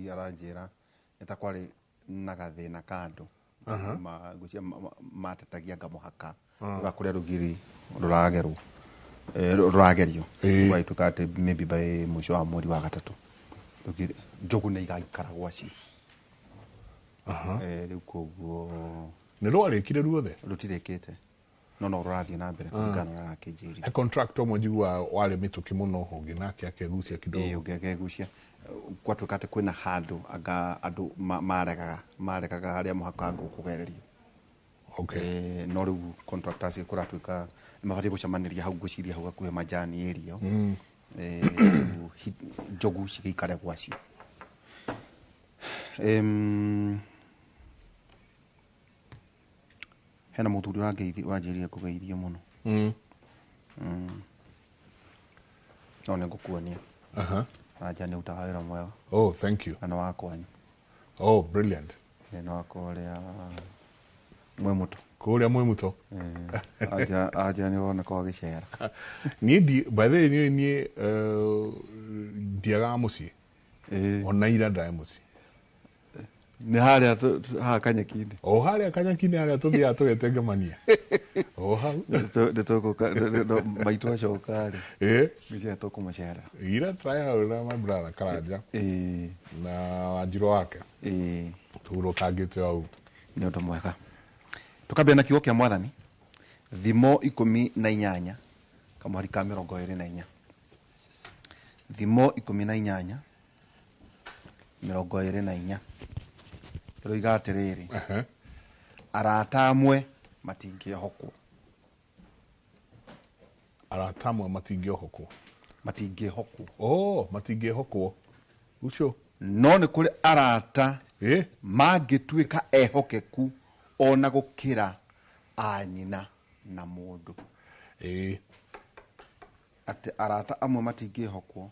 Rũgiri aranjĩra nĩ ta kwarĩ na gathĩna ka andũ ngwĩciria matetagia anga mũhaka wa kũrĩa Rũgiri rũragerwo, rũragerio. Gwagĩtuĩka atĩ maybe by mũico wa mweri wa gatatũ Rũgiri njogu nĩ igaikara gwacio. Rĩu koguo Nĩ rwarĩkire ruothe? Rũtirĩkĩte, no rũrathiĩ na mbere kũringana na ũrĩa arakĩnjĩrire. He contractor ũmwe njiguaga warĩ mĩtũkĩ mũno, ũngĩ nake akegucia kidogo. Ũngĩ akegucia. Gwatuĩka atĩ kwĩna handũ anga andũ maregaga harĩa mũhaka ũkũgererio. No rĩu contractors kũratuĩka nĩ mabatiĩ gũcemanĩria hau, ngwĩciria hau hakuhĩ Majani area. Rĩu njogu cigĩikare gwacio. Hena mũthuri wanjĩrire ngũgeithie mũno. No nĩ ngũkuonia. Anja nĩ ũrutaga wĩra mwega. Oh, thank you. Na nĩ wa kwanyu. Oh, brilliant. Nĩ wa kũrĩa Mwĩmũtũ. Kũrĩa Mwĩmũtũ. Anja nĩ ũroneka ũgĩcera. Niĩ ndi, by the way, niĩ ndiagaga mũciĩ. Ona ira ndarĩ mũciĩ. Nĩ harĩa haha Kanyeki-inĩ. O harĩa Kanyeki-inĩ harĩa tũthiaga tũgetengemania. O hau. Nĩ tũgũka, maitũ acoka rĩ. Ngwĩciria tũkũmũcerera. Ira tũrarĩ hau na my brother Karanja. Na Wanjirũ wake. Tũhurũkangĩte hau. Nĩ ũndũ mwega. Tũkambia na kiugo kĩa Mwathani. Thimo 18, kamũhari ka 24. Thimo 18, 24. Tũroiga atĩrĩrĩ. Arata amwe matingĩhokwo. Arata amwe matingĩhokwo. Matingĩhokwo. Oh, matingĩhokwo. Ucio. No nĩ kũrĩ arata mangĩtuĩka ehokeku ona gũkĩra a nyina na mũndũ. Atĩ arata amwe matingĩhokwo,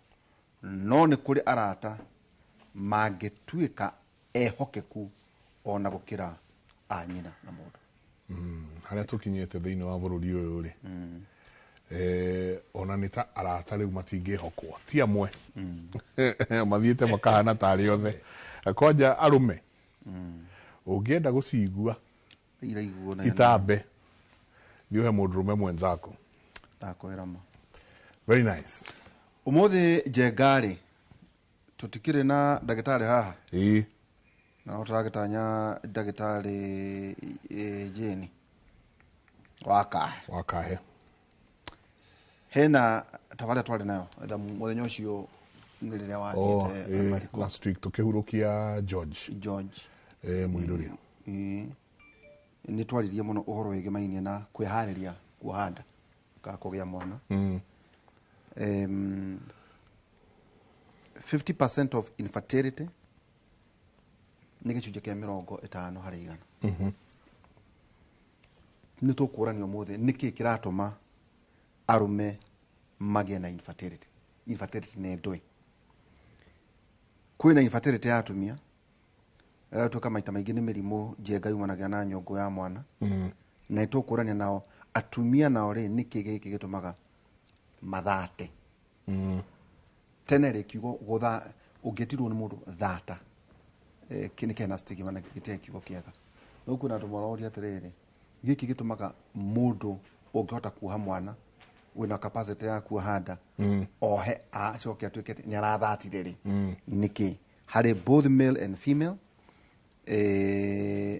no nĩ kũrĩ arata mangĩtuĩka ehokeku ona gũkĩra a nyina na mũndũ. Harĩa tũkinyĩte thĩinĩ wa bũrũri ũyũ rĩ, ona nĩ ta arata rĩu matingĩhokwo, ti amwe. Mathiĩte makahana tarĩ othe. Kwanja arũme, ũngĩenda gũcigua Iraiguo na itambe, thiĩ ũhe mũndũrũme mwenzako. Ndakwĩra ma. Very nice. Ũmũthĩ Njenga rĩ, tũtikĩrĩ na ndagĩtarĩ haha? Na no tũragĩtanya ndagĩtarĩ Jane wa Kahe. Wa Kahe. Hena tabarĩra twarĩ nayo etha mũthenya ũcio nĩ rĩrĩa wathiĩte mathiko. Last week tũkĩhurũkia George. George. Mũirũrĩ. Nĩ twaririe mũno ũhoro wĩgĩmainie na kwĩharĩria kuoha nda ka kũgĩa mwana. 50% of infertility nĩ gĩcunjĩ kĩa 50 harĩ igana. Nĩ tũkũrania ũmũthĩ nĩkĩ kĩratũma arũme magĩe na infertility. Infertility nĩ ndũĩ. Kwĩna infertility ya atumia, ĩgatuĩka maita maingĩ nĩ mĩrimũ njenga yumanagia na nyũngũ ya mwana. Na nĩ tũkũrania nao atumia nao rĩ, nĩkĩ gĩkĩ gĩtũmaga mathate. Tene rĩ, kiugo gũtha, ũngĩtirwo nĩ mũndũ thata, nĩ kena stigma na gĩtirĩ kiugo kĩega. No kwĩna andũ maroria atĩrĩrĩ, gĩkĩ gĩtũmaga mũndũ ũngĩhota kuoha mwana wĩna capacity ya kuoha nda, ohe acoke atuĩke atĩ nĩ arathatire rĩ, nĩkĩ? Harĩ both male and female,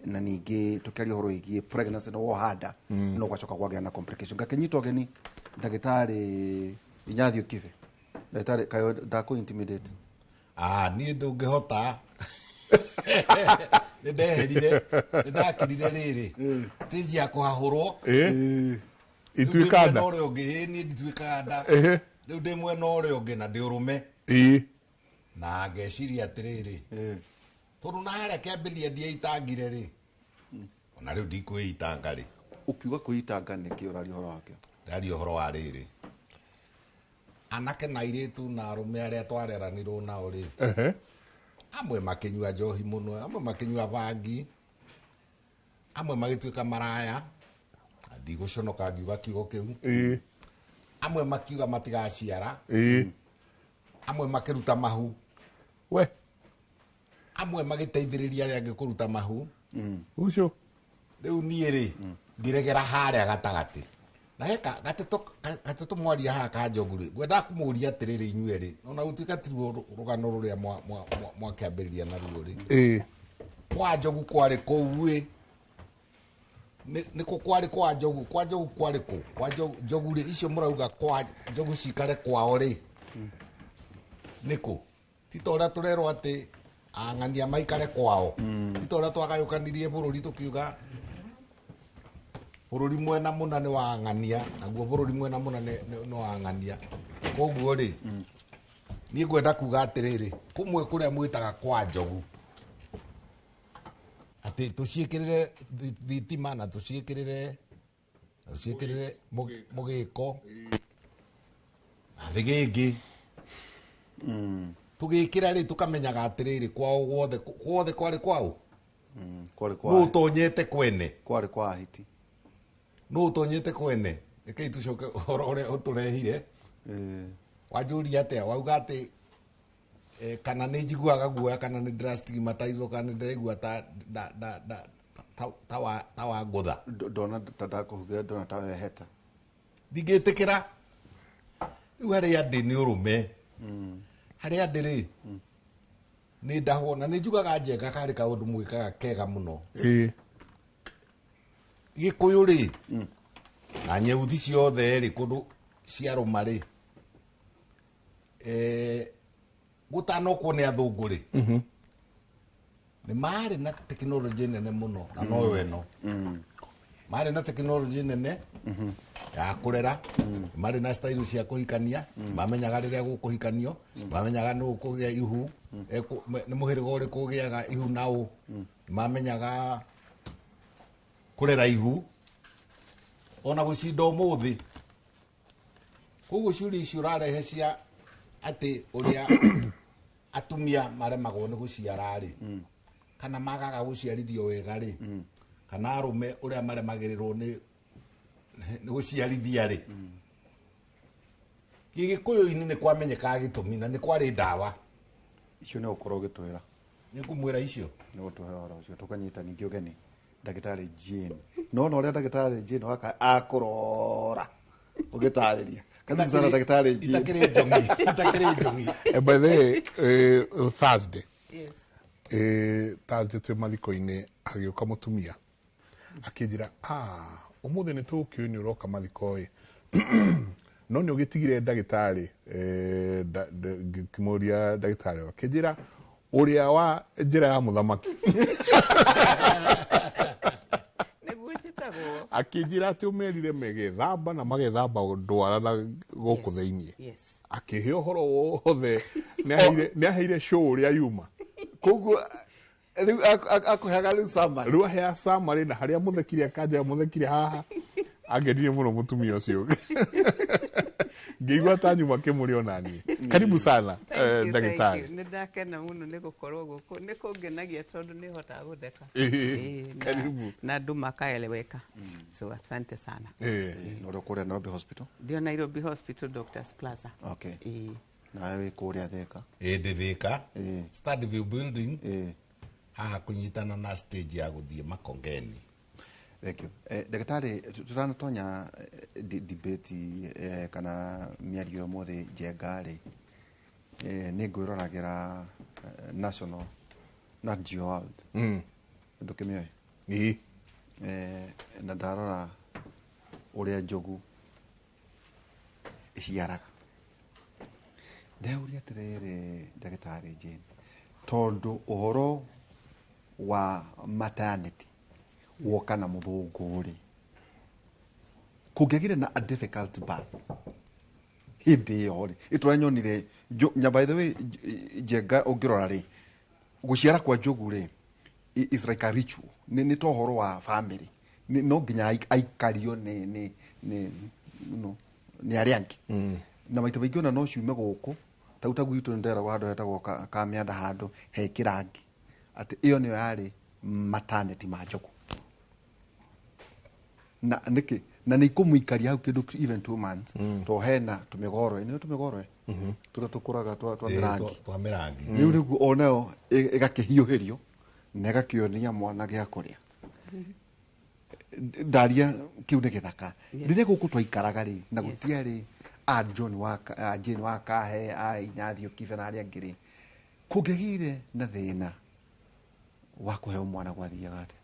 na ningĩ tũkĩaria ũhoro wĩgiĩ pregnancy na woha nda, no gwacoka kwagĩa na complication. Ngakĩnyita ũgeni ndagĩtarĩ Inyathiũ Kibe. Ndagĩtarĩ, kaĩ ndakũ intimidate? Niĩ ndũngĩhota. Nĩ ndeherire, nĩ ndakirire rĩrĩ. Stage ya kũhahũrwo. Ituĩka nda. Rĩu ndĩ mwena ũrĩa ũngĩ, niĩ ndituĩkaga nda. Rĩu ndĩ mwena ũrĩa ũngĩ na ndĩ ũrũme. Na ngeciria atĩrĩrĩ. Tondũ na harĩa kĩambĩrĩria ndieitangire rĩ. Ona rĩu ndikwĩitanga rĩ. Ũkiuga kwĩitanga nĩkĩ ũraria ũhoro wakĩo? Ndaria ũhoro wa rĩrĩ. Anake na airĩtu na arũme arĩa twareranirwo nao rĩ. Amwe makĩnyua njohi mũno, amwe makĩnyua bangi, amwe magĩtuĩka maraya. Ndigũconoka ngiuga kiugo kĩu. Amwe makiuga matigaciara. Amwe makĩruta mahu. We. Amwe magĩteithĩrĩria arĩa angĩ kũruta mahu. Ũcio. Rĩu niĩ rĩ, ngĩregera harĩa gatagatĩ. Na he gateto mwaria haha ka Njogu rĩ, ngwendaga kũmũria atĩrĩrĩ inyuĩ rĩ, ona gũtuĩka tiruo rũgano rũrĩa mwakĩambĩrĩria naruo rĩ. Kwa Njogu kwarĩ kũu ĩ, nĩ kũ kwarĩ kwa Njogu, kwa Njogu kwarĩ kũ? Kwa Njogu rĩ, icio mũrauga kwa Njogu cikare kwao rĩ, nĩ kũ? Ti ta ũrĩa tũrerwo atĩ ang'ania maikare kwao. Ti ta ũrĩa twagayũkanirie bũrũri tũkiuga bũrũri mwena mũna nĩ wa ang'ania, naguo bũrũri mwena mũna nĩ wa ang'ania. Koguo rĩ, niĩ ngwenda kuga atĩrĩrĩ, kũmwe kũrĩa mwĩtaga kwa Njogu, atĩ tũciĩkĩrĩre thitima na tũciĩkĩrĩre mũgĩko na thĩgĩngĩ. Tũgĩkĩra rĩ, tũkamenyaga atĩrĩrĩ, kwao guothe, guothe kwarĩ kwao? Kwarĩ kwa Nũ ũtonyete kwene? Kwarĩ kwa Ahiti. Nũ ũtonyete kwene? Rekei tũcoke ũhoro ũrĩa ũtũrehire. Wanjũria atĩa? Wauga atĩ kana nĩ njiguaga guoya, kana nĩ ndĩra-stigmatizwo, kana nĩ ndĩraigua ta wa ngũtha. Ndona ta ndakũhugia, ndona ta weheta. Ndingĩtĩkĩra. Rĩu harĩa ndĩ nĩ ũrũme. Harĩa ndĩ rĩ, nĩ ndahwo, na nĩ njugaga Njenga karĩ kaũndũ mwĩkaga kega mũno. Gĩkũyũ rĩ, na nyeuthi ciothe rĩ, kũndũ ciarũma rĩ, gũtanokwo nĩ athũngũ rĩ, nĩ marĩ na tekinoronjĩ nene mũno, na noyo ĩno. Marĩ na tekinoronjĩ nene ya kũrera, marĩ na style cia kũhikania, mamenyaga rĩrĩa gũkũhikanio, mamenyaga nũ ũkũgĩa ihu, nĩ mũhĩrĩga ũrĩkũ ũgĩaga ihu na ũ, mamenyaga kũrera ihu, ona gũcinda ũmũthĩ. Koguo ciũria icio ũrarehe cia atĩ ũrĩa atumia maremagwo nĩ gũciara rĩ, kana magaga gũciarithio wega rĩ, kana arũme ũrĩa maremagĩrĩrwo nĩ gũciarithia rĩ, Gĩgĩkũyũ-inĩ nĩ kwamenyekaga gĩtũmi na nĩ kwarĩ ndawa. Icio nĩ ũkorwo ũgĩtwĩra. Nĩ ngũmwĩra icio. Nĩ gũtũhe ũhoro ũcio, tũkanyita ningĩ ũgeni Ndagĩtarĩ Jane. No na ũrĩa Ndagĩtarĩ Jane waka akũrora ũgĩtarĩria. Karibu sana Ndagĩtarĩ Jane. Itakĩrĩ njongi, itakĩrĩ njongi. By the way, Thursday. Yes. Thursday twĩ mathiko-inĩ agĩũka mũtumia akĩnjĩra, ũmũthĩ nĩ tũgũkĩũĩ nĩ ũroka mathiko-ĩ. No nĩ ũgĩtigire ndagĩtarĩ, ngĩkĩmũria ndagĩtarĩ akĩnjĩra ũrĩa wa njĩra ya mũthamaki. Nĩguo njĩtagwo. Akĩnjĩra atĩ ũmerire megethamba na magethamba ndwara na gũkũ thĩiniĩ. Yes. Akĩhe ũhoro wothe, nĩ aheire show ũrĩa yuma. Koguo rĩu akũheaga rĩu summary. Rĩu ahea summary na harĩa mũthekire akanja mũthekire haha. Angenire mũno mũtumia ũcio. Ngĩigua ta nyuma kĩmũrĩ ona niĩ. Karibu sana, Thank you, thank ndagĩtarĩ. you. Nĩ ndakena mũno nĩ gũkorwo gũkũ. Nĩ kũngenagia tondũ nĩ hotaga gũtheka. Karibu. Na andũ makaeleweka. So asante sana. Na ũrĩa kũrĩa Nairobi Hospital? Ndio Nairobi Hospital, Doctors Plaza. Okay. Nawe wĩ kũrĩa Thika? Ndĩ Thika. Stadview Building. Haha kũnyitana na stage ya gũthiĩ Makongeni. Thank you. Ndagĩtarĩ, tũtanatonya debate kana mĩario ũmũthĩ Njenga rĩ, nĩ ngwĩroragĩra National Nat Geo World. Ndũkĩmĩoĩ? Ĩĩ. Na ndarora ũrĩa njogu ĩciaraga. Ndeuria atĩrĩrĩ, ndagĩtarĩ Jane, tondũ ũhoro wa maternity woka na mũthũngũ rĩ, kũngĩagire na a difficult birth hĩndĩ ĩyo rĩ, ĩtũranyonire nya, by the way, Njenga ũngĩrora rĩ, gũciara kwa njogu rĩ, is like a ritual. Nĩ ta ũhoro wa family. No nginya aikario nĩ arĩa angĩ. Na maita maingĩ ona no ciume gũkũ, ta gwitũ nĩ nderagwo handũ hetagwo Kamĩanda handũ he kĩrangi, atĩ ĩyo nĩyo yarĩ maternity ma njogu. Na nĩkĩ? Na nĩ ikũmũikaria hau kĩndũ even 2 months, to hena tũmĩgorwe, nĩ tũmĩgorwe tũrĩa tũkũraga twa mĩrangi. Twa mĩrangi. Rĩu nĩguo onayo ĩgakĩhiũhĩrio na ĩgakĩonia mwana gĩa kũrĩa. Ndaria kĩu nĩ gĩthaka. Rĩrĩa gũkũ twaikaraga rĩ, na gũtiarĩ a John wa a Jane wa Kahe, a Inyathiũ Kibe na arĩa angĩ rĩ, kũngĩgĩire na thĩna wa kũheo mwana, gwathiaga atĩa?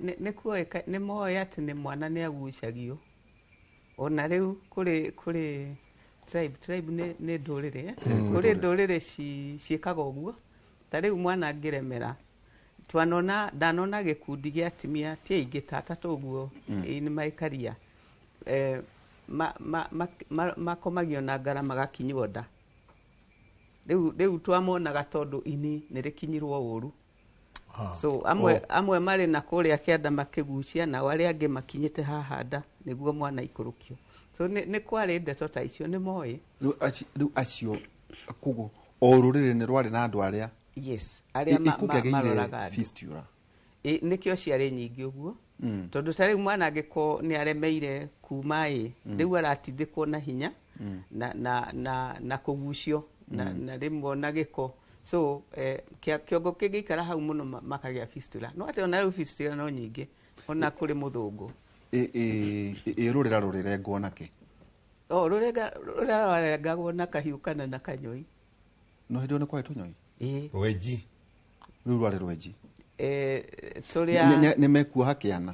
Nĩ kuoĩka, nĩ moĩ atĩ nĩ mwana nĩ agucagio. Ona rĩu kũrĩ tribe nĩ ndũrĩrĩ, eh? Kũrĩ ndũrĩrĩ ciĩkaga ũguo. Ta rĩu mwana angĩremera, twanona, ndanona gĩkundi gĩa atumia, ti aingĩ, ta atatũ ũguo in my career, makomagio na ngara magakinywo nda. Rĩu twamonaga tondũ ini nĩ rĩkinyirwo ũru. So amwe marĩ na kũrĩa kĩanda makĩgucia, nao arĩa angĩ makinyĩte haha nda nĩguo mwana aikũrũkio. So nĩ kwarĩ ndeto ta icio, nĩ moĩ. Rĩu acio koguo o rũrĩrĩ nĩ rwarĩ na andũ arĩa Yes, arĩa kũngĩagĩire maroraga andũ. fistula. Nĩkĩo ciarĩ nyingĩ ũguo, tondũ ta rĩu mwana angĩkorwo nĩ aremeire kuma ĩ, rĩu aratindĩkwo na hinya na kũgucio na rĩmwe ona gĩko. So kĩongo kĩngĩikara hau mũno, makagĩa fistula. No atĩ ona rĩu fistula no nyingĩ ona kũrĩ mũthũngũ. Ĩ rũrĩra rũrĩrengwo nakĩ? O rũrenga, rũrĩa rwarengagwo na kahiũ kana na kanyoi. No hĩndĩ ĩyo nĩ kwarĩ tũnyoi? Ĩ. Rwenji. Rĩu rwarĩ rwenji. Tũrĩa Nĩ mekuoha kĩana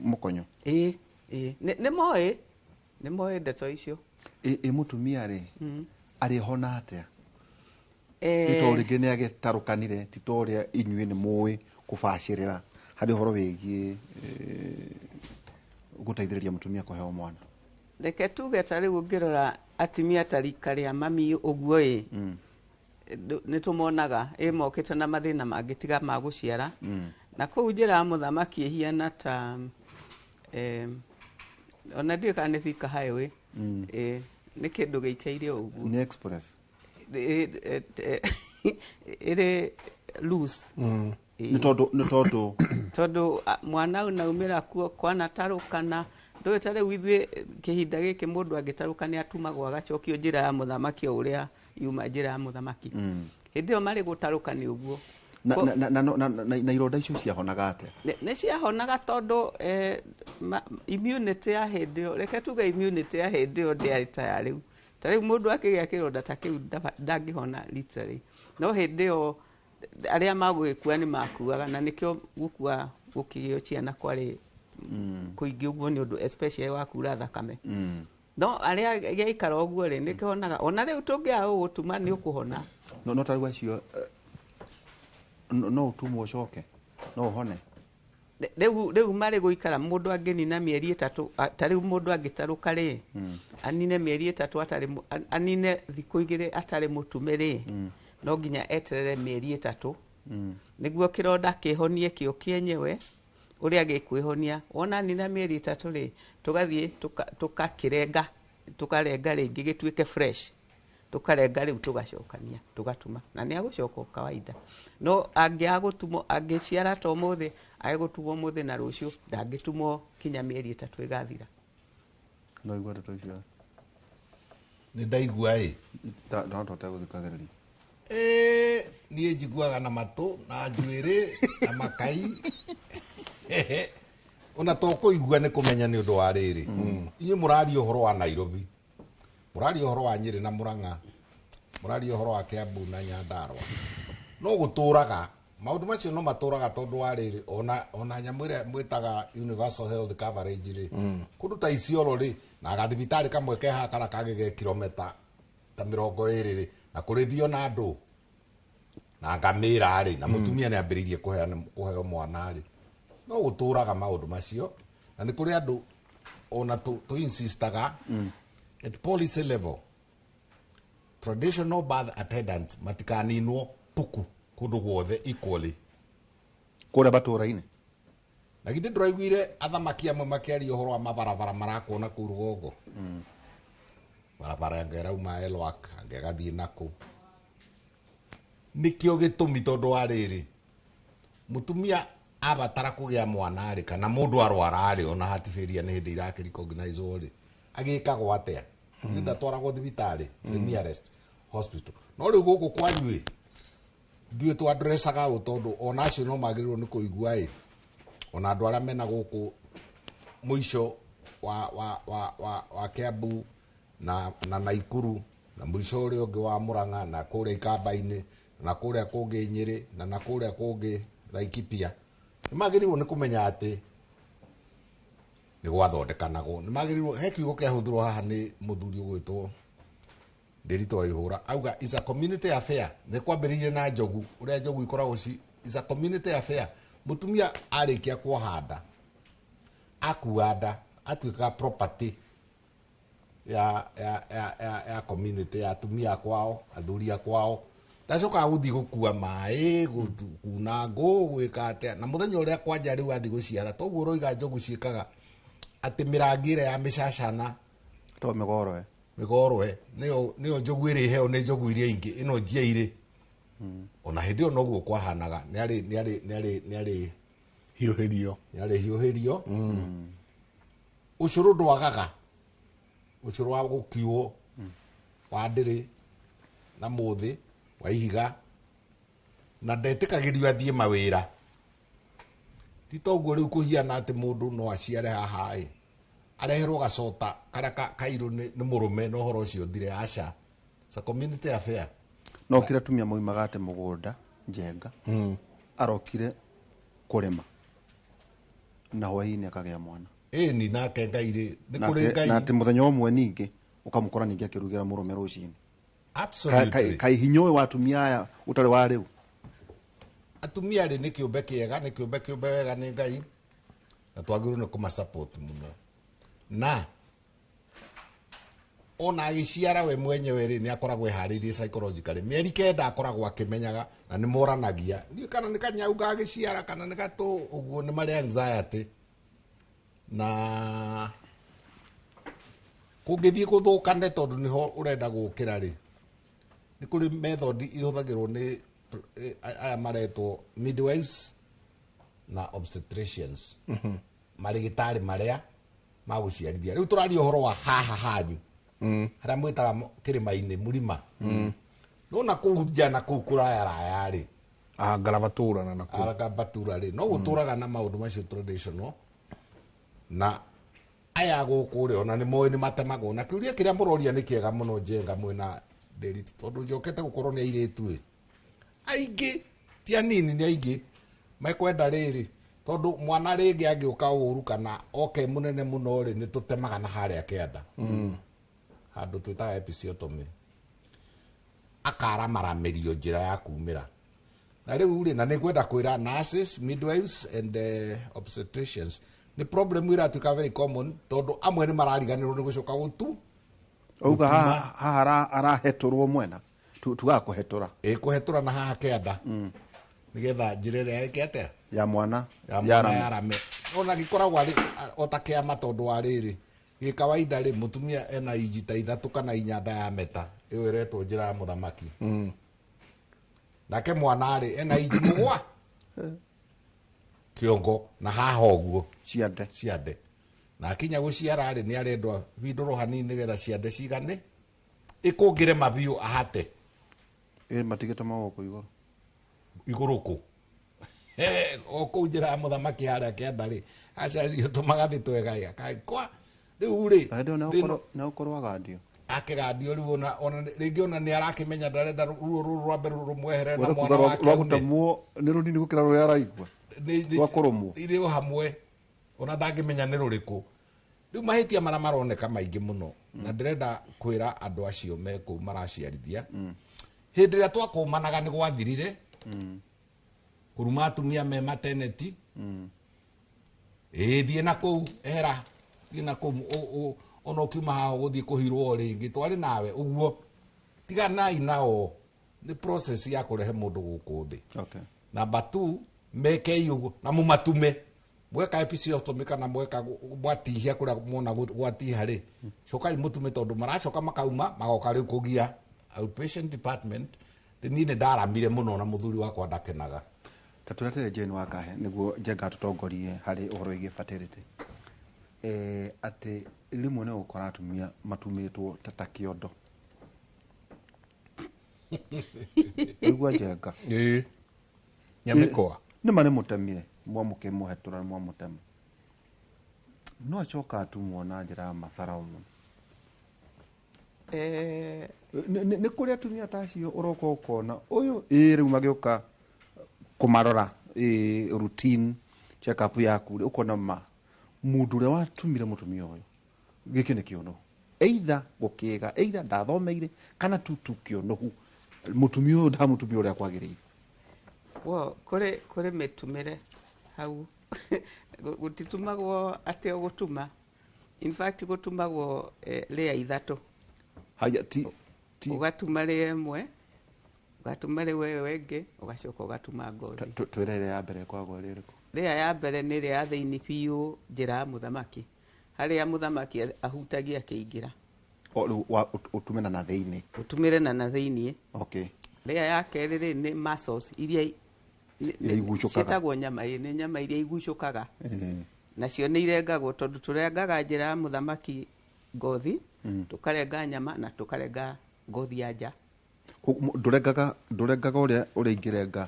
mũkonyo? Ĩ, nĩ moĩ ndeto icio. Ĩ mũtumia rĩ, arĩhona atĩa? Nĩ tondũ rĩngĩ nĩ agĩtarũkanire, ti ta ũrĩa inyuĩ nĩ mũĩ kũbacĩrĩra harĩ ũhoro wĩgiĩ gũteithĩrĩria mũtumia kũheo mwana. Reke tuge ta rĩu ũngĩrora atumia ta rika rĩa mami ũguo ĩ, nĩ tũmonaga ĩ mokĩte na mathĩna mangĩ tiga ma gũciara. Na kũu njĩra ya mũthamaki ĩhiana ta ona ndiũĩ kana nĩ Thika Highway, nĩ kĩndũ gĩikaire o ũguo. Nĩ express. Ĩrĩ loose. Nĩ tondũ Tondũ mwana unaumĩra kuo kwanatarũkana, ndũĩ ta rĩu ithuĩ kĩhinda gĩkĩ mũndũ angĩtarũka nĩ atumagwo agacokio njĩra ya mũthamaki o ũrĩa yuma njĩra ya mũthamaki. Hĩndĩ ĩyo marĩ gũtarũka nĩ ũguo. Na ironda icio ciahonaga atĩa? Nĩ ciahonaga tondũ immunity ya hĩndĩ ĩyo, reke tuge immunity ya hĩndĩ ĩyo ndĩarĩ ta ya rĩu. Ta rĩu mũndũ akĩgĩa kĩronda ta kĩu ndangĩhona literally, no hĩndĩ ĩyo arĩa magũgĩkua nĩ makuaga, na nĩkĩo gũkua gũkĩgĩo ciana kwarĩ kũingĩ ũguo, nĩ ũndũ especially wa kura thakame. No arĩa gĩaikara ũguo rĩ, nĩ kĩhonaga. Ona rĩu tũngĩaga gũgũtuma nĩ ũkũhona. No ta rĩu acio no ũtumwo ũcoke no ũhone? Rĩu marĩ gũikara, mũndũ angĩnina mĩeri 3, ta rĩu mũndũ angĩtarũka rĩ, anine mĩeri 3 atarĩ anine thikũ 2 atarĩ mũtume rĩ, no nginya eterere mĩeri 3 nĩguo kĩronda kĩhonie kĩo kĩenyewe ũrĩa gĩkwĩhonia. Wona nina mĩeri 3 rĩ, tũgathiĩ tũkakĩrenga, tũkarenga rĩngĩ gĩtuĩke fresh, tũkarenga rĩu, tũgacokania, tũgatuma, na nĩ agũcoka o kawaida. No angĩaga gũtumwo, angĩciara ta ũmũthĩ, age gũtumwo ũmũthĩ na rũciũ, ndangĩtumwo kinya mĩeri 3 ĩgathira. No igua ndeto icio? Nĩ ndaigua ĩ. No tũhote gũthikagĩrĩria. Ĩĩ, niĩ njiguaga na matũ na njuĩrĩ na makai, ona to kũigua nĩ kũmenya. Nĩ ũndũ wa rĩrĩ, inyuĩ mũraria ũhoro wa Nairobi, mũraria ũhoro wa Nyĩrĩ na Mũrang'a, mũraria ũhoro wa Kiambu na Nyandarua, no gũtũraga maũndũ macio no matũraga, tondũ wa rĩrĩ, ona nyamũ ĩrĩa mwĩtaga universal health coverage rĩ, kũndũ ta Isiolo rĩ, na gathibitarĩ kamwe ke haha karĩa kangĩ ge kilomita ta 20 rĩ, na kũrĩthio na andũ na ngamĩra rĩ, na mũtumia nĩ ambĩrĩirie kũheo mwana rĩ, no gũtũraga maũndũ macio. Na nĩ kũrĩ andũ ona tũ insistaga at policy level traditional birth attendants matikaninwo puku kũndũ guothe equally. Kũrĩa matũũra-inĩ. Na githĩ ndũraiguire athamaki amwe makĩaria ũhoro wa mabarabara marakwo na kũu rũgongo, barabara anga ĩrauma Elwak, anga ĩgathiĩ nakũ? Nĩkĩo gĩtũmi, tondũ wa rĩrĩ, mũtumia Abatara kũgĩa mwana rĩ, kana mũndũ arwara rĩ, ona heart failure nĩ hĩndĩ irakĩ recognize rĩ, agĩkagwo atĩa? Nĩ ndatwaragwo thibitarĩ, the nearest hospital. No rĩu gũkũ kwanyu ĩ, ndiũĩ twadressaga ũ, tondũ ona acio no magĩrĩirwo nĩ kũigua ĩ, ona andũ arĩa mena gũkũ mũico wa Kiambu na Naikuru na mũico ũrĩa ũngĩ wa Murang'a na kũrĩa Ikamba-inĩ na kũrĩa kũngĩ Nyĩrĩ na kũrĩa kũngĩ Laikipia, nĩ magĩrĩirwo nĩ kũmenya atĩ nĩ gwathondekanagwo. Nĩ magĩrĩirwo, he kiugo kĩahũthĩrwo haha nĩ mũthuri ũgwĩtwo Ndĩritũ Waihũra, auga is a community affair. Nĩ kwambĩrĩirie na njogu, ũrĩa njogu ikoragwo ci is a community affair. Mũtumia arĩkia kuoha nda, akua nda, atuĩkaga property ya community, ya atumia a kwao, athuri a kwao. Ndacokaga gũthiĩ gũkua maĩ, kuna ngũ, gwĩka atĩa. Na mũthenya ũrĩa kwanja rĩu athiĩ gũciara, toguo ũroiga njogu ciĩkaga atĩ mĩrangi ĩrĩa ya mĩcacana to mĩgoroe, mĩgoroe nĩyo njogu ĩrĩ heo nĩ njogu iria ingĩ ĩno njiairĩ. Ona hĩndĩ ĩyo noguo kwahanaga, nĩ arĩ hiũhĩrio, nĩ arĩ hiũhĩrio. Ũcũrũ ndwagaga, ũcũrũ wa gũkiuo wa ndĩrĩ na mũthĩ wa ihiga, na ndetĩkagĩrio athiĩ mawĩra. Ti toguo rĩu kũhiana atĩ mũndũ no aciare haha ĩ, areherwo gacota karĩa kairũ nĩ mũrũme na ũhoro ũcio ũthire. Aca, it's a community affair. No kira atumia moimaga atĩ mũgũnda njenga arokire kũrĩma na hwaĩ-inĩ akagĩa mwana. Ĩni, nake Ngai rĩ, nĩ kũrĩ Ngai. Na atĩ mũthenya ũmwe ningĩ ũkamũkora ningĩ akĩrugĩra mũrũme rũcinĩ. Absolutely. Kaĩ hinya ũyũ wa atumia aya ũtarĩ wa rĩu? Atumia rĩ, nĩ kĩũmbe kĩega, nĩ kĩũmbe kĩũmbe wega nĩ Ngai, na twagĩrĩirwo nĩ kũma-support mũno. Na ona agĩciara we mwenyewe rĩ, nĩ akoragwo eharĩirie psychologically. Mĩeri 9 akoragwo akĩmenyaga, na nĩ moranagia ndiũ kana nĩ kanyau gagĩciara kana nĩ gatũ ũguo, nĩ marĩ anxiety. Na kũngĩthiĩ gũthũkane, tondũ nĩho ũrenda gũkĩra rĩ, nĩ kũrĩ method ihũthagĩrwo nĩ aya maretwo midwives na obstetricians, marĩgĩtarĩ marĩa magũciarithia. Rĩu tũraria ũhoro wa haha hanyu harĩa mwĩtaga kĩrĩma-inĩ mũrima, no na kũu nja na kũu kũraya raya rĩ, ngarabatũra na nakũu aragambatura rĩ, no gũtũraga na maũndũ macio traditional. Na aya gũkũ rĩ, ona nĩ moĩ nĩ matemagwo. Na kĩũria kĩrĩa mũroria nĩ kĩega mũno, njenga mwĩna Ndĩritũ, tondũ njokete gũkorwo nĩ airĩtu ĩ aingĩ, ti anini, nĩ aingĩ mekwenda rĩrĩ, tondũ mwana rĩngĩ angĩũka ũru kana oke mũnene mũno rĩ, nĩ tũtemaga na harĩa kĩanda handũ twĩtaga episiotomy, akaramaramerio njĩra ya kumĩra. Na rĩu rĩ, na nĩ ngwenda kwĩra nurses, midwives and obstetricians, nĩ problem ĩratuĩka very common, tondũ amwe nĩ marariganĩrwo nĩ gũcoka gũtu. Auga haha arahetũrwo mwena. Tugaga kũhetũra. Ĩ, kũhetũra na haha kĩanda nĩgetha njĩra ĩrĩa ĩke atĩa? Ya mwana. Ya mwana. Yarame. Yarame. Ona gĩkoragwo arĩ o ta kĩama, tondũ wa rĩrĩ, gĩkawaida rĩ, mũtumia ena inji ta 3 kana 4 nda ya meta ĩyo ĩretwo njĩra ya mũthamaki. Nake mwana rĩ, ena inji 7 kĩongo na haha ũguo. Ciande. Ciande. Na akinya gũciara rĩ, nĩ arendwo bindũrwo hanini nĩgetha ciande cigane ĩkũngĩre mabiũ ahate. Ĩ, matigĩte maboko igũrũ. Igũrũ kũ? O kũu njĩra ya mũthamaki harĩa kĩanda rĩ, acario tũmagathĩ twega kwa rĩu rĩ. Na hĩndĩ ĩyo nĩ ũkorwo agandio. Akĩgandio rĩu, ona rĩngĩ ona nĩ arakĩmenya ndarenda ruo rũrũ rwambe rũmweherere na Wenda mwana kuga wake rwa une. gũtemwo nĩ rũnini gũkĩra rũrĩa araigua. Rwa kũrũmwo. Irĩ o hamwe, ona ndangĩmenya nĩ rũrĩkũ. Rĩu mahĩtia marĩa maroneka maingĩ mũno, na ndĩrenda kwĩra andũ acio me kũu maraciarithia, hĩndĩ ĩrĩa twakũmanaga nĩ gwathirire kũruma atumia me maternity. Ĩ, thiĩ na kũu, ehera, thiĩ na kũu, ona ũkiuma haha ũgũthiĩ kũhirwo rĩngĩ, twarĩ nawe ũguo. Tiganai nao, nĩ process ya kũrehe mũndũ gũkũ thĩ. Number 2, mekei ũguo na mũmatume. Mweka episiotomy kana mweka mwatihia kũrĩa mwona gwatiha rĩ, cokai mũtume, tondũ maracoka makauma magoka rĩu kũgia outpatient department. Niĩ nĩ ndaramire mũno na mũthuri wakwa ndakenaga. Ta tũretere Jane Wakahe nĩguo Njenga atũtongorie harĩ ũhoro wĩgiĩ fertility. Atĩ rĩmwe nĩ ũgũkora atumia matumĩtwo ta kĩondo. Ũigua Njenga? Ĩĩ, nyamĩkwa. Nĩ ma nĩ mũtemire, mwamũkĩmũhetũra, mwamũtema, no acoka atumwo na njĩra ya matharaũ mũno. Nĩ kũrĩ atumia ta acio ũroka ũkona ũyũ ĩĩ rĩu magĩũka kũmarora ĩĩ routine check up yaku rĩ, ũkona ma mũndũ ũrĩa watumire mũtumia ũyũ gĩkĩ nĩ kĩũnũhu, either gũkĩga, either ndathomeire, kana tu kĩũnũhu, mũtumia ũyũ ndamũtumia ũrĩa kwagĩrĩire. Well, kũrĩ mĩtumĩre hau. Gũtitumagwo atĩ o gũtuma. In fact, gũtumagwo rĩa ithatũ. Haya, ti Ũgatuma rĩa ĩmwe, ũgatuma rĩu ĩyo ĩngĩ, ũgacoka ũgatuma ngothi. Twĩre ĩrĩa ya mbere ĩkoragwo ĩrĩ ĩrĩkũ? Rĩa ya mbere nĩ ĩrĩa ya thĩinĩ biũ, njĩra ya mũthamaki, harĩa mũthamaki ahutagia akĩingĩra. O rĩu ũtume na thĩinĩ. Ũtumĩre na thĩinĩ. Okay. Rĩa ya kerĩ rĩ nĩ muscles iria Iria igucũkaga. Ciĩtagwo nyama, ĩ nĩ nyama iria igucũkaga. Nacio nĩ irengagwo, tondũ tũrengaga njĩra ya mũthamaki ngothi, tũkarenga nyama na tũkarenga ngothi ya nja. Ndũrengaga ũrĩa ingĩrenga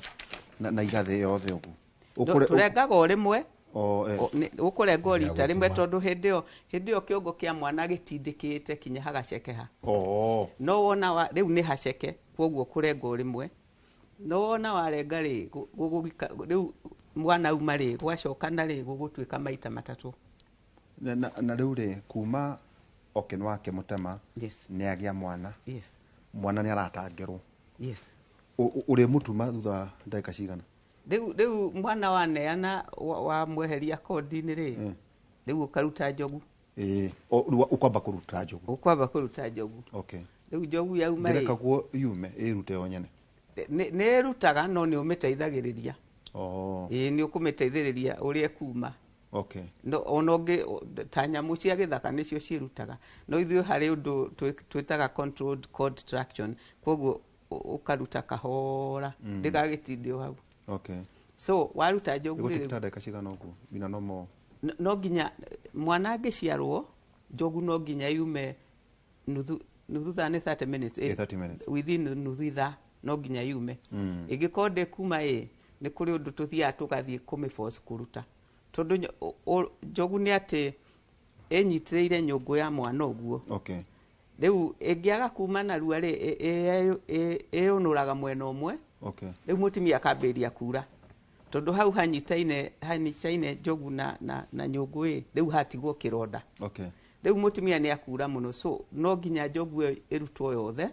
na igathĩ yothe ũguo? Tũrengaga o rĩmwe. O, eh. Ũkũrenga o rita Ya rĩmwe, gũtuma. tondũ hĩndĩ ĩyo kĩongo kĩa mwana gĩtindĩkĩte kinya hagacekeha. Oh. No wona wa, rĩu nĩ haceke, koguo kũrenga o rĩmwe. No wona warenga rĩ, rĩu mwana auma rĩ, gwacokana rĩ, gũgũtuĩka maita matatũ. Na rĩu rĩ, kuma okay, nĩ wake mũtema, nĩ agĩa mwana, mwana nĩ aratangĩrwo. Ũrĩmũtuma thutha wa ndagĩka cigana? Rĩu mwana waneana, wamweheria kondi-inĩ rĩ, rĩu ũkaruta njogu. Ĩĩ, rĩu ũkwamba kũruta njogu. Ũkwamba kũruta njogu. Okay. Rĩu njogu yauma rĩ, Ndĩrekagwo yume, ĩrute yo nyene? Nĩ ĩrutaga, no nĩ ũmĩteithagĩrĩria. Oh. Ĩĩ, nĩ ũkũmĩteithĩrĩria ũrĩa ĩkuma. Okay. No ona ũngĩ ta nyamũ cia gĩthaka nĩcio ciĩrutaga, no ithuĩ harĩ ũndũ twĩtaga controlled cord traction, koguo ũkaruta kahora, ndĩgagĩtinde o hau. Okay. So waruta njogu rĩ, Ĩgũtikita ndagĩka cigana ũguo nginya no No nginya mwana angĩciarwo, njogu no nginya yume nuthu thaa, nĩ 30 minutes. 30 minutes. Within nuthu ithaa no nginya yume. Ĩngĩkorwo ndĩkuma ĩ, nĩ kũrĩ ũndũ tũthiaga tũgathiĩ kũmĩforce kũruta, tondũ njogu nĩ atĩ ĩnyitĩrĩire nyũngũ ya mwana ũguo. Okay. Rĩu ĩngĩaga kuma narua rĩ, ĩũnũraga mwena ũmwe. Okay. Rĩu mũtumia akambĩrĩria kura, tondũ hau hanyitaine njogu na nyũngũ ĩ, rĩu hatigwo kĩronda. Okay. Rĩu mũtumia nĩ akura mũno, so no nginya njogu ĩyo ĩrutwo yothe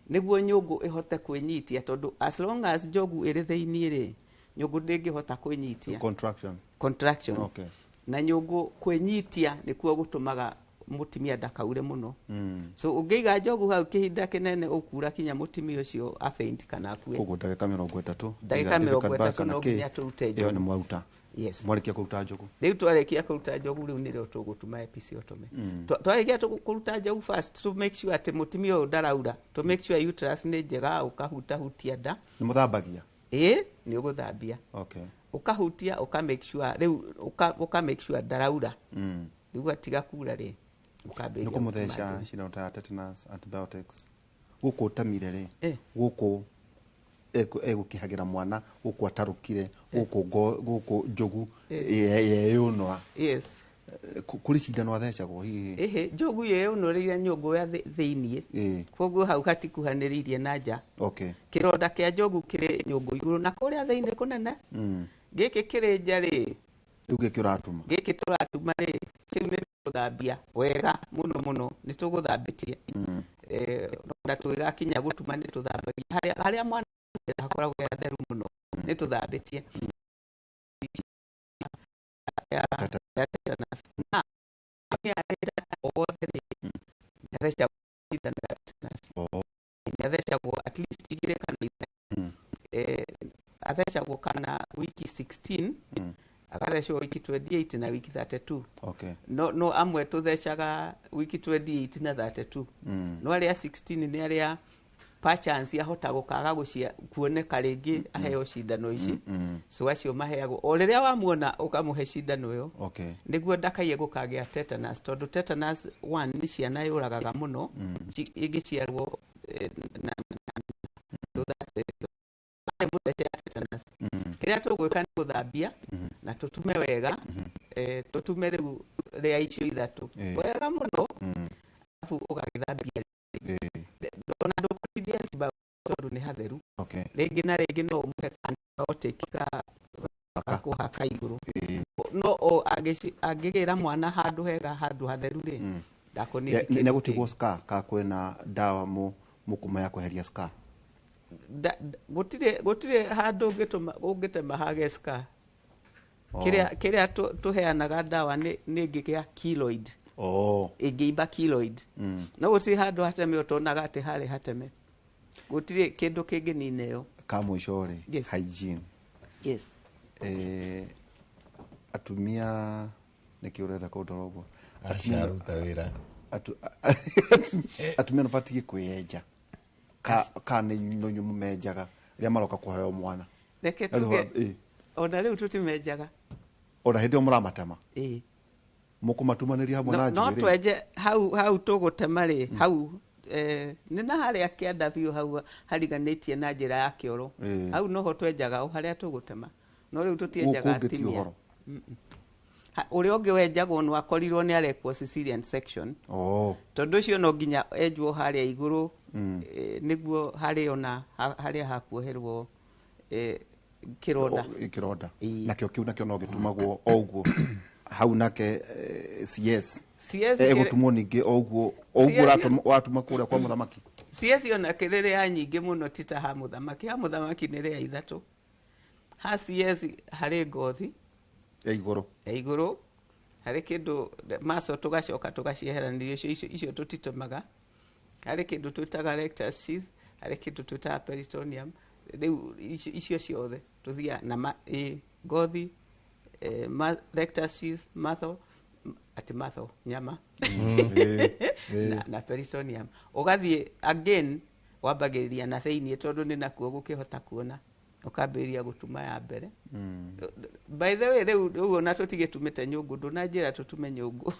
nĩguo nyũngũ ĩhote kwĩnyitia, tondũ as long as njogu ĩrĩ thĩiniĩ rĩ, nyũngũ ndĩngĩhota kwĩnyitia. Contraction. Contraction. Okay. Na nyũngũ kwĩnyitia nĩkuo gũtũmaga mũtumia ndakaure mũno. So ũngĩiga njogu hau kĩhinda kĩnene, ũkura kinya mũtumia ũcio afaint kana akue. Koguo ndagĩka 30. Ndagĩka either mĩrongo difficult birth ĩtatũ kana no kĩ, nginya tũrute ĩyo njogu. nĩ mwaruta. Yes. Mwarĩkia kũruta njogu? Rĩu twarĩkia kũruta njogu, rĩu nĩrĩo tũgũtuma episiotomy. Twarĩkia kũruta njogu, first to make sure atĩ mũtumia ũyũ ndaraura, to make sure uterus nĩ njega, ũkahutahutia nda. Nĩ mũthambagia? Ĩĩ, nĩ ũgũthambia. Okay. Ũkahutia, ũka make sure rĩu ũka make sure ndaraura. Rĩu atiga kura rĩ, ũkambĩrĩria Nĩ gũtuma kũmũtheca njogu. cindano ta ya tetanus, antibiotics gũkũ ũtamire rĩ, gũkũ egũkĩhagĩra mwana, gũkũ atarũkire, gũkũ njogu yeyũnũra. Yes. Kũrĩ cindano athecagwo hihi? Ĩhĩ, njogu yeyũnũrĩire nyũngũ ya thĩiniĩ. Koguo hau hatikuhanĩrĩirie na nja. Okay. Kĩronda kĩa njogu kĩrĩ nyũngũ igũrũ na kũrĩa thĩinĩ kũnene. Gĩkĩ kĩrĩ nja rĩ, Rĩu gĩkĩ ũratuma? Gĩkĩ tũratuma rĩ, kĩu nĩ tũgũthambia wega mũno mũno, nĩ tũgũthambĩtie. Na tũgĩgakinya gũtuma nĩ tũthambagia harĩa mwana hakoragwo he hatheru mũno, nĩ tũthambĩtie. Ya tetanus. Na nĩ arĩ othe rĩ, nĩathecagwo cindano ya tetanus. Oh. Nĩathecagwo at least igĩrĩ kana ithatũ. Athecagwo kana wiki 16, agathecwo wiki 28 na wiki 32. Okay. No amwe tũthecaga wiki 28 na 32. No arĩa 16 nĩ arĩa per chance ahota gũkaga gũcia kuoneka rĩngĩ aheo cindano ici. So acio maheagwo o rĩrĩa wamuona ũkamũhe cindano ĩyo, Okay. nĩguo ndakaiye gũkagĩa tetanus, tondũ tetanus one nĩ ciana yũragaga mũno ĩngĩciarwo na so that's it. Arĩ mũthece ya tetanus. Kĩrĩa tũgwĩka nĩ gũthambia na tũtume wega, tũtume rĩu rĩa icio ithatũ wega mũno, arabu ũgagĩthambia ona ndũkũrindia antibiotic tondũ nĩ hatheru. Okay. Rĩngĩ na rĩngĩ no ũmũhe antibiotic ka kũhaka igũrũ, no o angĩgĩra mwana handũ hega, handũ hatheru rĩ, ndakũnindi Nĩ kĩndũ gũtigwo kĩngĩ. scar ka kwĩna ndawa mũkũma ya kweheria scar? Gũtirĩ handũ ũngĩtũma ũngĩtema hage scar. Kĩrĩa tũheanaga ndawa nĩ ĩngĩgĩa keloid. Oh. Ĩngĩimba keloid. No gũtirĩ handũ hateme ũtonaga atĩ harĩ hateme, gũtirĩ kĩndũ kĩngĩnina ĩyo. Ka mũico rĩ? Yes. Hygiene. Yes. Atumia nĩkĩ ũrenda kũndora ũguo? Acaruta wĩra. Atumia nĩbatiĩ kwĩyenja ka nĩ no inyuĩ mũmenjaga rĩrĩa maroka kũheo mwana? Reke Rĩu tuge ona rĩu tũtimenjaga. Ona hĩndĩ ĩyo mũramatema? Ĩĩ. Mũkũmatumanĩria hamwe No, na no njuĩrĩ? Twenje hau hau tũgũtema rĩ, hau nĩ na harĩa kĩanda biũ, hau hariganĩtie na njĩra ya kĩoro. Hau noho twenjaga o harĩa tũgũtema, no rĩu tũtienjaga Gũkũ ũngĩ ti atumia. ũhoro. Ũrĩa ũngĩ wenjagwo nĩ wakorirwo nĩ arekwo cesarean section. Oh. Tondũ ũcio no nginya enjwo harĩa igũrũ, nĩguo harĩ ona harĩa hakuoherwo kĩronda. Kĩronda. Ĩĩ. Nakĩo kĩu nakĩo no gĩtumagwo o ũguo hau nake, CS? CS. Ĩgũtumwo ningĩ o ũguo o ũguo CS. Ũratuma kũrĩa kwa mũthamaki? CS ona kĩrĩrĩ ya nyingĩ mũno ti ta ha mũthamaki. Ha mũthamaki nĩ rĩa ithatũ, ha CS harĩ ngothi ya igũrũ. Ya igũrũ harĩ kĩndũ maco, tũgacoka tũgacieheranĩria icio tũtitemaga. Harĩ kĩndũ twĩtaga rectus sheath, harĩ kĩndũ twĩtaga peritoneum. Rĩu icio ciothe tũthiaga na ngothi, rectus sheath, matho atĩ matho nyama na peritoneum. Ũgathiĩ again wambagĩrĩria na thĩiniĩ tondũ nĩ nakuo gũkĩhota kuona, ũkambĩrĩria gũtuma ya mbere. By the way, rĩu ona tũtigĩtumĩte nyũngũ, ndũnanjĩra tũtume nyũngũ.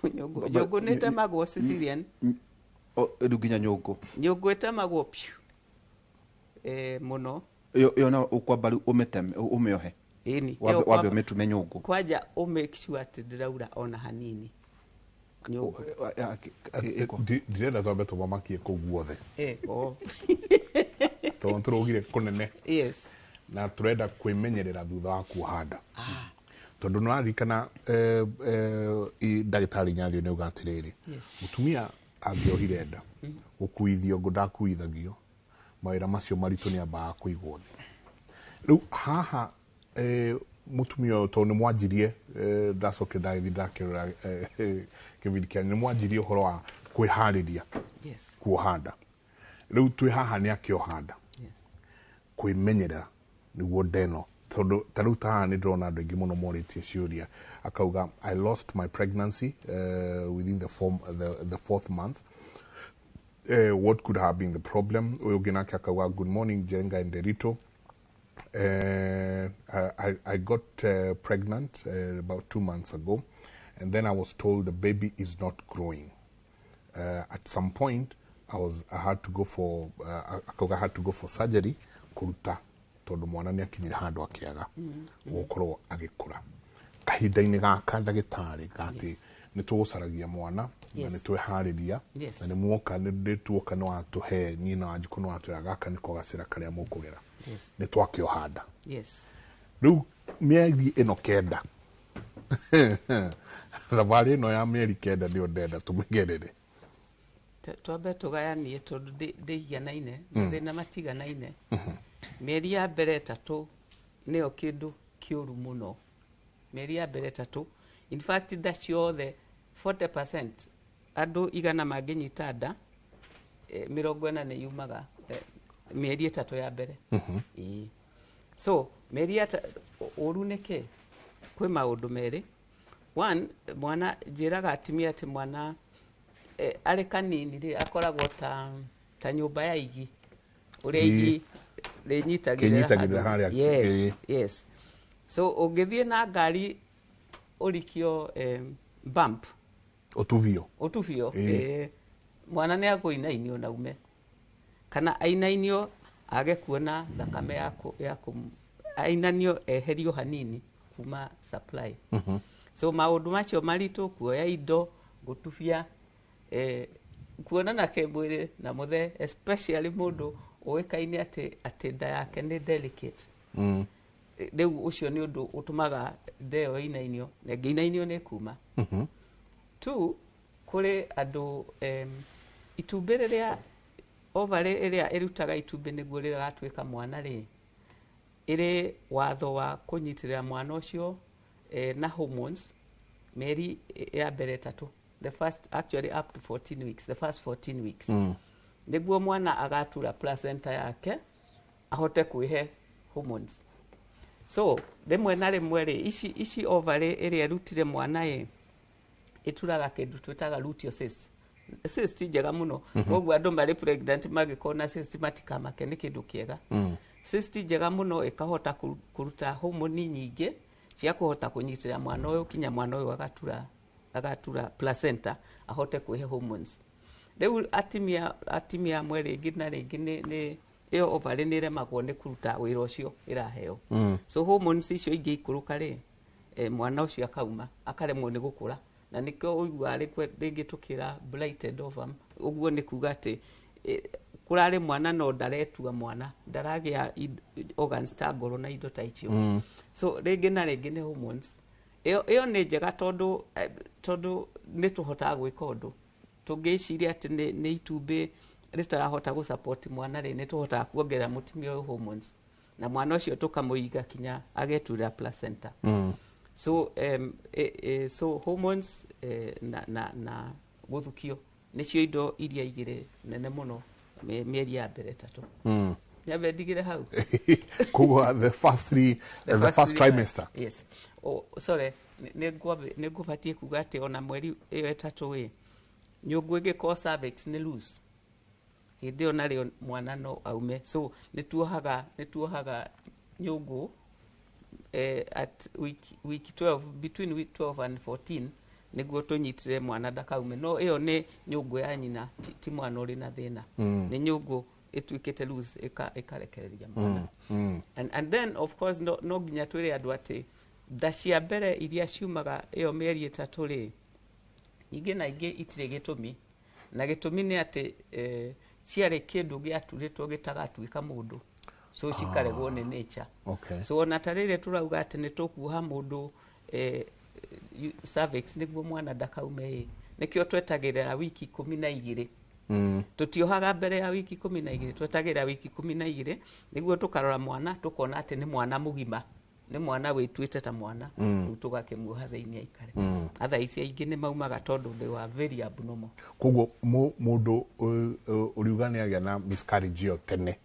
Nyũngũ nĩ ĩtemagwo cesarean. Rĩu nginya nyũngũ? Nyũngũ ĩtemagwo piũ, mũno. Ĩyo na ũkwamba rĩu ũmĩteme, ũmĩohe? Ĩni. Wambe Ĩyo wambe ũmĩtume nyũngũ. Kwanja ũ make sure atĩ ndĩraura ona hanini nyũngũ. Ĩko. Ndirenda twambe tũmamakie kũu guothe Oh. tondũ tũrũgire kũnene Yes. na turenda kwĩmenyerera thutha wa kuoha nda, tondũ nĩ waririkana ndagĩtarĩ Nyathio nĩ auga atĩrĩrĩ, mũtumia angĩohire nda, gũkuithio ngũ ndakuithagio, mawĩra macio maritũ nĩ ambaga kũigwo thĩ. Rĩu haha mũtumia ũyũ, tondũ nĩ mwanjirie, ndacokire ndagĩthiĩ ndakĩrora kĩbindi kĩanyu, nĩ mwanjirie ũhoro wa kwĩharĩria kuoha nda. Rĩu twĩ haha nĩ akĩoha nda, kwĩmenyerera nĩguo ndeno, tondũ ta rĩu ta haha nĩ ndĩrona andũ aingĩ mũno morĩtie ciũria. Akauga, "I lost my pregnancy within the fourth month. What could have been the problem?" Ũyũ ũngĩ nake akauga, "Good morning, Njenga and Derito. I got pregnant about 2 months ago, and then I was told the baby is not growing. At some point, I had to go for akauga I had to go for surgery kũruta tondũ mwana nĩ akinyire handũ akĩaga gũkorwo agĩkũra." Kahinda-inĩ gaka, ndagĩtarĩ, gatĩ nĩ tũgũcaragia mwana na nĩ tweharĩria na nĩ muoka, nĩ tuoka, nĩ watũhe niĩ na Wanjikũ, nĩ watũhe gaka nĩko gacĩra karĩa mũkũgera. Nĩ twakĩoha nda. Rĩu mĩeri ĩno 9, thabarĩ ĩno ya mĩeri 9 nĩyo ndenda tũmĩgerere. Twambe tũgayanie tondũ ndĩiganaine, mathĩna matiganaine. Mĩeri ya mbere 3 nĩyo kĩndũ kĩũru mũno. Mĩeri ya mbere 3, in fact, nda ciothe 40%, andũ 100 mangĩnyita nda, 40 nĩ yumaga mĩeri 3 ya mbere. Ĩĩ. So mĩeri ya ũru nĩ kĩ? Kwĩ maũndũ merĩ. One, mwana, njĩraga atumia atĩ mwana arĩ kanini rĩ, akoragwo ta nyũmba ya igi. Ũrĩa igi rĩnyitagĩrĩra Kĩnyitagĩrĩra handũ. Harĩa, Yes, yes. So ũngĩthiĩ na ngari ũrikio bump Ũtubio. Ũtubio. Mwana nĩ akũinainio na ume kana ainainio age kuona thakame ya ainanio eherio hanini kuma supply. So maũndũ macio maritũ, kuoya indo, gũtubia, kuonana kĩmwĩrĩ na mũthee, especially mũndũ ũĩkaine atĩ nda yake nĩ delicate. Rĩu ũcio nĩ ũndũ ũtũmaga nda ĩyo ĩinainio, na ĩngĩinainio nĩ kuma. Two, kũrĩ andũ itumbĩ rĩrĩa ovary ĩrĩa ĩrutaga itumbĩ nĩguo rĩgatuĩka mwana rĩ, ĩrĩ watho wa kũnyitĩrĩra mwana ũcio na hormones mĩeri ya mbere 3, the first, actually up to 14 weeks, the first 14 weeks, nĩguo mwana agatura placenta yake ahote kwĩhe hormones. So rĩmwe na rĩmwe rĩ, ici ovary ĩrĩa ĩrutire mwana ĩ ĩturaga kĩndũ twĩtaga luteal cyst. Cyst njega mũno, koguo andũ marĩ pregnant mangĩkorwo na cyst matikamake, nĩ kĩndũ kĩega. Cyst njega mũno ĩkahota kũruta homoni nyingĩ cia kũhota kũnyitĩrĩra mwana ũyũ kinya mwana ũyũ agatura placenta ahote kwĩhe hormones. Rĩu atimia amwe rĩngĩ na rĩngĩ nĩ ĩyo ovary nĩ ĩremagwo nĩ kũruta wĩra ũcio ĩraheo. So hormones icio ingĩikũrũka rĩ, mwana ũcio akauma akaremwo nĩ gũkũra, na nĩkĩo ũiguaga rĩngĩ tũkĩra blighted ovum. Ũguo nĩ kuga atĩ kũrarĩ mwana no ndaretua mwana, ndaragĩa organs ta ngoro na indo ta icio. So rĩngĩ na rĩngĩ nĩ hormones. Ĩyo nĩ njega tondũ nĩ tũhotaga gwĩka ũndũ tũngĩciria atĩ nĩ itumbĩ rĩtarahota gũ support mwana rĩ, nĩ tũhotaga kuongerera mũtumia ũyũ hormones na mwana ũcio tũkamũiga kinya ageturĩra placenta. So hormones na gũthukio nĩcio indo iria igĩrĩ nene mũno mĩeri ya mbere 3. Nyambe ndigĩre hau. Koguo the first three, the first 3 trimester. Yes. Oh, sorry, nĩ ngũbatiĩ kuga atĩ ona mweri ĩyo 3 ĩ, nyũngũ ĩngĩkorwo cervix nĩ loose, hĩndĩ ĩyo narĩo mwana no aume. So nĩ tuohaga nyũngũ at week 12, between week 12 and 14, nĩguo tũnyitĩre mwana ndakaume. No ĩyo nĩ nyũngũ ya nyina, ti mwana ũrĩ na thĩna. Nĩ nyũngũ ĩtuĩkĩte loose ĩkarekereria mwana. And then of course no nginya twĩre andũ atĩ nda cia mbere iria ciumaga ĩyo mĩeri 3 rĩ, nyingĩ na ingĩ itirĩ gĩtũmi, na gĩtũmi nĩ atĩ ciarĩ kĩndũ gĩaturĩtwo gĩtagatuĩka mũndũ, so cikaregwo nĩ nature. So ona ta rĩrĩa tũrauga atĩ nĩ tũkuoha mũndũ cervix nĩguo mwana ndakaume ĩ, nĩkĩo twetagĩrĩra wiki 12. Tũtiohaga mbere ya wiki 12, twetagĩrĩra wiki 12 nĩguo tũkarora mwana tũkona atĩ nĩ mwana mũgima, nĩ mwana wĩtuĩte ta mwana. Rĩu tũgakĩmuoha thĩinĩ aikare. Atha ici aingĩ nĩ maumaga tondũ they were very abnormal. Koguo mũndũ ũriuga nĩ agĩa na miscarriage ĩyo tene,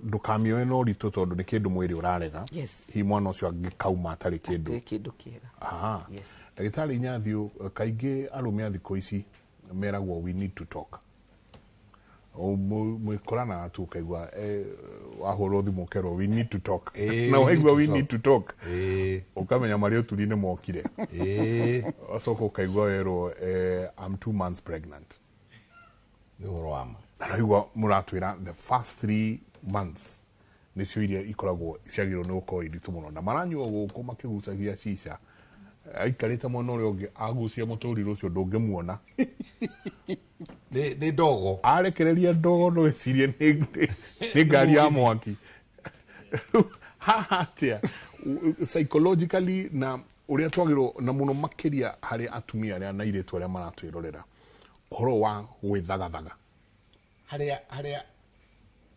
ndũkamĩoe na ũritũ tondũ nĩ kĩndũ mwĩrĩ ũrarega. Hihi mwana ũcio angĩkauma atarĩ kĩndũ. Hatirĩ kĩndũ kĩega. Aha. Yes. Ndagĩtarĩ Inyathiũ, kaingĩ arũme a thikũ ici meragwo "we need to talk". Mwĩkoranaga tu ũkaigua wahũrwo thimũ ũkerwo "we need to talk". Na we need waigua to "we talk." need to talk", ũkamenya marĩa ũturi-inĩ mokire. Wacoka ũkaigua werwo "I'm 2 months pregnant". Nĩ ũhoro wa ma. Na naigua mũratwĩra the first 3 months nĩcio iria ikoragwo ciagĩrĩirwo nĩ gũkorwo iritũ mũno, na maranyua gũkũ makĩgucagia cica, aikarĩte mwena ũrĩa ũngĩ agucia mũtũrĩre ũcio ndũngĩmuona. Nĩ ndogo. Arekereria ndogo no ĩcirie nĩ ngari ya mwaki. Haha atĩa psychologically na ũrĩa twagĩrĩirwo, na mũno makĩria harĩ atumia arĩa na airĩtu arĩa maratwĩrorera, ũhoro wa gwĩthagathaga? Harĩa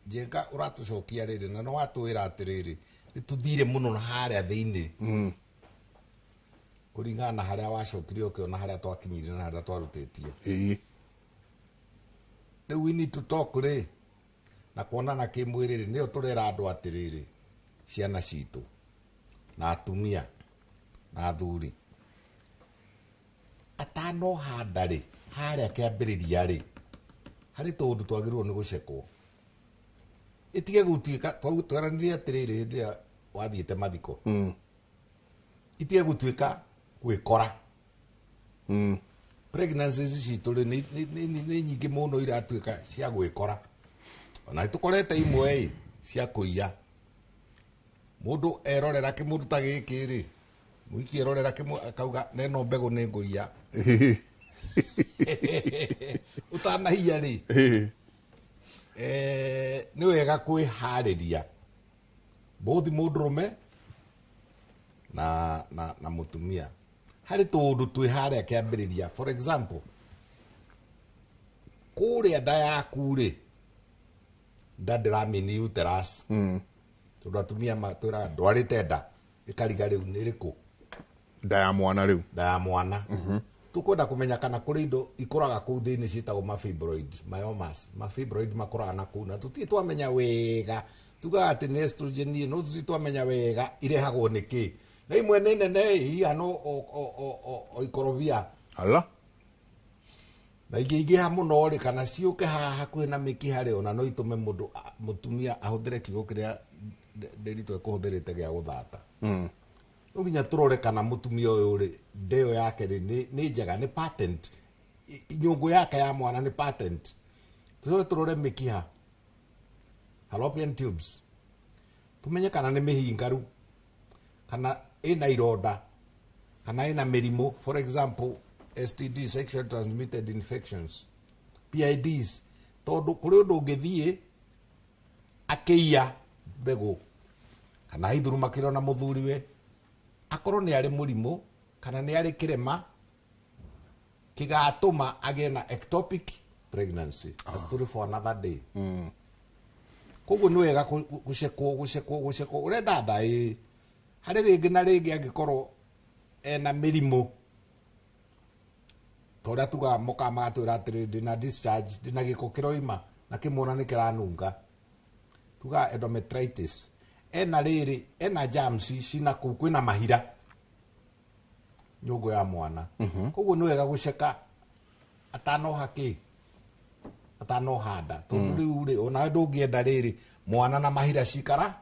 Njenga ũratũcokia rĩrĩ na nĩ watwĩra atĩrĩrĩ, nĩ tũthire mũno na harĩa thĩinĩ kũringana na harĩa wacokire ũkĩona harĩa twakinyire na harĩa twarutĩtie. Rĩu we need to talk rĩ, na kuonana kĩmwĩrĩ rĩ, nĩyo tũrera andũ atĩrĩrĩ, ciana citũ na atumia na athuri, atanohanda rĩ, harĩa kĩambĩrĩria rĩ, harĩ tũũndũ twagĩrĩirwo nĩ gũcekwo. Ĩtige gũtuĩka tweranire atĩrĩrĩ hĩndĩ ĩrĩa wathiĩte mathiko. Itige gũtuĩka gwĩkora. Pregnancies citũ rĩ nĩ nyingĩ mũno iratuĩka cia gwĩkora. Ona nĩtũkorete imwe ĩ cia kũiya. Mũndũ erorera kĩmũndũ ta gĩkĩ rĩ, mũiki erorera kĩmũ akauga neno mbegũ nĩ ngũiya. Ũtanahiya rĩ, nĩ wega kwĩharĩria both mũndũrũme na mũtumia. Harĩ tũũndũ twĩ harĩa kĩambĩrĩria. For example, kũrĩa nda yaku rĩ, nda ndĩramini uterus. Tondũ atumia matwĩraga ndwarĩte nda, ĩkariga rĩu nĩ ĩrĩkũ? Nda ya mwana rĩu. Nda ya mwana. Tũkwenda kũmenya kana kũrĩ indo ikũraga kũu thĩinĩ ciĩtagwo mafibroid, myomas. Mafibroid makũraga na kũu na tũtirĩ twamenya wega. Tugaga atĩ nĩ estrogen, no tũtirĩ twamenya wega irehagwo nĩ kĩ. Na imwe nĩ nene ihana o ikorobia. Ala. Na ingĩingĩha mũno rĩ, kana ciũke haha hakuhĩ na mĩkiha rĩ, ona no itũme mũndũ mũtumia ahũthĩre kiugo kĩrĩa Ndĩritũ ekũhũthĩrĩte gĩa gũthata. No nginya tũrore kana mũtumia ũyũ rĩ, nda ĩyo yake rĩ, nĩ njega, nĩ patent. Nyũngũ yake ya mwana nĩ patent. Tũcoke tũrore mĩkiha, fallopian tubes, tũmenye kana nĩ mĩhingaru, kana ĩna ironda, kana ĩna mĩrimũ. For example, STD, sexually transmitted infections, PIDs, tondũ kũrĩ ũndũ ũngĩthiĩ akĩiya mbegũ kana aithurumakĩrwo na mũthuriwe, akorwo nĩ arĩ mũrimũ kana nĩ arĩ kĩrema kĩgatũma agĩe na ectopic pregnancy. A story for another day. Koguo nĩ wega gũcekwo, gũcekwo, gũcekwo. Ũrenda nda ĩ harĩ rĩngĩ na rĩngĩ angĩkorwo ena mĩrimũ ta ũrĩa tugaga mokaga magatwĩra atĩrĩ ndĩna discharge, ndĩna gĩko kĩroima na kĩmwe nĩ kĩranunga, tugaga endometritis. Ena rĩrĩ, ena germs cina kũu, kwĩna mahira nyũngũ ya mwana. Koguo nĩ wega gũceka atanoha kĩ, atanoha nda, tondũ rĩu rĩ onawe ndũngĩenda rĩrĩ mwana na mahira cikara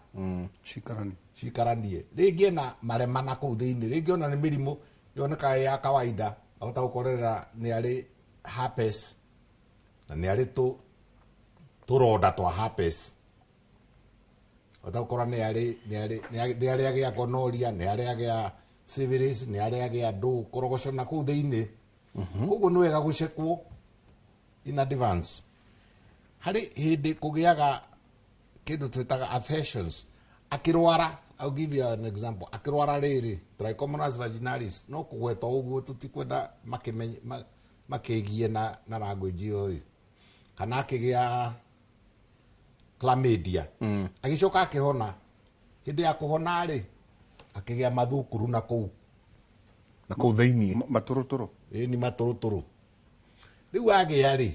cikaranie, cikaranie. Rĩngĩ ena marema na kũu thĩinĩ, rĩngĩ ona nĩ mĩrimũ yonekaga ya kawaida, ahota gũkorerera nĩ arĩ herpes na nĩ arĩ tũronda twa herpes, ahota gũkora nĩ arĩ nĩ arĩ agĩa gonorrhea, nĩ arĩ agĩa syphilis, nĩ arĩ agĩa ndũ korogoco na kũu thĩinĩ. Koguo nĩ wega gũcekwo in advance. Harĩ hĩndĩ kũgĩaga kĩndũ twĩtaga adhesions. Akĩrwara, I'll give you an example. Akĩrwara rĩrĩ trichomonas vaginalis, no kũgweta ũguo tũtikwenda makĩgie na language ĩyo ĩ. Kana akĩgĩa chlamydia. Agĩcoka akĩhona. Hĩndĩ ya kũhona rĩ, akĩgĩa mathukuru na kũu. Na kũu thĩinĩ. Matũrũtũrũ. Ĩĩ nĩ matũrũtũrũ. Rĩu agĩa rĩ,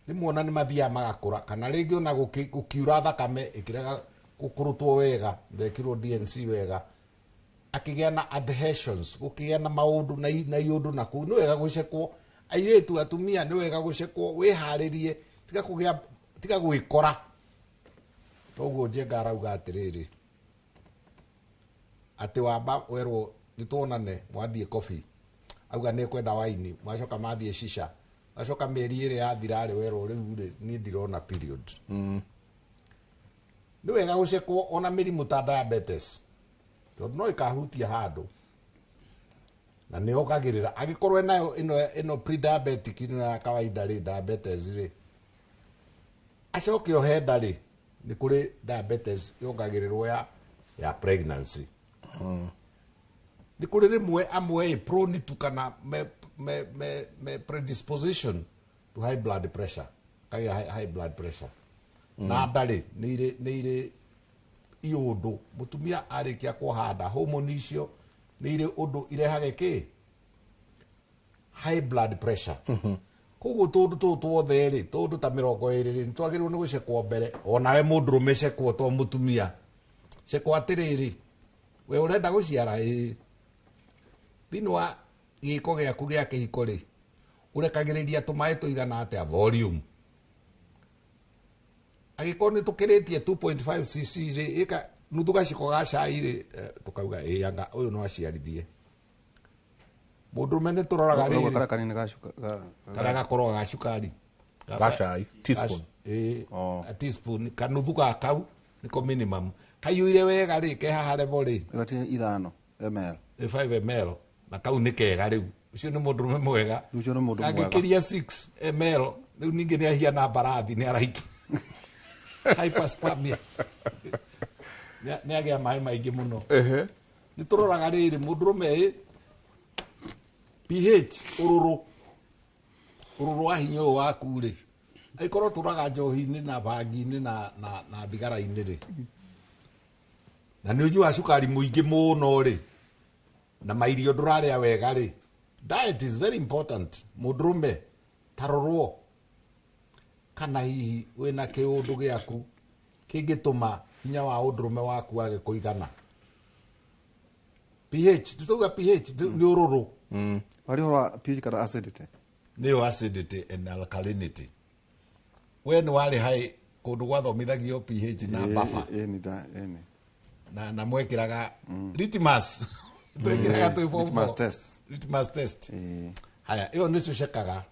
rĩmwe ona nĩ mathiaga magakũra, kana rĩngĩ ona gũkiura thakame ĩkĩrega gũkũrũtwo wega, ndekirwo DNC wega, akĩgĩa na adhesions, gũkĩgĩa na maũndũ na iũndũ na kũu. Nĩ wega gũcekwo airĩtu, atumia, nĩ wega gũcekwo, wĩharĩrie, tiga kũgĩa, tiga gwĩkora. Toguo Njenga arauga atĩrĩrĩ, atĩ wamba werwo nĩ tuonane, mwathiĩ coffee, auga nĩ kwenda waini, mwacoka mathiĩ shisha, wacoka mĩeri ĩrĩ yathira rĩ, werwo rĩu rĩ niĩ ndirona period. Nĩ wega gũcekwo ona mĩrimũ ta diabetes, tondũ no ĩkahutia handũ na nĩ yongagĩrĩra. Angĩkorwo enayo ĩno pre-diabetic ĩno ya kawaida rĩ, diabetes rĩ, acoke ohe nda rĩ, nĩ kũrĩ diabetes yongagĩrĩrwo ya pregnancy. Nĩ kũrĩ rĩmwe amwe ĩ prone to kana me predisposition to high blood pressure, kagĩa high blood pressure. Na nda rĩ, nĩ irĩ iũndũ mũtumia arĩkia kuoha nda, hormone icio nĩ irĩ ũndũ irehage kĩ high blood pressure. Koguo tũndũ tũtũ tuothe rĩ, tũndũ ta 20 rĩ, nĩ twagĩrĩirwo nĩ gũcekwo mbere. Onawe mũndũrũme cekwo to mũtumia, cekwo atĩrĩrĩ, we ũrenda gũciara ĩ, thĩinĩ wa gĩko gĩaku gĩa kĩhiko rĩ, ũrekagĩrĩria tũmaĩ tũigana atĩa volume. Angĩkorwo nĩ tũkĩrĩtie 2.5 cc rĩ, ĩka nuthu gaciko ga cai rĩ, tũkauga ĩ anga ũyũ no aciarithie. Mũndũrũme nĩ tũroraga Ũguo rĩrĩ karĩa kanini ga cuka- karĩa gakoragwo ga cukari. Ga cai, teaspoon. Ĩ, Oh. a teaspoon kanuthu ga kau nĩko minimum. Kaiyũire wega rĩ, ke haha level rĩ, Gati 5 ml. nĩ 5 ml na kau nĩ kega rĩu. Ũcio nĩ mũndũrũme mwega. Ũcio nĩ mũndũ mwega. Angĩkĩria 6 ml rĩu ningĩ nĩ ahiana mbarathi nĩ araiki. Hyperspermia. Nĩ agĩa maĩ maingĩ mũno. Ehe. Nĩ tũroraga rĩrĩ mũndũrũme ĩ pH ũrũrũ ũrũrũ wa hinya ũyũ waku rĩ, angĩkorwo tũraga njohi-inĩ na bangi-inĩ na thigara-inĩ rĩ, na nĩ ũnyuaga cukari mũingĩ mũno rĩ, na mairio ndũrarĩa wega rĩ, diet is very important. Mũndũrũme tarorwo kana hihi wĩna kĩũndũ gĩaku kĩngĩtũma hinya wa ũndũrũme waku wage kũigana. pH, tũtauga pH nĩ ũrũrũ. Wari ũhoro wa pH kana acidity? Nĩyo acidity and alkalinity. We nĩ warĩ hai kũndũ gwathomithagio pH na buffer. Ĩ, nĩ ĩ, nĩ. Na mwekĩraga litmus. Twekĩraga twĩ form Litmus four. test. Litmus test. Ĩ. Haya, ĩyo nĩ tũcekaga.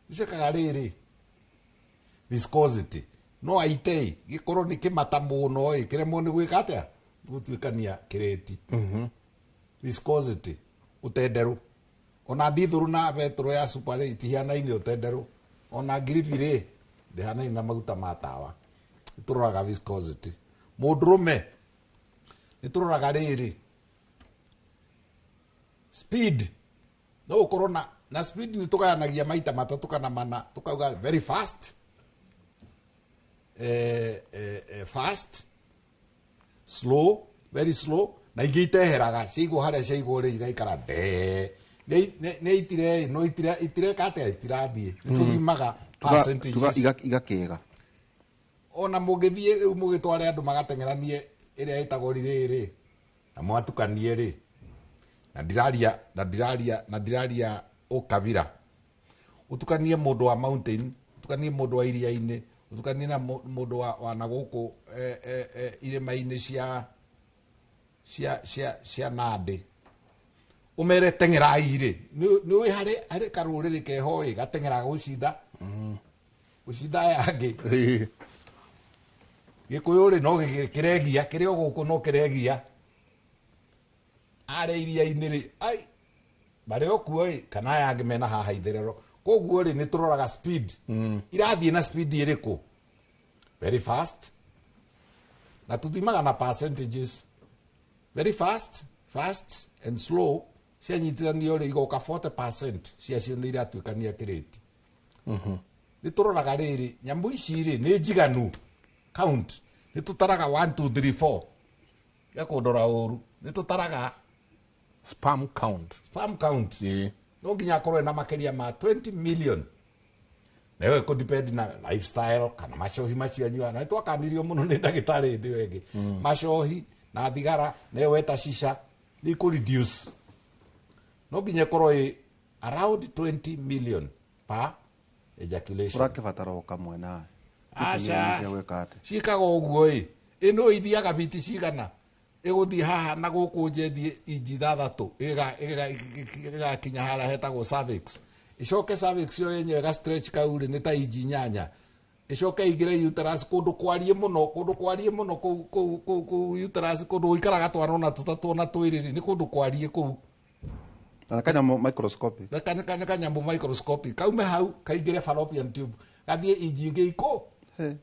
Tũcekaga rĩrĩ viscosity. No aite gĩkorwo nĩ kĩmata mũno ĩ, kĩremwo nĩ gwĩka atĩa? Gũtuĩkania kĩrĩti. Viscosity, ũtenderũ. Ona ndithũrũ na betũrũ ya super rĩ, itihianaine ũtenderũ. Ona ngirithi rĩ, ndĩhanaine na maguta ma tawa. Nĩ tũroraga viscosity. Mũndũrũme nĩ tũroraga rĩrĩ speed. No ũkorwo na speed nĩ tũgayanagia maita matatũ kana mana, tũkauga very fast, fast, slow, very slow, na ingĩ iteheraga ciaigwo harĩa ciaigwo rĩ igaikara ndee. Nĩ itire, no itire, itireka atĩa, itirathiĩ. Nĩ tũthimaga percentages. Igakĩga. Ona mũngĩthiĩ rĩu mũgĩtware andũ magateng'eranie ĩrĩa ĩtagwo relay rĩ, na mwatukanie rĩ, na ndiraria, na ndiraria, na ndiraria ũkabira. Ũtukanie mũndũ wa mountain, ũtukanie mũndũ wa iria-inĩ, ũtukanie na mũndũ wa na gũkũ, irĩma-inĩ cia Nandĩ. Ũmere teng'erai rĩ, nĩ ũĩ harĩ karũrĩrĩ keho ĩ, gateng'eraga gũcinda. Gũcinda aya angĩ. Gĩkũyũ rĩ, no kĩregia, kĩrĩ o gũkũ no kĩregia. Arĩa iria-inĩ rĩ, ai, marĩ o kuo ĩ, kana aya angĩ mena haha itherero. Koguo rĩ, nĩ tũroraga speed. Irathiĩ na speed ĩrĩkũ? Very fast. Na tũthimaga na percentages. Very fast, fast and slow. Cianyitithanio rĩ, igoka 40% ciacio nĩ iratuĩkania kĩrĩti. Nĩ tũroraga rĩrĩ, nyamũ ici rĩ, nĩ njiganu. Count. Nĩ tũtaraga 1, 2, 3, 4. Ya kũndora ũru. Nĩ tũtaraga Sperm count. Sperm count. Ĩ. No nginya akorwo ena makĩria ma 20 million. Na ĩyo ĩkũ depend na lifestyle kana macohi macio anyuaga. Na nĩtwakanirio mũno nĩ ndagĩtarĩ hĩndĩ ĩyo ĩngĩ. Macohi na thigara na ĩyo weta shisha nĩ ikũ reduce. No nginya ĩkorwo ĩ around 20 million per ejaculation. Ũrakĩbatara o kamwe nawe. Aca. Cia gwĩka atĩa? Ciĩkaga ũguo ĩ. Ĩno ithiaga biti cigana? Ĩgũthiĩ haha na gũkũ nja ĩthiĩ inji ithathatũ, ĩgakinya harĩa hetagwo cervix. Ĩcoke cervix yo yenyewe ĩga stretch kau rĩ, nĩ ta inji inyanya. Ĩcoke ĩingĩre uterus kũndũ kwarie mũno, kũndũ kwarie mũno kũu, kũu, kũu, kũu uterus, kũndũ gũikaraga twana ona tũtatũ ona twĩrĩ rĩ, nĩ kũndũ kwarie kũu. Na kanyamũ microscopic. Na kanyamũ microscopic. Kaume hau, kaingĩre fallopian tube. Gathiĩ inji ingĩ ikũ. He.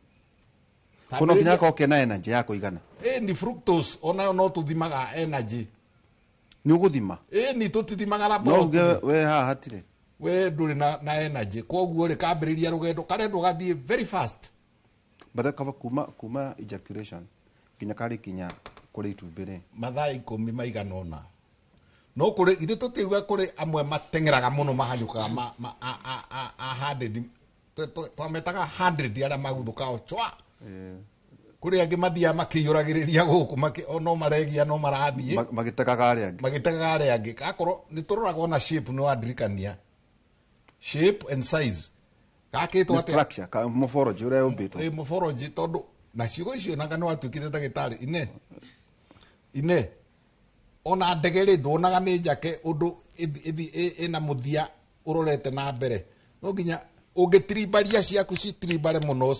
Kũno nginya gakorwo kena energy ya kũigana. Ĩ, ni fructose, onayo no tũthimaga energy. Nĩ ũgũthima? Ĩ, ni tũtithimaga No laboratory. uge we haha hatirĩ. We ndũrĩ na energy. Koguo rĩ, kambĩrĩria rũgendo, karendwo gathiĩ very fast. But kaba kuma ejaculation nginya karĩ kinya kũrĩ itumbĩ rĩ. Mathaa ikũmi maigana ũna. No kũrĩ, ithuĩ tũtiuga kũrĩ amwe mateng'eraga mũno mahanyũkaga a 100. Twametaga 100 arĩa maguthũkaga o chwa. Kũrĩ angĩ mathiaga makĩiyũragĩrĩria gũkũ, o no maregia, no marathiĩ. Magĩtegaga arĩa angĩ. Magĩtegaga arĩa angĩ. Akorwo nĩ tũroraga ona shape, nĩ wandirikania. Shape and size. Gakĩtwo Nĩ atĩa? Structure ka morphology ũrĩa yũmbĩtwo. Ĩ morphology, tondũ na ciugo icio nanga nĩ watuĩkire ndagĩtarĩ ine ine ona ndege rĩ, nduonaga nĩ njake ũndũ ĩna mũthia ũrorete na mbere. No nginya ũngĩtirimbaria ciaku citirimbare mũno,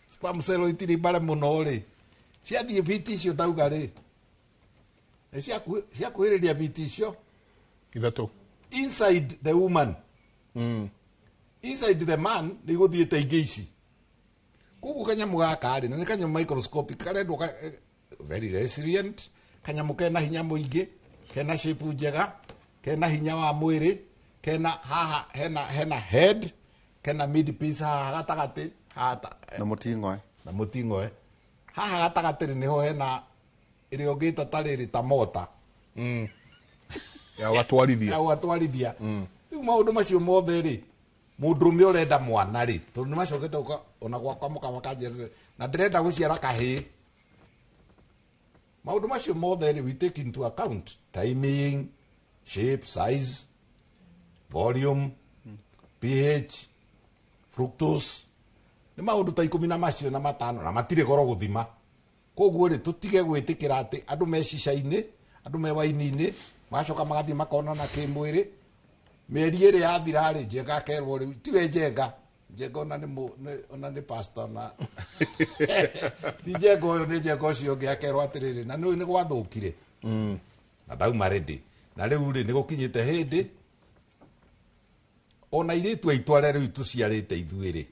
sperm cell itirimbare mũno rĩ, ciathiĩ biti icio ndauga rĩ, nĩ ciakuhĩrĩria biti icio 3. Inside the woman, inside the man nĩ igũthiĩte ingĩ ici. Koguo kanyamũ gaka rĩ, na nĩ kanyamũ microscopic karendwo ka, very resilient, kanyamũ kena hinya mũingĩ, kena shape njega, kena hinya wa mwĩrĩ, kena haha hena head, kena mid piece haha gatagatĩ haha Na mũting'oe. Na mũting'oe haha gatagatĩ rĩ, nĩho hena ĩrĩa ũngĩta ta rĩrĩ ta mota ya ũgatwarithia. Ya ũgatwarithia. Rĩu maũndũ macio mothe rĩ, mũndũrũme ũrenda mwana rĩ, tondũ nĩ macokete gũka ona gwakwa mũkawa kanjĩrĩte na ndĩrenda gũciara kahĩĩ, maũndũ macio mothe rĩ, we take into account timing, shape, size, volume, pH, fructose. Nĩ maũndũ ta 15 na matirĩ goro gũthima. Koguo rĩ, tũtige gwĩtĩkĩra atĩ andũ me cica-inĩ, andũ me waini-inĩ, magacoka magathiĩ makonana kĩmwĩrĩ. Mĩeri 2 yathira rĩ, Njenga akerwo rĩu tiwe Njenga. Njenga ona nĩ ona nĩ pastor, na ti Njenga ũyũ, nĩ Njenga ũcio ũngĩ. Akerwo atĩrĩrĩ, na nĩũĩ nĩ gwathũkire na ndauma ready, na rĩu rĩ, nĩ gũkinyĩte hĩndĩ ona airĩtu aitũ arĩa rĩu tũciarĩte ithuĩ rĩ,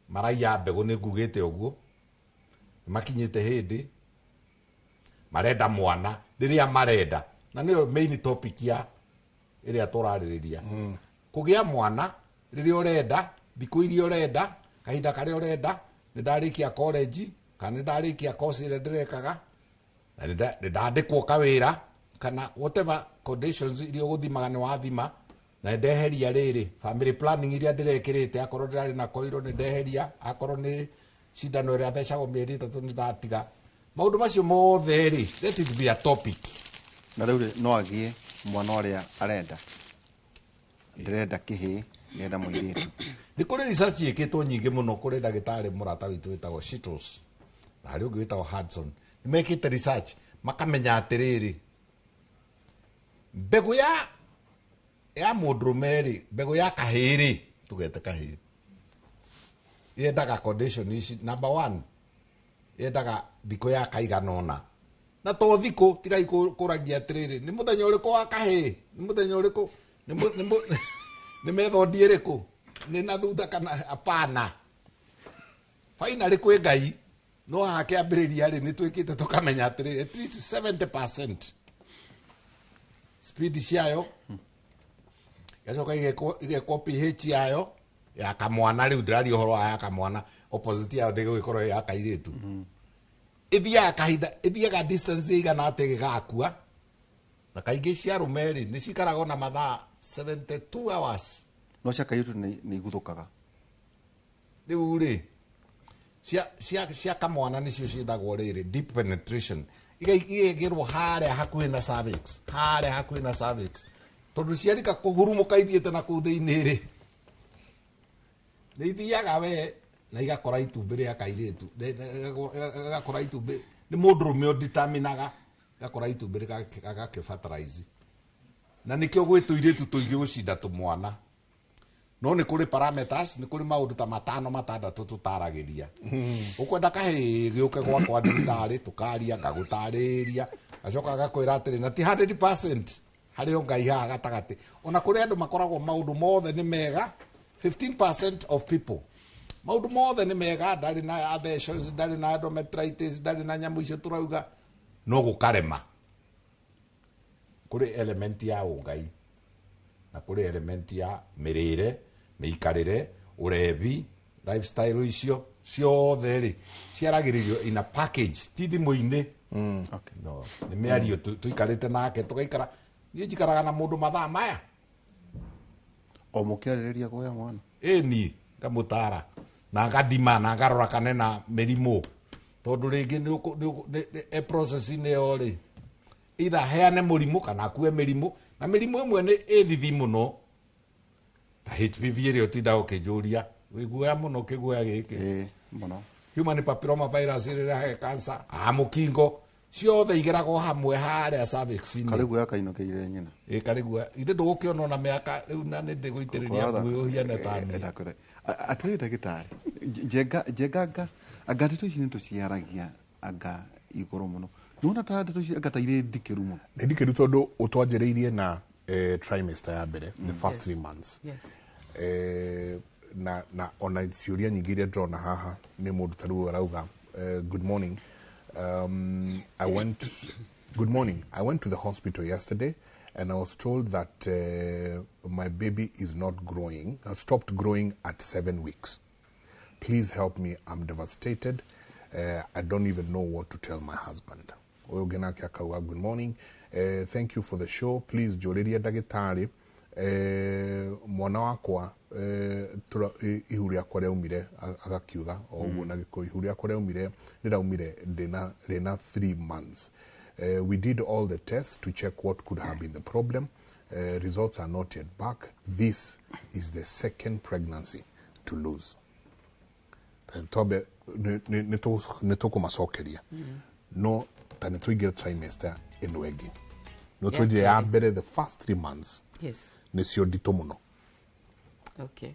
maraiya mbegũ, nĩ ngugĩte ũguo, nĩ makinyĩte hĩndĩ marenda mwana rĩrĩa marenda, na nĩyo main topic ya ĩrĩa tũrarĩrĩria, kũgĩa mwana rĩrĩa ũrenda, thikũ iria ũrenda, kahinda karĩa ũrenda. Nĩ ndarĩkia college kana nĩ ndarĩkia course ĩrĩa ndĩrekaga na nĩ ndandĩkwo kawĩra kana whatever conditions iria ũgũthimaga nĩ wathima, na nĩ ndeheria rĩrĩ family planning iria ndĩrekĩrĩte. Akorwo ndĩrarĩ na koiro nĩ ndeheria, akorwo nĩ cindano ĩrĩa thecagwo mĩeri 3 nĩ ndatiga. Maũndũ macio mothe rĩ, let it be a topic. Na rĩu rĩ, no agĩe mwana ũrĩa arenda? Ndĩrenda kĩhĩĩ, ndĩrenda mũirĩtu. Nĩ kũrĩ research ĩkĩtwo nyingĩ mũno. Kũrĩ ndagĩtarĩ mũrata witũ wĩtagwo Shittles na harĩ ũngĩ wĩtagwo Hudson. Nĩ mekĩte research makamenya atĩrĩrĩ, mbegũ ya mũndũrũme rĩ, mbegũ ya kahĩĩ rĩ, tũgete kahĩĩ, yendaga condition ici. Number one, yendaga thikũ ya kaigana ũna, na to thikũ. Tigai kũragia atĩrĩrĩ, nĩ mũthenya ũrĩkũ wa kahĩĩ, nĩ mũthenya ũrĩkũ, nĩ methodi ĩrĩkũ, nĩ na thutha kana hapana. Finally kwĩ Ngai, no haha kĩambĩrĩria rĩ, nĩ twĩkĩte tũkamenya atĩrĩrĩ, at least 70% speed ciayo, igacoka igekwo pH yayo ya kamwana. Rĩu ndĩraria ũhoro wa ya kamwana, opposite yayo ndĩgũgĩkorwo ĩ ya kairĩtu. Ĩthiaga kahinda, ĩthiaga distance ĩigana atĩa ĩgĩgakua, na kaingĩ cia arũme rĩ, nĩ cikaraga ona mathaa 72 hours. No cia kairĩtu nĩ iguthũkaga. Rĩu rĩ, cia kamwana nĩcio ciĩtagwo rĩrĩ deep penetration. Igekĩrwo harĩa hakuhĩ na cervix, harĩa hakuhĩ na cervix, tondũ ciarika kũhurumũka ithiĩte na kũu thĩinĩ rĩ, nĩ ithiaga we na igakora itumbĩ rĩa kairĩtu. Igakora itumbĩ, nĩ mũndũrũme ũnditaminaga, igakora itumbĩ rĩgakĩfertilize, na nĩkĩo gwĩ tũirĩtu tũingĩ gũcinda tũmwana. No nĩ kũrĩ parameters, nĩ kũrĩ maũndũ ta 5 6 tũtaragĩria. Ũkwenda kahĩĩ gĩũke gwakwa thibitarĩ, tũkaria, ngagũtarĩria, gacoka gakwĩra atĩrĩ, na ti 100%, harĩ o Ngai haha gatagatĩ. Ona kũrĩ andũ makoragwo maũndũ mothe nĩ mega, 15% of people maũndũ mothe nĩ mega, ndarĩ na adhesions, ndarĩ na endometritis, ndarĩ na nyamũ icio tũrauga, no gũkarema. Kũrĩ element ya ũngai na kũrĩ element ya mĩrĩre, mĩikarĩre, ũrevi, lifestyle, icio ciothe rĩ, ciaragĩrĩrio in a package, ti thimũ-inĩ. No nĩ mĩario tũikarĩte nake, tũgaikara. Niĩ njikaraga na mũndũ mathaa maya. O mũkĩarĩrĩria kuoya mwana. Ĩni, ngamũtara na ngathima na ngarora kana na mĩrimũ, tondũ rĩngĩ nĩ e process-inĩ ĩyo rĩ, either heane mũrimũ kana akue mĩrimũ, na mĩrimũ ĩmwe nĩ ĩthithi mũno. Ta HPV ĩrĩa ũtindaga ũkĩnjũria, wĩ guoya mũno kĩguoya gĩkĩ. Ĩĩ mũno. Human papilloma virus ĩrĩa ĩrehaga cancer, a mũkingo, ciothe igeragwo hamwe harĩa cervix-inĩ. Karĩ guoya kainũkĩire nyina. Ĩ karĩ guoya. Ithe ndũgũkĩona ona mĩaka rĩu na nĩ ndĩgũitĩrĩria nguĩ ũhiane ta niĩ. Atĩrĩ ndagĩtarĩ, njenga njenga anga anga ndeto ici nĩ tũciaragia anga igũrũ mũno. Nĩwona ta ndeto ici anga ta irĩ ndikĩru mũno. Nĩ ndikĩru tondũ ũtwanjĩrĩirie na trimester ya mbere, the first 3 months. Yes. Na ona ciũria nyingĩ iria ndĩrona haha nĩ mũndũ ta rĩu arauga, good morning. I went, good morning. I went to the hospital yesterday and I was told that my baby is not growing, has stopped growing at 7 weeks. Please help me. I'm devastated. I don't even know what to tell my husband. Ũyũ ũngĩ nake akauga, good morning. Thank you for the show. Please, njũrĩrie ndagĩtarĩ. Mwana wakwa, ihu rĩakwa rĩaumire, agakiuga o ũguo na gĩkũyũ, ihu rĩakwa rĩaumire, rĩraumire ndĩna 3 months. We did all the tests to check what could have been the problem. Results are not yet back. This is the second pregnancy to lose. Tobe nĩ tũkũmacokeria. No ta nĩ tũingĩre trimester ĩno ĩngĩ. No twenjire ya mbere the first 3 months. Yes. Nĩcio nditũ mũno. Okay.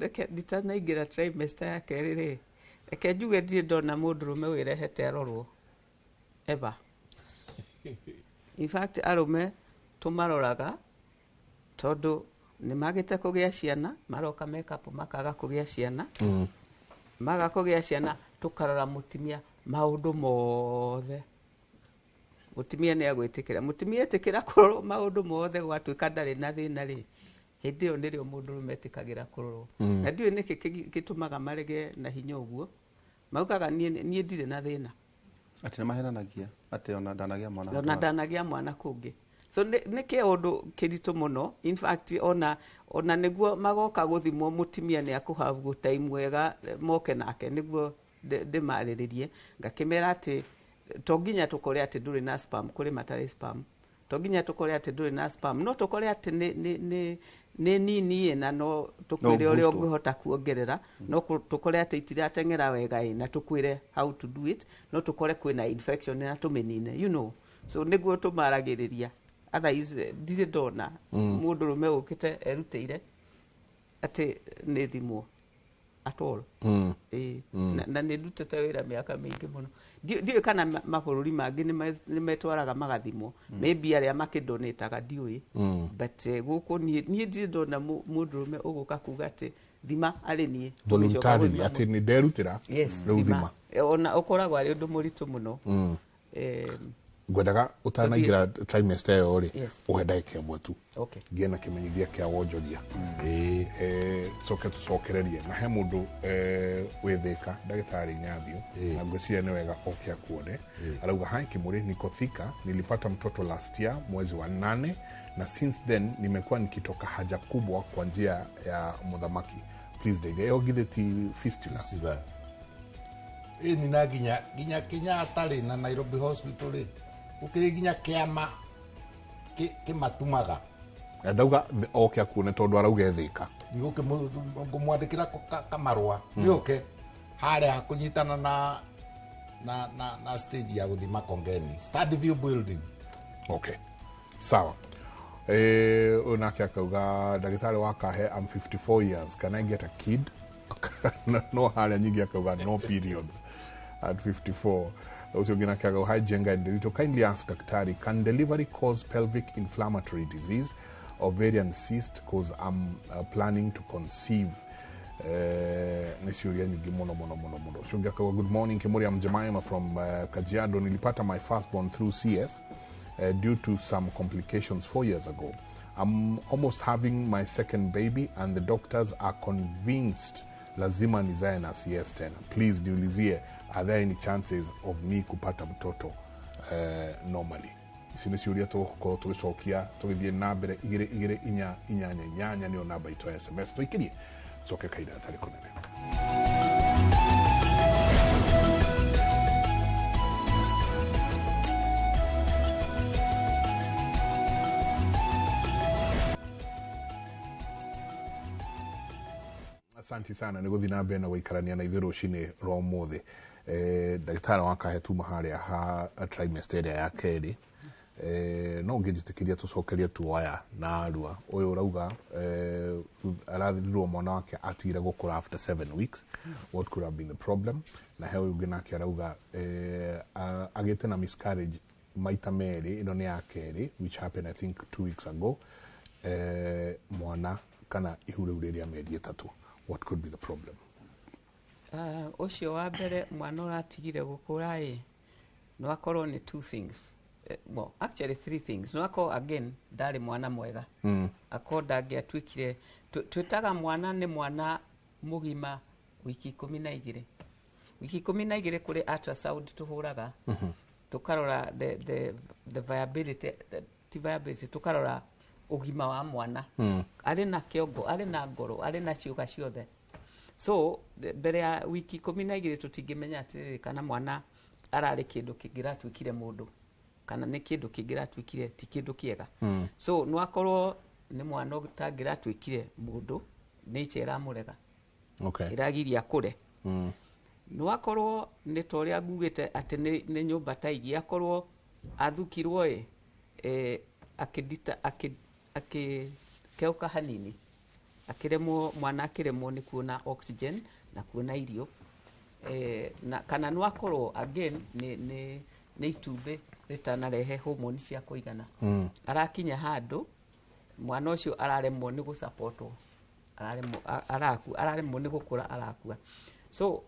Reke nditanaingĩra trimester ya kerĩ rĩ, reke njuge ndirĩ ndona mũndũrũme wĩrehete arorwo ever. In fact, arũme tũmaroraga tondũ nĩ magĩte kũgĩa ciana, maroka makeup makaga kũgĩa ciana. Maga kũgĩa ciana tũkarora mũtumia maũndũ mothe. Mũtumia nĩ agwĩtĩkĩra. Mũtumia etĩkĩra kũrorwo maũndũ mothe gwatuĩka ndarĩ na thĩna rĩ, hĩndĩ ĩyo nĩrĩo mũndũrũme etĩkagĩra kũrorwo. Na ndiũĩ nĩkĩ gĩtũmaga marege na hinya ũguo. Maugaga niĩ ndirĩ na thĩna. Atĩ nĩ mahenanagia atĩ ona ndanagĩa mwana. Ona ndanagĩa mwana kũngĩ. So nĩ kĩũndũ kĩritũ mũno. In fact, ona nĩguo magoka gũthimwo mũtumia nĩ akũhavwo time wega moke nake nĩguo ndĩmarĩrĩrie. Ngakĩmera atĩ to nginya tũkore atĩ ndũrĩ na sperm, kũrĩ matarĩ sperm. To nginya tũkore atĩ ndũrĩ na sperm, no tũkore atĩ nĩ nini ĩ, na no tũkwĩre No ũrĩa boost. ũngĩhota kuongerera, no tũkore atĩ itirateng'era wega ĩ, na tũkwĩre how to do it, no tũkore kwĩna infection na tũmĩnine, you know. So nĩguo tũmaragĩrĩria. Otherwise ndirĩ ndona mũndũrũme ũkĩte erutĩire atĩ nĩ thimwo at all. Na nĩ ndutĩte wĩra mĩaka mĩingĩ mũno. Ndiũĩ kana mabũrũri mangĩ nĩ metwaraga magathimwo. Maybe arĩa makĩndonĩtaga ndiũĩ. But gũkũ niĩ ndirĩ ndona mũndũrũme ũgũka kuga atĩ thima arĩ niĩ. Voluntarily, atĩ nĩ nderutĩra, Yes, rĩu thima. thima. Ona ũkoragwo arĩ ũndũ mũritũ mũno. Ngwendaga ũtanaingĩra trimester ĩyo rĩ, Yes. ũhe ndagĩka ĩmwe tu. Okay. Ngĩe na kĩmenyithia kĩa wonjoria. Coke tũcokererie. Na he mũndũ, wĩ Thĩka, ndagĩtarĩ Nyathio, na ngwĩciria nĩ wega oke akuone. Arauga, hi Kimuri, niko Thika, nilipata mtoto last year mwezi wa 8 na since then nimekuwa nikitoka haja kubwa kwa njia ya muthamaki. Please ndeithia. Ĩyo githĩ ti fistula? Fistula. Ĩ, ni na nginya Kenyatta rĩ, na Nairobi Hospital rĩ, gũkĩrĩ nginya kĩama kĩmatumaga. Na ndauga oke akuone tondũ arauga e Thĩka. Ngũmwandĩkĩra kamarũa, nĩũke harĩa kũnyitana na stage ya gũthiĩ Makongeni, Study View Building. Okay. Sawa. Ũyũ nake akauga ndagĩtarĩ wa Kahe, I'm 54 years, can I get a kid? No harĩa nyingĩ akauga no periods at 54. Ũcio ũngĩ nake akauga, hi Njenga and Ndiritu, kindly ask daktari, can delivery cause pelvic inflammatory disease, ovarian cyst, because I'm planning to conceive? Nĩ ciũria nyingĩ mũno, mũno, mũno, mũno. Ũcio ũngĩ akauga, good morning Kimuri, I'm Jemima from Kajiado. Nilipata my firstborn through CS due to some complications 4 years ago. I'm almost having my second baby and the doctors are convinced lazima nizae na CS tena. Please niulizie, are there any chances of me kupata mtoto normally? Ici nĩ ciũria tũgũkorwo tũgĩcokia tũgĩthiĩ na mbere. Igĩrĩ igĩrĩ inya inyanya inyanya nĩyo namba itũ ya SMS. Tũikĩrie coke kahinda gatarĩ kũnene. Asante sana nĩ gũthiĩ na mbere na gũikarania na ithuĩ rũcinĩ rwa ũmũthĩ. Ndagĩtarĩ wa Kahe tuma harĩa ha trimester ĩrĩa ya kerĩ. No ũngĩnjĩtĩkĩria tũcokerie tuoya na arua ũyũ ũrauga arathirirwo mwana wake atigire gũkũra after 7 weeks. What could have been the problem? Na he ũyũ ũngĩ nake arauga agĩte na miscarriage maita merĩ, ĩno nĩ ya kerĩ, which happened, I think, 2 weeks ago. Mwana kana ihu rĩu rĩrĩa mĩeri 3, what could be the problem? Ũcio wa mbere, mwana ũratigire gũkũra ĩ, no akorwo nĩ two things. Well, actually three things. No akorwo again ndarĩ mwana mwega, akorwo ndangĩatuĩkire. Twĩtaga mwana nĩ mwana mũgima wiki 12. Wiki 12 kũrĩ ultrasound tũhũraga, tũkarora the viability, ti viability, tũkarora ũgima wa mwana, arĩ na kĩongo, arĩ na ngoro, arĩ na ciũga ciothe. So mbere ya wiki 12 tũtingĩmenya atĩrĩrĩ kana mwana ararĩ kĩndũ kĩngĩratuĩkire mũndũ kana nĩ kĩndũ kĩngĩratuĩkire ti kĩndũ kĩega. So no akorwo nĩ mwana ũtangĩratuĩkire mũndũ, nature ĩramũrega, ĩragiria akũre. No akorwo nĩ ta ũrĩa ngugĩte atĩ nĩ nyũmba ta igi, akorwo athukirwo ĩ, akĩdita akĩkeuka hanini, akĩremwo, mwana akĩremwo nĩ kuona oxygen na kuona irio. Na kana no akorwo again nĩ itumbĩ rĩtanarehe hormone cia kũigana. Arakinya handũ mwana ũcio araremwo nĩ gũsapotwo, araremwo, arakua, araremwo nĩ gũkũra, arakua. So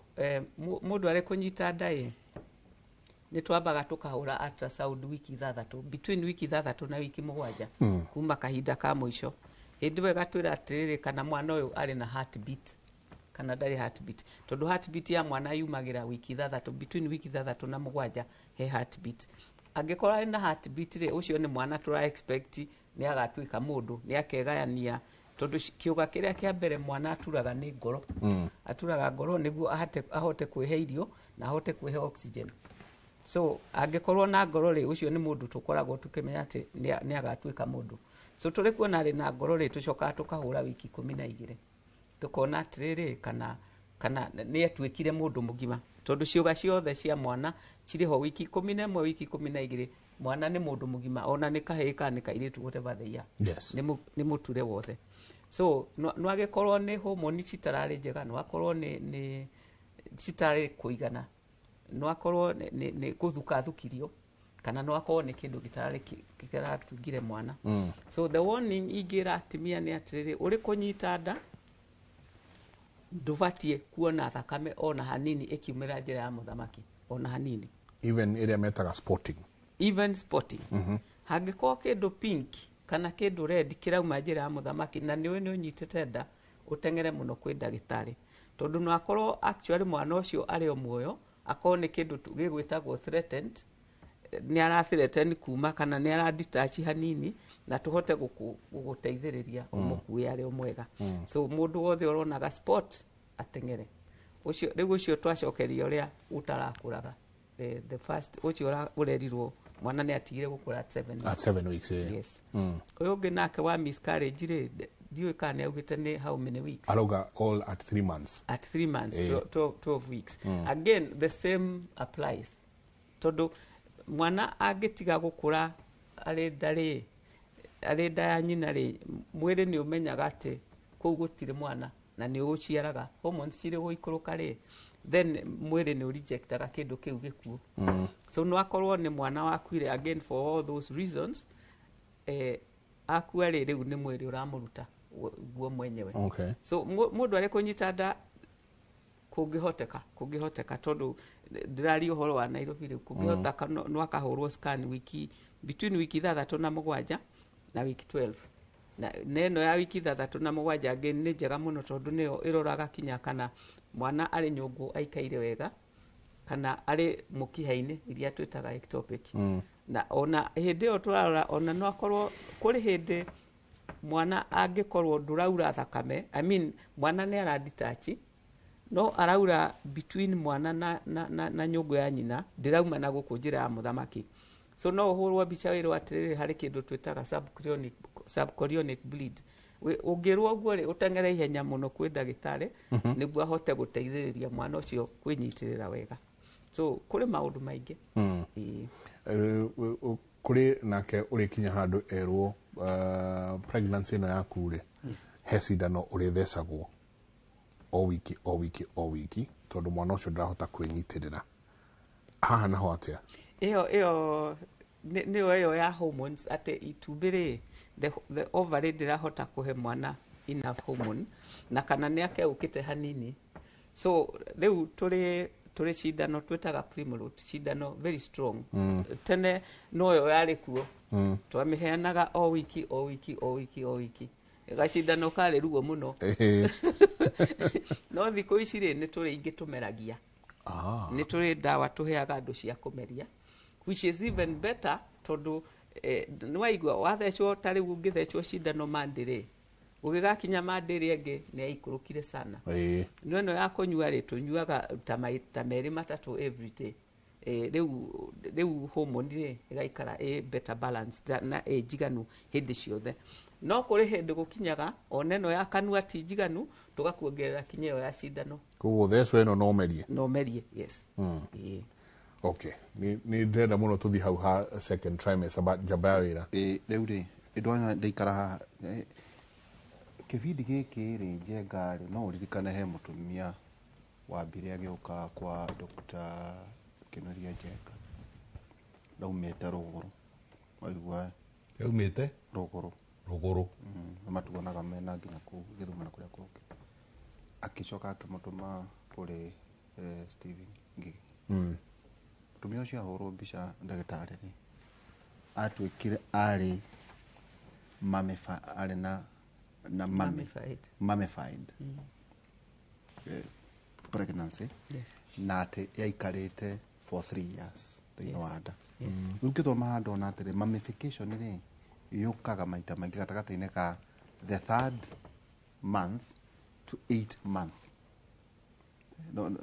mũndũ arĩ kũnyita nda ĩ, nĩ twambaga tũkahũra ultrasound wiki 6, between wiki 6 na wiki 7 kuma kahinda ka mũico. Hĩndĩ ĩyo ĩgatwĩra atĩrĩrĩ kana mwana ũyũ arĩ na heartbeat kana ndarĩ heartbeat, tondũ heartbeat ya mwana yumagĩra wiki 6, between wiki 6 na 7 he heartbeat. Angĩkorwo arĩ na heartbeat rĩ, ũcio nĩ mwana tũra expect nĩ agatuĩka mũndũ, nĩ akegayania, tondũ kĩũga kĩrĩa kĩa mbere mwana aturaga nĩ ngoro. Aturaga ngoro nĩguo ahote kwĩhe irio na ahote kwĩhe oxygen. So angĩkorwo na ngoro rĩ, ũcio nĩ mũndũ tũkoragwo tũkĩmenya atĩ nĩ agatuĩka mũndũ. So tũrĩ kuona arĩ na ngoro rĩ, tũcokaga tũkahũra wiki 12, tũkona atĩrĩrĩ kana nĩ atuĩkire mũndũ mũgima, tondũ ciũga ciothe cia mwana cirĩ ho wiki 11, wiki 12 mwana nĩ mũndũ mũgima, ona nĩ kahĩĩ kana nĩ kairĩtu, whatever they are. Nĩ mũture wothe. So no agĩkorwo nĩ hormone citararĩ njega, no akorwo nĩ citarĩ kũigana, no akorwo nĩ gũthuka athukirio, kana no akorwo nĩ kĩndũ gĩtararĩ kĩratungire mwana. So the warning ingĩra atumia nĩ atĩrĩrĩ, ũrĩ kũnyita nda ndũbatiĩ kuona thakame ona hanini ĩkiumĩra njĩra ya mũthamaki, ona hanini. Even ĩrĩa metaga spotting? Even spotting. Hangĩkorwo kĩndũ pink kana kĩndũ red kĩrauma njĩra ya mũthamaki na nĩwe nĩ ũnyitĩte nda, ũteng'ere mũno kwĩ ndagĩtarĩ, tondũ no akorwo actually mwana ũcio arĩ o muoyo, akorwo nĩ kĩndũ gĩgwĩtagwo threatened, nĩ ara threaten kuma kana nĩ ara detach hanini, na tũhote gũgũteithĩrĩria ũmũkue arĩ o mwega. So mũndũ wothe ũronaga spot ateng'ere. Ũcio rĩu ũcio twacokeria ũrĩa ũtarakũraga, the first ũcio ũrerirwo mwana nĩ atigire gũkũra at 7 At 7 weeks, eh. Yes. Ũyũ ũngĩ nake wa miscarriage rĩ, ndiũĩ kana nĩ augĩte nĩ how many weeks. Arauga all at 3 months. At 3 months, 12 weeks. Again, the same applies, tondũ mwana angĩtiga gũkũra arĩ nda rĩ, arĩ nda ya nyina rĩ, mwĩrĩ nĩ ũmenyaga atĩ kũu gũtirĩ mwana na nĩ ũgũciaraga. Hormones cirĩ gũikũrũka rĩ, then mwĩrĩ nĩ ũrejectaga kĩndũ kĩu gĩkuũ. So no akorwo nĩ mwana wakuire again for all those reasons. Akua rĩ, rĩu nĩ mwĩrĩ ũramũruta guo mwenyewe. So mũndũ arĩ kũnyita nda, kũngĩhoteka, tondũ ndĩraria ũhoro wa Nairobi rĩu, kũngĩhoteka no akahũrwo scan wiki, between wiki 6 na 7 na wiki 12. Na ĩno ya wiki 6 na 7 again nĩ njega mũno, tondũ nĩyo ĩroraga kinya kana mwana arĩ nyũngũ aikaire wega kana arĩ mũkiha-inĩ, iria twĩtaga ectopic. Na ona hĩndĩ ĩyo tũrarora, ona no akorwo kũrĩ hĩndĩ mwana angĩkorwo ndũraura thakame, I mean, mwana nĩ araditachi no araura between mwana na nyũngũ ya nyina, ndĩrauma na gũkũ njĩra ya mũthamaki. So no ũhũrwo mbica wĩrwo atĩrĩrĩ harĩ kĩndũ twĩtaga subchorionic bleed. Ũngĩrwo ũguo rĩ, ũteng'ere ihenya mũno kwĩ ndagĩtarĩ nĩguo ahote gũteithĩrĩria mwana ũcio kwĩnyitĩrĩra wega. So kũrĩ maũndũ maingĩ. Ĩĩ. Kũrĩ nake ũrĩkinya handũ erwo pregnancy ĩno yaku rĩ, he cindano ũrĩthecagwo o wiki o wiki o wiki tondũ mwana ũcio ndarahota kwĩnyitĩrĩra. Haha naho atĩa? Ĩyo nĩyo ĩyo ya hormones, atĩ itumbĩ rĩ, the ovary ndĩrahota kũhe mwana enough hormone, na kana nĩ akeũkĩte hanini. So rĩu tũrĩ cindano twĩtaga Primolut, cindano very strong. Tene noyo yarĩ kuo, twamĩheanaga o wiki o wiki o wiki o wiki, gacindano karĩ ruo mũno. No thikũ ici rĩ, nĩ tũrĩ ingĩ tũmeragia. Nĩ tũrĩ ndawa tũheaga andũ cia kũmeria, which is even better, tondũ nĩ waigua wathecwo, ta rĩu ũngĩthecwo cindano Monday rĩ, ũgĩgakinya Monday ĩrĩa ĩngĩ nĩ yaikũrũkire sana. No ĩno ya kũnyua rĩ, tũnyuaga ta maita merĩ matatũ every day. Rĩu hormone rĩ ĩgaikara ĩ better balanced na ĩ njiganu hĩndĩ ciothe. No kũrĩ hĩndĩ gũkinyaga ona ĩno ya kanua ti njiganu, tũgakuongerera kinya ĩyo ya cindano. Koguo thecwo ĩno no ũmerie? No merie, yes. Ĩĩ. Okay, nĩ ndĩrenda mũno tũthiĩ hau ha second trimester, but njamba ya wĩra. Ĩ, rĩu rĩ, ndona ndaikara haha, kĩbindi gĩkĩ rĩ, Njenga rĩ, no ũririkane he mũtumia wambire agĩũka kwa Dr. Kĩnuthia Njenga, ndaumĩte rũgũrũ, waigua? Yaumĩte rũgũrũ. Rũgũrũ. Nĩ matuonaga mena nginya kũu Gĩthumo na kũrĩa kũngĩ. Akĩcoka akĩmũtũma kũrĩ Stephen Ngigi. Mũtumia ũcio ahũrwo mbica ndagĩtarĩ rĩ, atuĩkire arĩ mummified, arĩ na mummy, Mummified. Mummified. Pregnancy. Na atĩ yaikarĩte for 3 years thĩinĩ wa nda. Rĩu ngĩthoma haha ndona atĩrĩ, mummification rĩ, yũkaga maita maingĩ gatagatĩ-inĩ ka the third month to 8 month.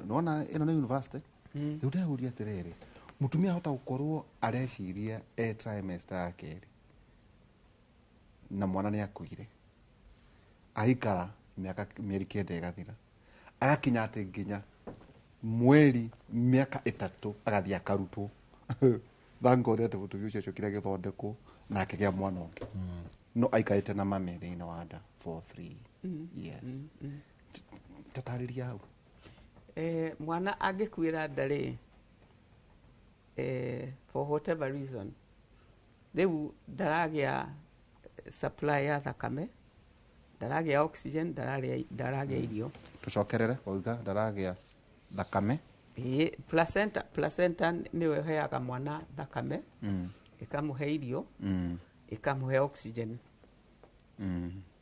Nona ĩno nĩ university. Rĩu ndĩrauria atĩrĩrĩ, mũtumia ahota gũkorwo areciria e trimester ya kerĩ na mwana nĩ akuire, aikara mĩaka mĩeri 9 ĩgathira, agakinya atĩ nginya mweri mĩaka 3 agathiĩ akarutwo. Thank God atĩ mũtumia ũcio acokire agĩthondekwo na akĩgĩa mwana ũngĩ. No aikarĩte na mami thĩinĩ wa nda for 3 years. Tatarĩria hau. Mwana angĩkuĩra nda rĩ, for whatever reason, rĩu ndaragĩa supply ya thakame, ndaragĩa oxygen, ndaragĩa irio. Tũcokerere wauga ndaragĩa thakame. Ĩĩ, placenta nĩyo ĩheaga mwana thakame, ĩkamũhe irio, ĩkamũhe oxygen.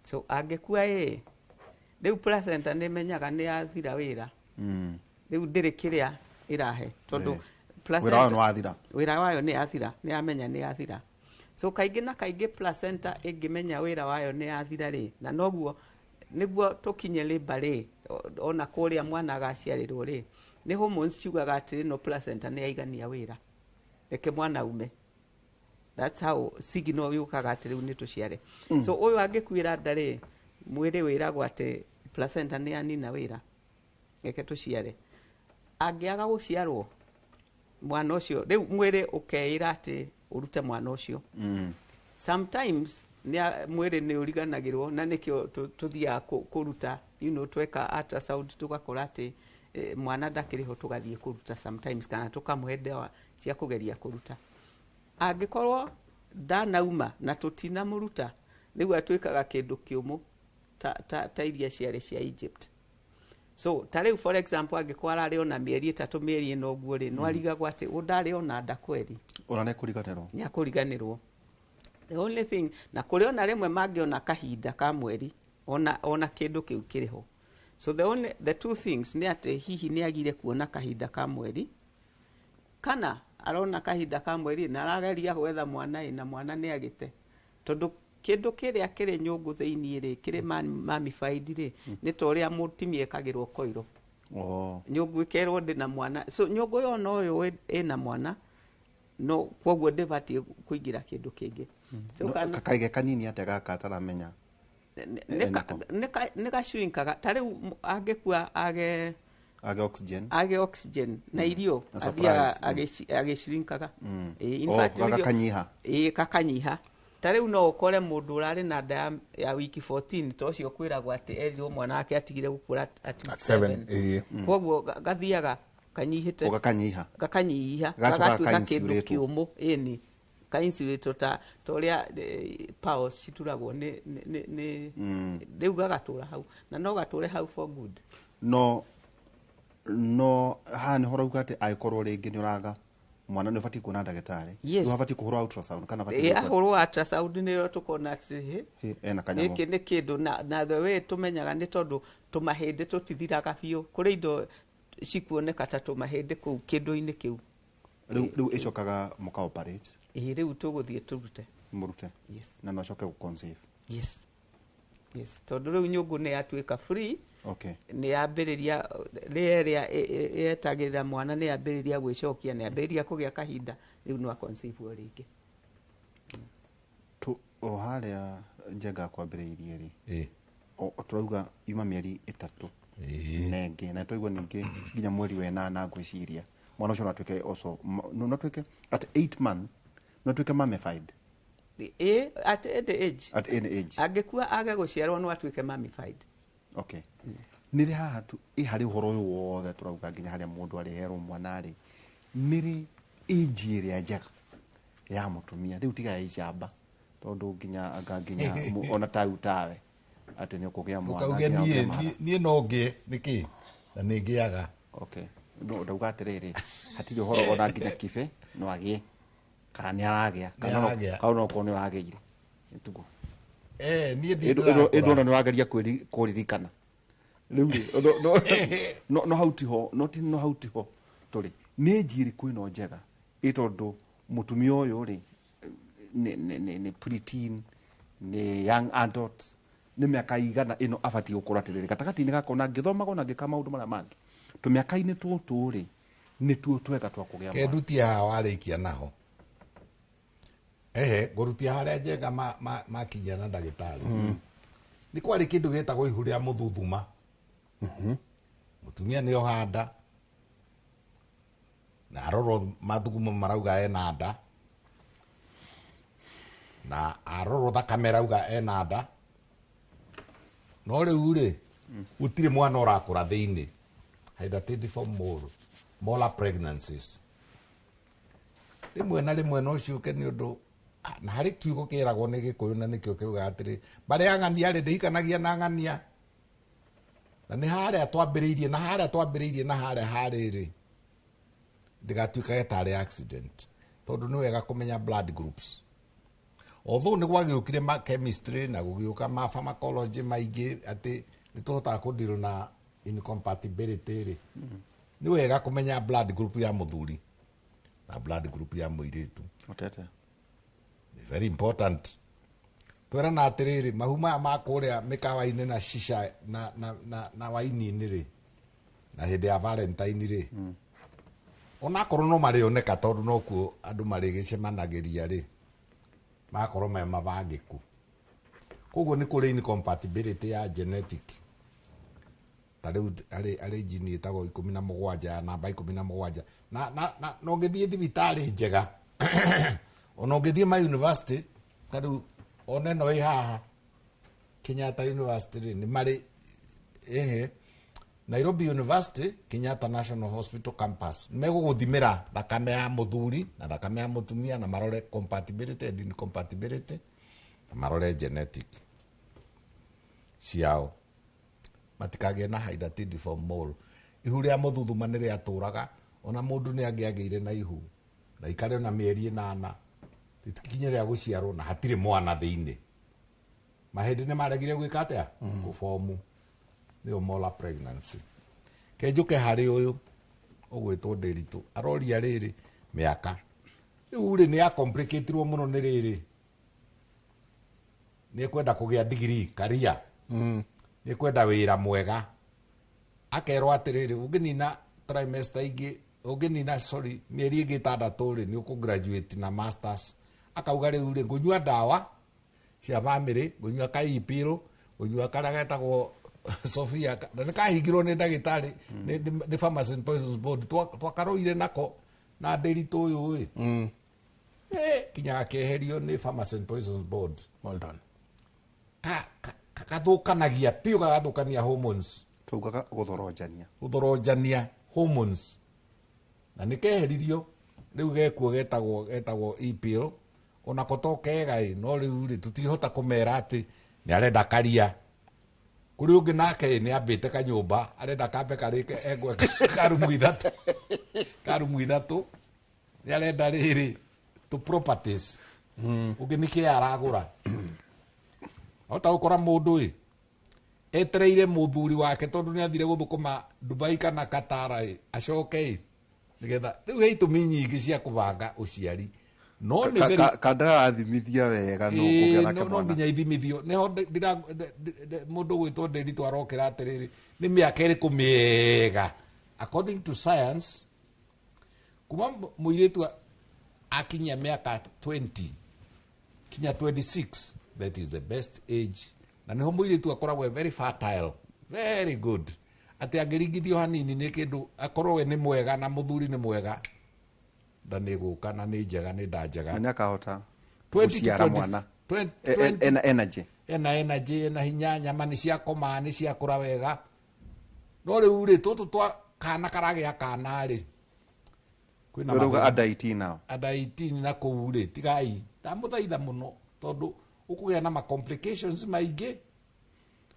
So angĩkua ĩ, rĩu placenta nĩ ĩmenyaga nĩ yathira wĩra. Rĩu ndĩrĩ kĩrĩa ĩrahe, tondũ Wĩra wayo nĩ wathira. Wĩra wayo nĩ yathira, nĩ yamenya nĩ yathira. So kaingĩ na kaingĩ placenta ĩngĩmenya wĩra wayo nĩ yathira rĩ, na noguo nĩguo tũkinye labor rĩ, ona kũrĩa mwana agaciarĩrwo rĩ, nĩ hormones ciugaga atĩ no placenta nĩ yaigania wĩra, reke mwana aume. That's how signal yũkaga atĩ rĩu nĩ tũciare. So ũyũ angĩkuĩra nda rĩ, mwĩrĩ wĩragwo atĩ placenta nĩ yanina wĩra, reke tũciare. Angĩaga gũciarwo mwana ũcio, rĩu mwĩrĩ ũkeĩra atĩ ũrute mwana ũcio. Sometimes mwĩrĩ nĩ ũriganagĩrwo, na nĩkĩo tũthiaga kũruta, tweka ultrasound tũgakora atĩ mwana ndakĩrĩ ho, tũgathiĩ kũruta sometimes, kana tũkamũhe ndawa cia kũgeria kũruta. Angĩkorwo ndanauma na tũtinamũruta, rĩu atuĩkaga kĩndũ kĩũmũ ta iria ciarĩ cia Egypt. So ta rĩu for example angĩkorwo ararĩ ona mĩeri 3 mĩeri 4 ũguo rĩ, no arigagwo atĩ ũ ndarĩ ona nda kweri. Ona nĩ kũriganĩrwo. Nĩ akũriganĩrwo. The only thing, na kũrĩ ona rĩmwe mangĩona kahinda ka mweri, ona kĩndũ kĩu kĩrĩ ho. So the two things nĩ atĩ hihi nĩ agire kuona kahinda ka mweri, kana arona kahinda ka mweri na arageria gwetha mwana ĩ, na mwana nĩ agĩte. Tondũ kĩndũ kĩrĩa kĩrĩ nyũngũ thĩinĩ rĩ, kĩrĩ mummified rĩ, nĩ ta ũrĩa mũtumia ekagĩrwo koiro. Nyũngũ ĩkerwo ndĩ na mwana. So nyũngũ yona ũyũ ĩna mwana, no kwoguo ndĩbatiĩ kũingĩra kĩndũ kĩngĩ. So No, kana kaige kanini atĩa gaka ataramenya? Enako. Nĩ gashrinkaga. Ta rĩu angĩkua age Age oxygen. Age oxygen na irio, Na supplies, athiaga agĩshrinkaga. In Oh, fact, gagakanyiha. Ĩĩ, kakanyiha. Ta rĩu no ũkore mũndũ ũrarĩ na nda ya wiki 14, ta ũcio kwĩragwo atĩ erirwo mwana wake atigire gũkũra at week At 7. 7. Ĩĩ. Koguo gathiaga kanyihĩte. Ũgakanyiha. Gakanyiha. Gacoka gagatuĩka kĩndũ ka-insulate-wo. kĩũmũ. Ĩni, ka-insulate-wo ta ũrĩa pao cituragwo nĩ rĩu gagatũra hau, na no gatũre hau for good. No haha nĩ horauga atĩ angĩkorwo rĩngĩ nĩ ũraga mwana, nĩ ũbatiĩ kuona ndagĩtarĩ? Yes. Nĩ ũbatiĩ kũhũrwo ultrasound kana ũbatiĩ Ĩ, gwĩkwo? Ahũrwo ultrasound nĩrĩo tũkona atĩ hĩ, Hĩ, ena kanyamũ. Gĩkĩ nĩ kĩndũ na the way tũmenyaga nĩ tondũ tũmahĩndĩ tũtithiraga biũ. Kũrĩ indo cikuoneka ta tũmahĩndĩ kũu kĩndũ-inĩ kĩu. Rĩu ĩcokaga mũka operate? Ĩ, rĩu tũgũthiĩ tũrute. Mũrute. Yes. Na no acoke gũ-conceive? Yes, tondũ rĩu nyũngũ nĩ yatuĩka free. Nĩ yambĩrĩria rĩrĩa yetagĩrĩra mwana, nĩ yambĩrĩria gwĩcokia, nĩ yambĩrĩria kũgĩa kahinda, rĩu no aconceive o rĩngĩ. O harĩa Njenga kwambĩrĩirie rĩ, Ĩĩ. tũrauga yuma mĩeri 3 na ĩngĩ, na twaigua ningĩ nginya mweri wa ĩnana, ngwĩciria mwana ũcio no atuĩke also no atuĩke at 8 month, no atuĩke mummified? Ĩ, at any age. At any age. Angĩkua age gũciarwo, no atuĩke mummified. Okay, nĩ rĩ haha tu ĩ harĩ ũhoro ũyũ wothe tũrauga nginya harĩa mũndũ arĩherwo mwana rĩ, nĩ rĩ age ĩrĩa njega ya mũtumia rĩu, tiga ya icamba, tondũ nginya anga nginya ona tau tawe atĩ nĩ ũkũgĩa mwana Ndũkauge nginya niĩ ũgĩe mwana. Niĩ no ngĩe nĩkĩ na nĩ ngĩaga. Okay, no ndauga atĩrĩrĩ, hatirĩ ũhoro ona nginya kibe no agĩe kana nĩ aragĩa kana Nĩ aragĩa. Kana no okorwo nĩ ũragĩire tugo. Niĩ Ĩndĩ ona ndĩrakũra. nĩ ũrageria kũririkana rĩu rĩ, no hau tiho, no ti no hau tiho tũrĩ. Nĩ nji ĩrĩkũ ĩno njega, ĩ tondũ mũtumia ũyũ rĩ nĩ preteen, nĩ young adult, nĩ mĩaka igana ĩno abatiĩ gũkorwo atĩrĩrĩ gatagatĩ-inĩ gaka, ona angĩthomaga, ona angĩka maũndũ marĩa mangĩ, tũmĩaka-inĩ tũtũ rĩ, nĩtuo twega twa kũgĩa mwana? Kendutia haha warĩkia naho. Ehe, ngũrutia harĩa Njenga makinyia na ndagĩtarĩ. Nĩ kwarĩ kĩndũ gĩtagwo ihu rĩa mũthuthuma. Mũtumia nĩ oha nda na arorwo mathugumo marauga ena nda, na arorwo thakame rauga ena nda, no rĩu rĩ gũtirĩ mwana ũrakũra thĩinĩ. Hydatidiform mole, molar pregnancies, rĩmwe na rĩmwe no ciũke nĩ ũndũ na harĩ kiugo kĩragwo nĩ Gĩkũyũ, na nĩkĩo kiugaga atĩrĩ, mbarĩ ya ng'ania rĩ ndĩhikanagia na ng'ania. Na nĩ harĩa twambĩrĩirie, na harĩa twambĩrĩirie, na harĩa harĩrĩ ndĩgatuĩkage tarĩ accident, tondũ nĩ wega kũmenya blood groups. Although nĩ gwagĩũkire ma chemistry na gũgĩũka ma pharmacology maingĩ atĩ nĩ tũhotaga kũdeal na incompatibility rĩ, nĩ wega kũmenya blood group ya mũthuri na blood group ya mũirĩtu. Ũtete. Nĩ very important. Twerana atĩrĩrĩ, mahu maya ma kũrĩa mĩkawa-inĩ na shisha na waini-inĩ rĩ, na hĩndĩ ya Valentine rĩ, onakorwo no marĩoneka tondũ nokuo andũ marĩgĩcemanagĩria rĩ, magakorwo me mabangĩku. Koguo nĩ kũrĩ incompatibility ya genetic. Ta rĩu harĩ jini ĩtagwo 17 ya namba 17, na ũngĩthiĩ thibitarĩ njega, ona ũngĩthiĩ ma university, ta rĩu ona ĩno ĩ haha Kenyatta University rĩ, nĩ marĩ ehe Nairobi University Kenyatta National Hospital campus, megũgũthimĩra thakame ya mũthuri na thakame ya mũtumia na marore compatibility and incompatibility na marore genetic ciao, matikagĩe na hydatidiform mole. Ihu rĩa mũthuthuma nĩ rĩatũraga, ona mũndũ nĩ angĩagĩire na ihu na ikare ona mĩeri 8 rĩtikinye rĩa gũciarwo na hatirĩ mwana thĩinĩ. Mahĩndĩ nĩ maregire gwĩka atĩa? Kũbomu. Nĩyo molar pregnancy. Kenjũke harĩ ũyũ ũgwĩtwo Ndĩritũ, aroria rĩrĩ mĩaka rĩu rĩ nĩ ya complicatirwo mũno nĩ rĩrĩ, nĩ ekwenda kũgĩa degree career, nĩ ekwenda wĩra mwega, akerwo atĩrĩrĩ, ũngĩnina trimester ingĩ, ũngĩnina, sorry, mĩeri ĩngĩ 6 rĩ, nĩ ũkũ graduate na masters. Akauga rĩu rĩ, ngũnyua ndawa cia family, ngũnyua ka pill, Kũnyua karĩa getagwo Sofia na nĩ kahingirwo nĩ ndagĩtarĩ nĩ Pharmacy and Poisons Board. Twakarũire nako na ndĩritũ ũyũ ĩ. Kinya gakeherio nĩ Pharmacy and Poisons Board. Well done. Gathũkanagia biũ, gagathũkania hormones. Taugaga gũthoronjania. Gũthoronjania hormones. Na nĩ keheririo rĩu gekuo getagwo e-pill. Onako to kega ĩ, no rĩu rĩ tũtingĩhota kũmera atĩ nĩ arenda karia. Kũrĩ ũngĩ nake ĩ, nĩ ambĩte kanyũmba arenda kambe karĩke engwe karumu ithatũ. Karumu ithatũ. Nĩ arenda rĩrĩ tũ properties. Ũngĩ nĩ kĩ aragũra. Hota gũkora mũndũ ĩ etereire mũthuri wake tondũ nĩ athire gũthũkũma Dubai kana Qatar ĩ, acoke ĩ, nĩgetha rĩu he itũmi nyingĩ cia kũbanga ũciari. No nĩ very Kandarathimithia wega no kũgĩa nake no mwana. nginya ithimithio. Nĩho mũndũ gwĩtwo Nderitu arokĩra atĩrĩrĩ, nĩ mĩaka ĩrĩkũ mĩega according to science kuma mũirĩtu akinyia mĩaka 20 kinya 26, that is the best age. Na nĩho mũirĩtu akoragwo very fertile, very good, atĩ angĩringithio hanini nĩ kĩndũ akorwo we nĩ mwega na mũthuri nĩ mwega, nda nĩ gũka na nĩ njega, nĩ nda njega. Na nĩ akahota 20 to gũciara 20 mwana. 20 Ena energy. Ena energy, ena hinya, nyama nĩ ciakoma, nĩ ciakũra wega. No rĩu rĩ tũtũ twa kana karagĩa kana rĩ, kwĩna Ũrauga mathĩna. under 18 now. Under 18 na kũu rĩ, tigai, ndamũthaitha mũno tondũ ũkũgĩa na ma complications maingĩ.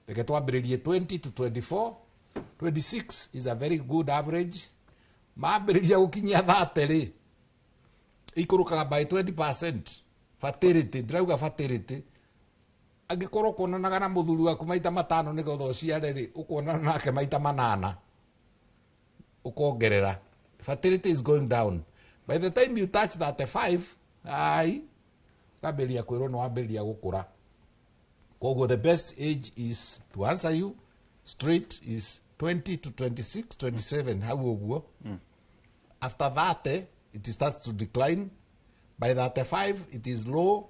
Reke twambĩrĩrie 20 to 24, 26 is a very good average. Mambĩrĩria gũkinyia 30 rĩ, ikũrũkaga by 20% fertility. Ndĩrauga fertility. Angĩkorwo ũkuonanaga na mũthuri waku maita matano nĩgetha ũciare rĩ, ũkuonana nake maita manana, ũkongerera. Fertility is going down. By the time you touch 35, ai, ũkambĩrĩria kwĩrwo nĩ wambĩrĩria gũkũra. Koguo the best age is, to answer you straight, is 20 to 26, 27, hau ũguo. After that, it starts to decline. By 35, it is low.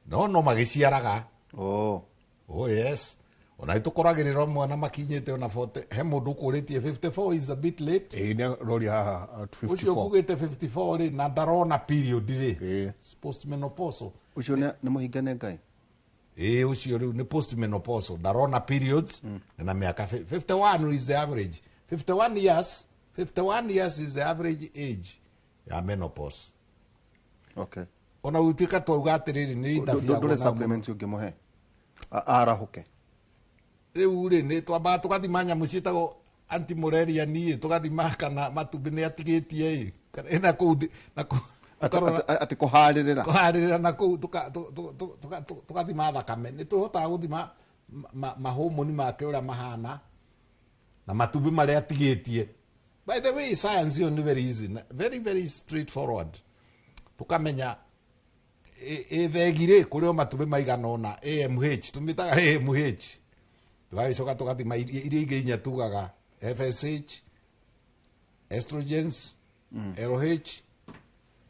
No, no magĩciaraga. Oh. Oh yes. Ona nĩtũkoragĩrĩra mwana makinyĩte ona 40. He mũndũ ũkũrĩtie 54 is a bit late. Ĩĩ, nĩ aroria haha at Ũcio 54. ũkugĩte 54 rĩ, na ndarona period rĩ. Ĩĩ. Postmenopausal. Ũcio nĩ mũhingane Ngai. Ĩĩ, ũcio rĩu nĩ postmenopausal. Ndarona periods na mĩaka 51 is the average. 51 years, 51 years is the average age ya menopause. Okay. Ona gũtuĩka twauga atĩrĩrĩ nĩ interfere Ndũrĩ na supplement ũngĩmũhe arahũke. Rĩu rĩ nĩ twambaga tũgathima nyamũ ciĩtagwo anti-malaria niĩ, tũgathima kana matumbĩ nĩ atigĩtie ĩ, kana ĩna kũu thĩ, na kũu, tũkarora Atĩ kũharĩrĩra. Kũharĩrĩra na kũu, tũgathima thakame. Nĩ tũhotaga gũthima mahormone make ũrĩa mahana na matumbĩ marĩa atigĩtie. By the way, science ĩyo nĩ very easy, very very straightforward. Tũkamenya ĩthegi rĩ kũrĩ o matumbĩ maigana ũna, AMH, tũmĩtaga AMH. Tũgagĩcoka tũgathima iria ingĩ inya tugaga FSH, estrogens, LH,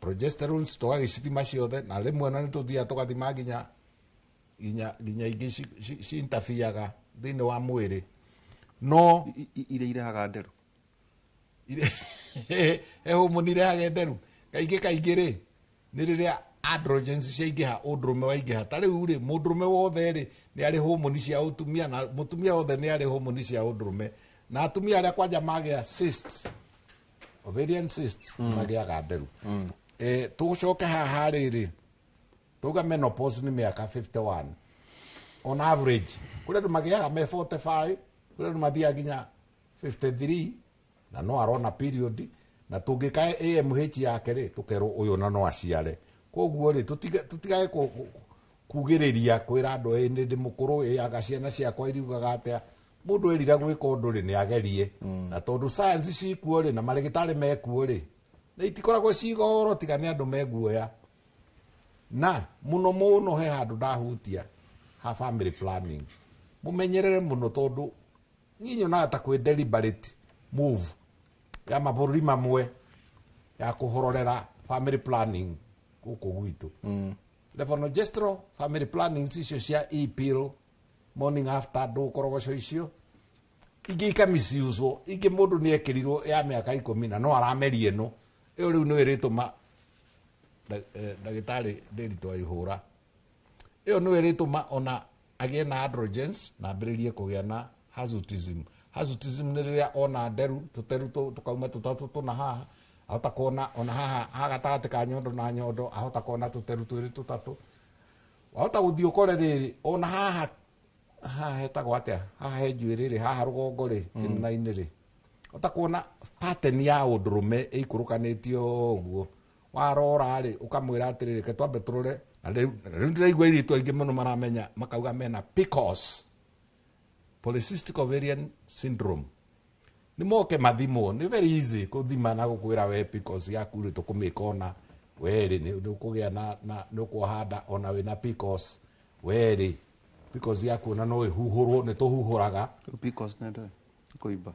progesterones, tũgagĩcithima ciothe, na rĩmwe na nĩtũthiaga tũgathima nginya ingĩ ci-interfereaga thĩinĩ wa mwĩrĩ. No Iria irehaga nderu. He hormone irehaga nderu. Kaingĩ kaingĩ rĩ, nĩ rĩrĩa androgens ciaingĩha, ũndũrũme waingĩha. Ta rĩu rĩ, mũndũrũme wothe rĩ, nĩ arĩ hormone cia ũtumia, na mũtumia wothe nĩ arĩ hormone cia ũndũrũme. Na atumia arĩa kwanja magĩa cysts, ovarian cysts, magĩaga nderu. Tũcoke haha rĩrĩ, tuga menopause nĩ mĩaka 51 on average. Kũrĩ andũ magĩaga me 45, kũrĩ andũ mathiaga nginya 53, na no arona period, na tũngĩka AMH yake rĩ, tũkerwo ũyũ na no aciare. Koguo rĩ, tũtigage kugĩrĩria kwĩra andũ, ĩ, nĩ ndĩ mũkũrũ, ĩ, anga ciana ciakwa iriugaga atĩa. Mũndũ erira gwĩka ũndũ rĩ, nĩ agerie. Na tondũ science cikuo rĩ, na marĩgĩtarĩ mekuo rĩ, na itikoragwo cigoro tiga nĩ andũ meguoya. Na mũno mũno he handũ ndahutia ha family planning. Mũmenyerere mũno tondũ niĩ nyonaga ta kwĩ deliberate move ya mabũrũri mamwe ya kũhororera family planning gũkũ gwitũ. Levonorgestrel family planning icio cia e-pill Morning after ndũkorogoco icio ingĩ ikamisiuswo, ingĩ mũndũ nĩ ekĩrirwo ya mĩaka 10 na no aramerie ĩno ĩyo rĩu nĩyo ĩrĩtũma ndagĩtarĩ Ndĩritũ aihũra ĩyo nĩyo ĩrĩtũma ona agĩe na androgens na ambĩrĩrie kũgĩa na hirsutism. Hirsutism nĩ rĩrĩa ona nderu tũteru tũkauma tũtatũ tũna haha, ahota kuona ona haha ha gatagatĩ ka nyondo na nyondo, ahota kuona tũteru twĩrĩ tũtatũ. Wahota gũthiĩ ũkore rĩrĩ ona haha haha hetagwo atĩa, haha he njuĩrĩ rĩ, haha rũgongo rĩ, kĩnina-inĩ rĩ, wahota kuona pattern ya ũndũrũme ĩikũrũkanĩtio ũguo. Warora rĩ, ũkamwĩra atĩrĩrĩ, reke twambe tũrore. Na rĩu ndĩraigua airĩtu aingĩ mũno maramenya, makauga mena PCOS, polycystic ovarian syndrome. Nĩ moke mathimwo, nĩ very easy kũthima na gũkwĩra we PCOS yaku rĩ, tũkũmĩka ona we rĩ, nĩ ũkũgĩa na nĩ ũkuoha nda ona wĩna PCOS, we rĩ, PCOS yaku ona no ĩhuhũrwo, nĩ tũhuhũraga. PCOS nĩ ndũĩ? Kũimba.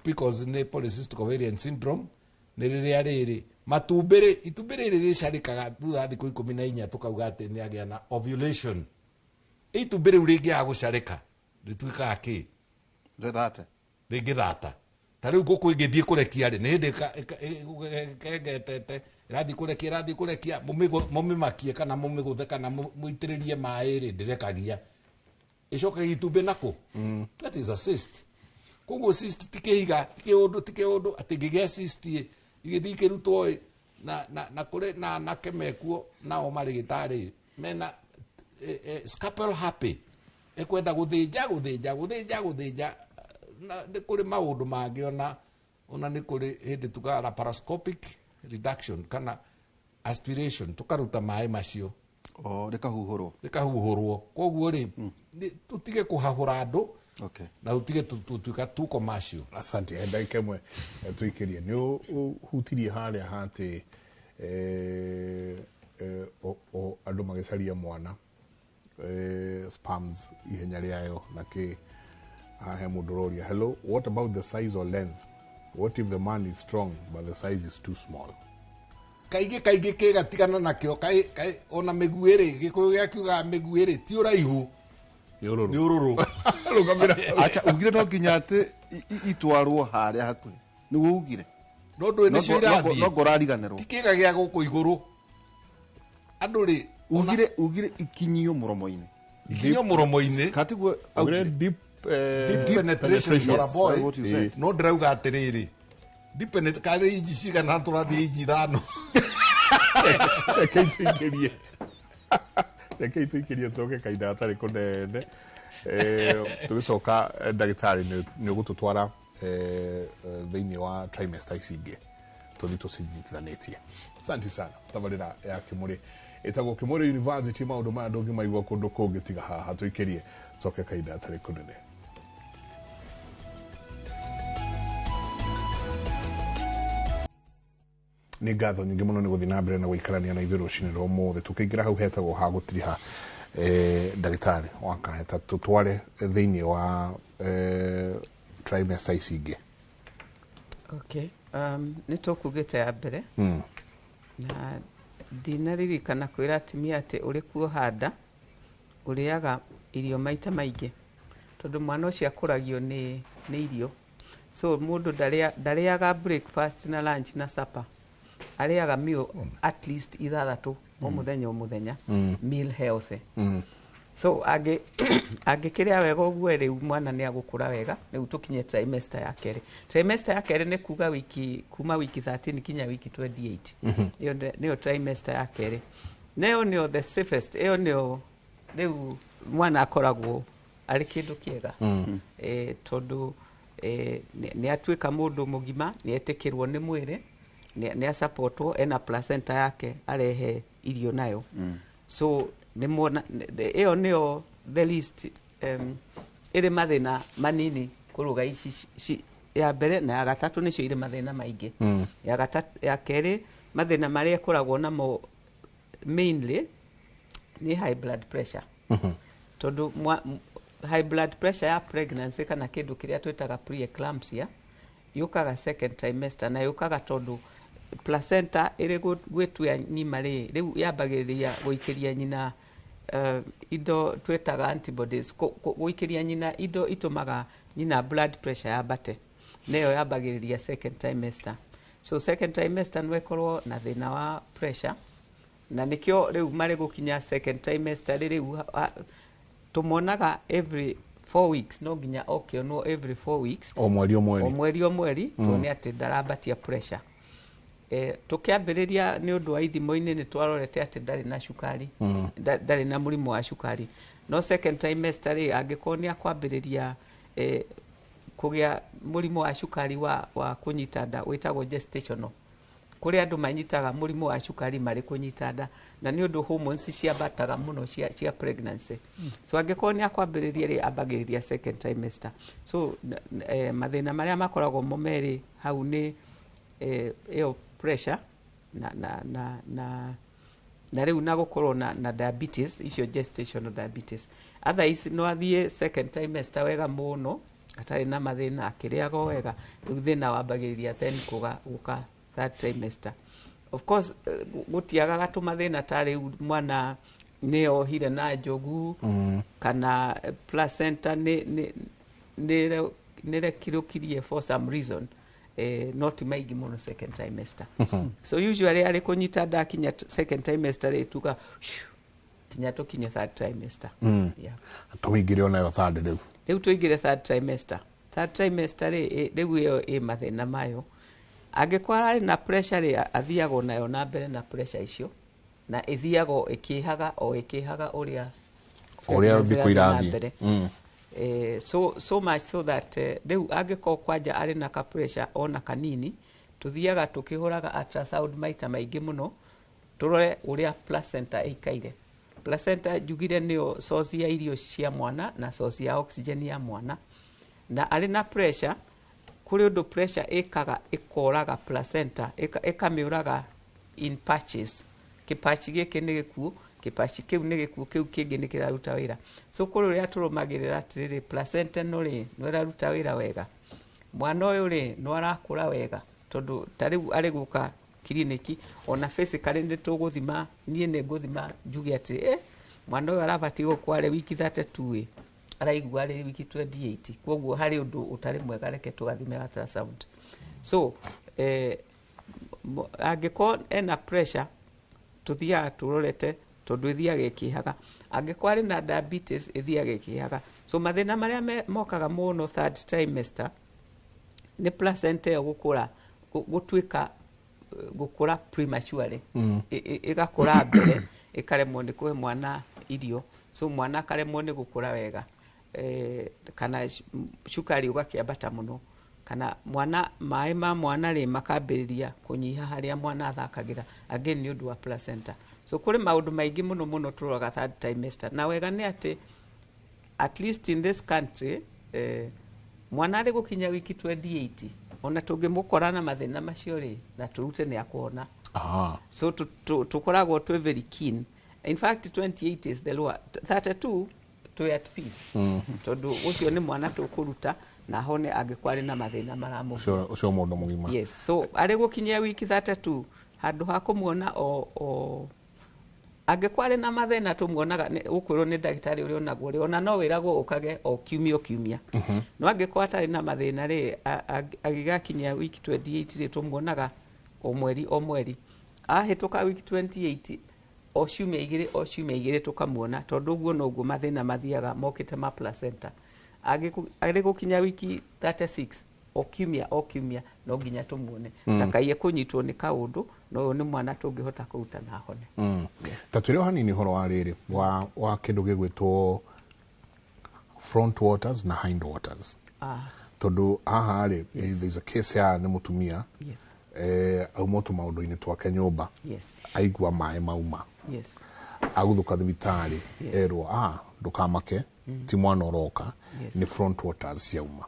PCOS nĩ polycystic ovarian syndrome, nĩ rĩrĩa rĩrĩ matumbĩ rĩ, itumbĩ rĩrĩ rĩcarĩkaga thutha wa thikũ 14 tũkauga atĩ nĩ agĩa na ovulation. Itumbĩ rĩu rĩngĩaga gũcarĩka rĩtuĩkaga kĩ? Rĩthate. Rĩngĩthata. Ta rĩu ngũkũ ĩngĩthiĩ kũrekia rĩ, nĩ hĩndĩ ĩkengetete, ĩrathiĩ kũrekia, ĩrathiĩ kũrekia, mũmĩmakie kana mũmĩgũthe kana mũitĩrĩrie maĩ rĩ, ndĩrekagia. Ĩcokagia itumbĩ nakũ? That is a cyst. Koguo cyst ti kĩhiga, ti kĩũndũ, ti kĩũndũ, atĩ ngĩgĩa cyst ĩ, igĩthiĩ ikĩrutwo ĩ, na kũrĩ na anake mekuo nao marĩ gĩtarĩ, mena scalpel happy, ĩkwenda gũthĩnja, gũthĩnja, gũthĩnja, gũthĩnja. Na nĩ kũrĩ maũndũ mangĩ ona nĩ kũrĩ hĩndĩ tugaga laparoscopic reduction kana aspiration, tũkaruta maĩ macio. O, rĩkahuhũrwo. Rĩkahuhũrwo. Koguo rĩ, tũtige kũhahũra andũ. Okay. Na tũtige tũtuĩka tu commercial. Asante. Ndagĩka ĩmwe tũikĩrie. Nĩ ũhutirie harĩa hatĩ andũ magĩcaria mwana, spams ihenya rĩayo na kĩ. Haha he mũndũ ũroria, hello, what about the size or length? What if the man is strong but the size is too small? Kaingĩ kaingĩ kĩgatigana nakĩo, kaĩ ona mĩguĩ rĩ, Gĩkũyũ gĩakiugaga mĩguĩ rĩ, ti ũraihu. Nĩ ũrũrũ. Nĩ ũrũrũ. Rũgamĩra. Acha, ugire no nginya atĩ itwarwo harĩa hakuhĩ. Nĩguo ugire. No ndũĩ nĩcio irathiĩ. No ngorariganĩrwo. Ti kĩga gĩa gũkũ igũrũ. Andũ rĩ, ona Ugire ikinyio mũromo-inĩ. Ikinyio mũromo-inĩ. Katiguo Ugire augire. deep, Deep penetration for a Yes, boy. that's what you said. No ndĩrauga atĩrĩrĩ, deep karĩ inji cigana tũrathiĩ inji 5. Reke itũikĩrie. Reke itũikĩrie tũcoke kahinda gatarĩ kũnene. Tũgĩcoka, ndagĩtarĩ nĩ ũgũtũtwara, thĩinĩ wa trimester ici ingĩ tũthiĩ tũcinyitithanĩtie. Asante sana. Tabarĩra ya Kĩmũrĩ ĩtagwo Kĩmũrĩ University. Maũndũ maya ndũngĩmaigua kũndũ kũngĩ tiga haha. Tũikĩrie tũcoke kahinda gatarĩ kũnene. Nĩ ngatho nyingĩ mũno nĩ gũthiĩ na mbere na gũikarania na ithuĩ rũcinĩ rwa ũmũthĩ. Tũkĩingĩra hau hetagwo ha gũtiriha, ndagĩtarĩ wa kaheta tũtware thĩinĩ wa trimester ici ingĩ. Okay. Nĩ tũkugĩte ya mbere. Na ndinaririkana kwĩra atumia atĩ ũrĩ kuoha nda ũrĩaga irio maita maingĩ tondũ mwana ũcio akũragio nĩ irio. So mũndũ ndarĩaga breakfast na lunch na supper, arĩaga meal at least 6 o mũthenya o mũthenya, meal healthy. So angĩkĩrĩa wega ũguo rĩu mwana nĩ agũkũra wega. Rĩu tũkinye trimester ya kerĩ. Trimester ya kerĩ nĩ kuga wiki, kuma wiki 13 kinya wiki 28. Ĩyo nĩyo trimester ya kerĩ. Na ĩyo nĩyo the safest, ĩyo nĩyo rĩu mwana akoragwo arĩ kĩndũ kĩega. Tondũ nĩ atuĩka mũndũ mũgima, nĩ etĩkĩrwo nĩ mwĩrĩ, nĩ asupportwo, ena placenta yake arehe irio nayo. So nĩ mona, ĩyo nĩyo the least, ĩrĩ mathĩna manini kũrũga ici ya mbere na ya gatatũ nĩcio irĩ mathĩna maingĩ. Ya gatatũ, ya kerĩ mathĩna marĩa ĩkoragwo namo mainly nĩ high blood pressure. Tondũ high blood pressure ya pregnancy kana kĩndũ kĩrĩa twĩtaga pre-eclampsia yũkaga second trimester, na yũkaga tondũ placenta ĩrĩ gwĩtua ng'ima rĩ, rĩu yambagĩrĩria gũikĩria nyina indo twĩtaga antibodies, gũikĩria nyina indo itũmaga nyina blood pressure yambate, nĩyo yambagĩrĩria second trimester. So second trimester no ĩkorwo na thĩna wa pressure, na nĩkĩo rĩu marĩ gũkinya second trimester rĩ, rĩu tũmonaga every 4 weeks, no nginya okĩonwo every 4 weeks, o mweri o o mweri, mweri o mweri, tuone atĩ ndarambatia pressure. Tũkĩambĩrĩria nĩ ũndũ wa ithimo-inĩ nĩ twarorete atĩ ndarĩ na cukari, ndarĩ na mũrimũ wa cukari. No second trimester rĩ, angĩkorwo nĩ akwambĩrĩria kũgĩa mũrimũ wa cukari wa kũnyita nda, wĩtagwo gestational. Kũrĩ andũ manyitaga mũrimũ wa cukari marĩ kũnyita nda, na nĩ ũndũ hormones ciambataga mũno cia pregnancy. So angĩkorwo nĩ akwambĩrĩria rĩ, ambagĩrĩria second trimester. So mathĩna marĩa makoragwo mo merĩ hau nĩ ĩyo pressure na rĩu na gũkorwo na diabetes, icio gestational diabetes. Otherwise no athiĩ second trimester wega mũno atarĩ na mathĩna, akĩrĩaga o wega, rĩu thĩna wambagĩrĩria then gũka third trimester. Of course, gũtiagaga tũmathĩna ta rĩu mwana nĩ ohire na njogu, kana placenta nĩ rekirũkirie for some reason, no ti maingĩ mũno second trimester. So usually arĩ kũnyita nda akinya second trimester rĩ, tuga phew, kinya tũkinye third trimester. Yeah. Tũmĩingĩre onayo third rĩu. Rĩu tũingĩre third trimester. Third trimester rĩ, rĩu ĩyo ĩ mathĩna mayo. Angĩkorwo ararĩ na pressure rĩ, athiagwo nayo na mbere na pressure icio, na ĩthiagwo ĩkĩhaga o ĩkĩhaga ũrĩa ũrĩa pregnancy thikũ ĩrathiĩ na irathiĩ. mbere. So much so that rĩu angĩkorwo kwanja arĩ na ka pressure ona kanini, tũthiaga tũkĩhũraga ultrasound maita maingĩ mũno, tũrore ũrĩa placenta ĩikaire. Placenta njugire nĩyo source ya irio cia mwana na source ya oxygen ya mwana. Na arĩ na pressure, kũrĩ ũndũ pressure ĩkaga ĩkoraga placenta, ĩkamĩũraga in patches. Kĩpachi gĩkĩ nĩ gĩkuũ, kĩpachi kĩu nĩ gĩkuũ, kĩu kĩngĩ nĩ kĩraruta wĩra. So kũrĩ ũrĩa tũrũmagĩrĩra atĩrĩrĩ, placenta ĩno rĩ, no ĩraruta wĩra wega, mwana ũyũ rĩ, no arakũra wega, tondũ ta rĩu arĩ gũka kiriniki, ona physically nĩ tũgũthima, niĩ nĩ ngũthima njuge atĩ, mwana ũyũ arabatiĩ gũkorwo arĩ wiki 32 ĩ, araigua arĩ wiki 28, koguo harĩ ũndũ ũtarĩ mwega, reke tũgathime ultrasound. So angĩkorwo ena pressure, tũthiaga tũrorete, tondũ ĩthiaga ĩkĩhaga. Angĩkorwo arĩ na diabetes, ĩthiaga ĩkĩhaga. So mathĩna marĩa mokaga mũno third trimester nĩ placenta ĩyo gũkũra, gũtuĩka, gũkũra prematurely. Ĩgakũra mbere, ĩkaremwo nĩ kũhe mwana irio, so mwana akaremwo nĩ gũkũra wega, kana cukari ũgakĩambata mũno, kana mwana, maĩ ma mwana rĩ makambĩrĩria kũnyiha harĩa mwana athakagĩra, again nĩ ũndũ wa placenta. So kũrĩ maũndũ maingĩ mũno mũno tũroraga third trimester. Na wega nĩ atĩ at least in this country, mwana arĩ gũkinya wiki 28, ona tũngĩmũkora na mathĩna macio rĩ, na tũrute nĩ akũhona. So tũkoragwo twĩ very keen. In fact 28 is the lower, 32 twĩ at peace, tondũ ũcio nĩ mwana tũkũruta na ahone angĩkorwo arĩ na mathĩna maramũgia. Ũcio mũndũ mũgima. Yes, so arĩ gũkinyia wiki 32, handũ ha kũmuona o angĩkorwo arĩ na mathĩna tũmuonaga ũkwĩrwo nĩ ndagĩtarĩ ũrĩa onagwo rĩ, ona no wĩragwo ũkage o kiumia o kiumia. No angĩkorwo atarĩ na mathĩna rĩ, agĩgakinyia wiki 28 rĩ, tũmuonaga o mweri o mweri. Ahĩtũka wiki 28, o ciumia igĩrĩ o ciumia igĩrĩ tũkamuona, tondũ ũguo noguo mathĩna mathiaga mokĩte ma placenta. Arĩ gũkinya wiki 36, o kiumia o kiumia no nginya tũmuone, ndakaiye kũnyitwo nĩ kaũndũ, no ũyũ nĩ mwana tũngĩhota kũruta na ahone. Ta twĩre o hanini ũhoro wa rĩrĩ wa kĩndũ gĩgwĩtwo front waters na hind waters. Tondũ haha rĩ, there's a case ya nĩ mũtumia, auma tũmaũndũ-inĩ twake nyũmba, aigua maĩ mauma, agũthũka thibitarĩ, erwo, ndũkamake, ti mwana ũroka, nĩ front waters ciauma,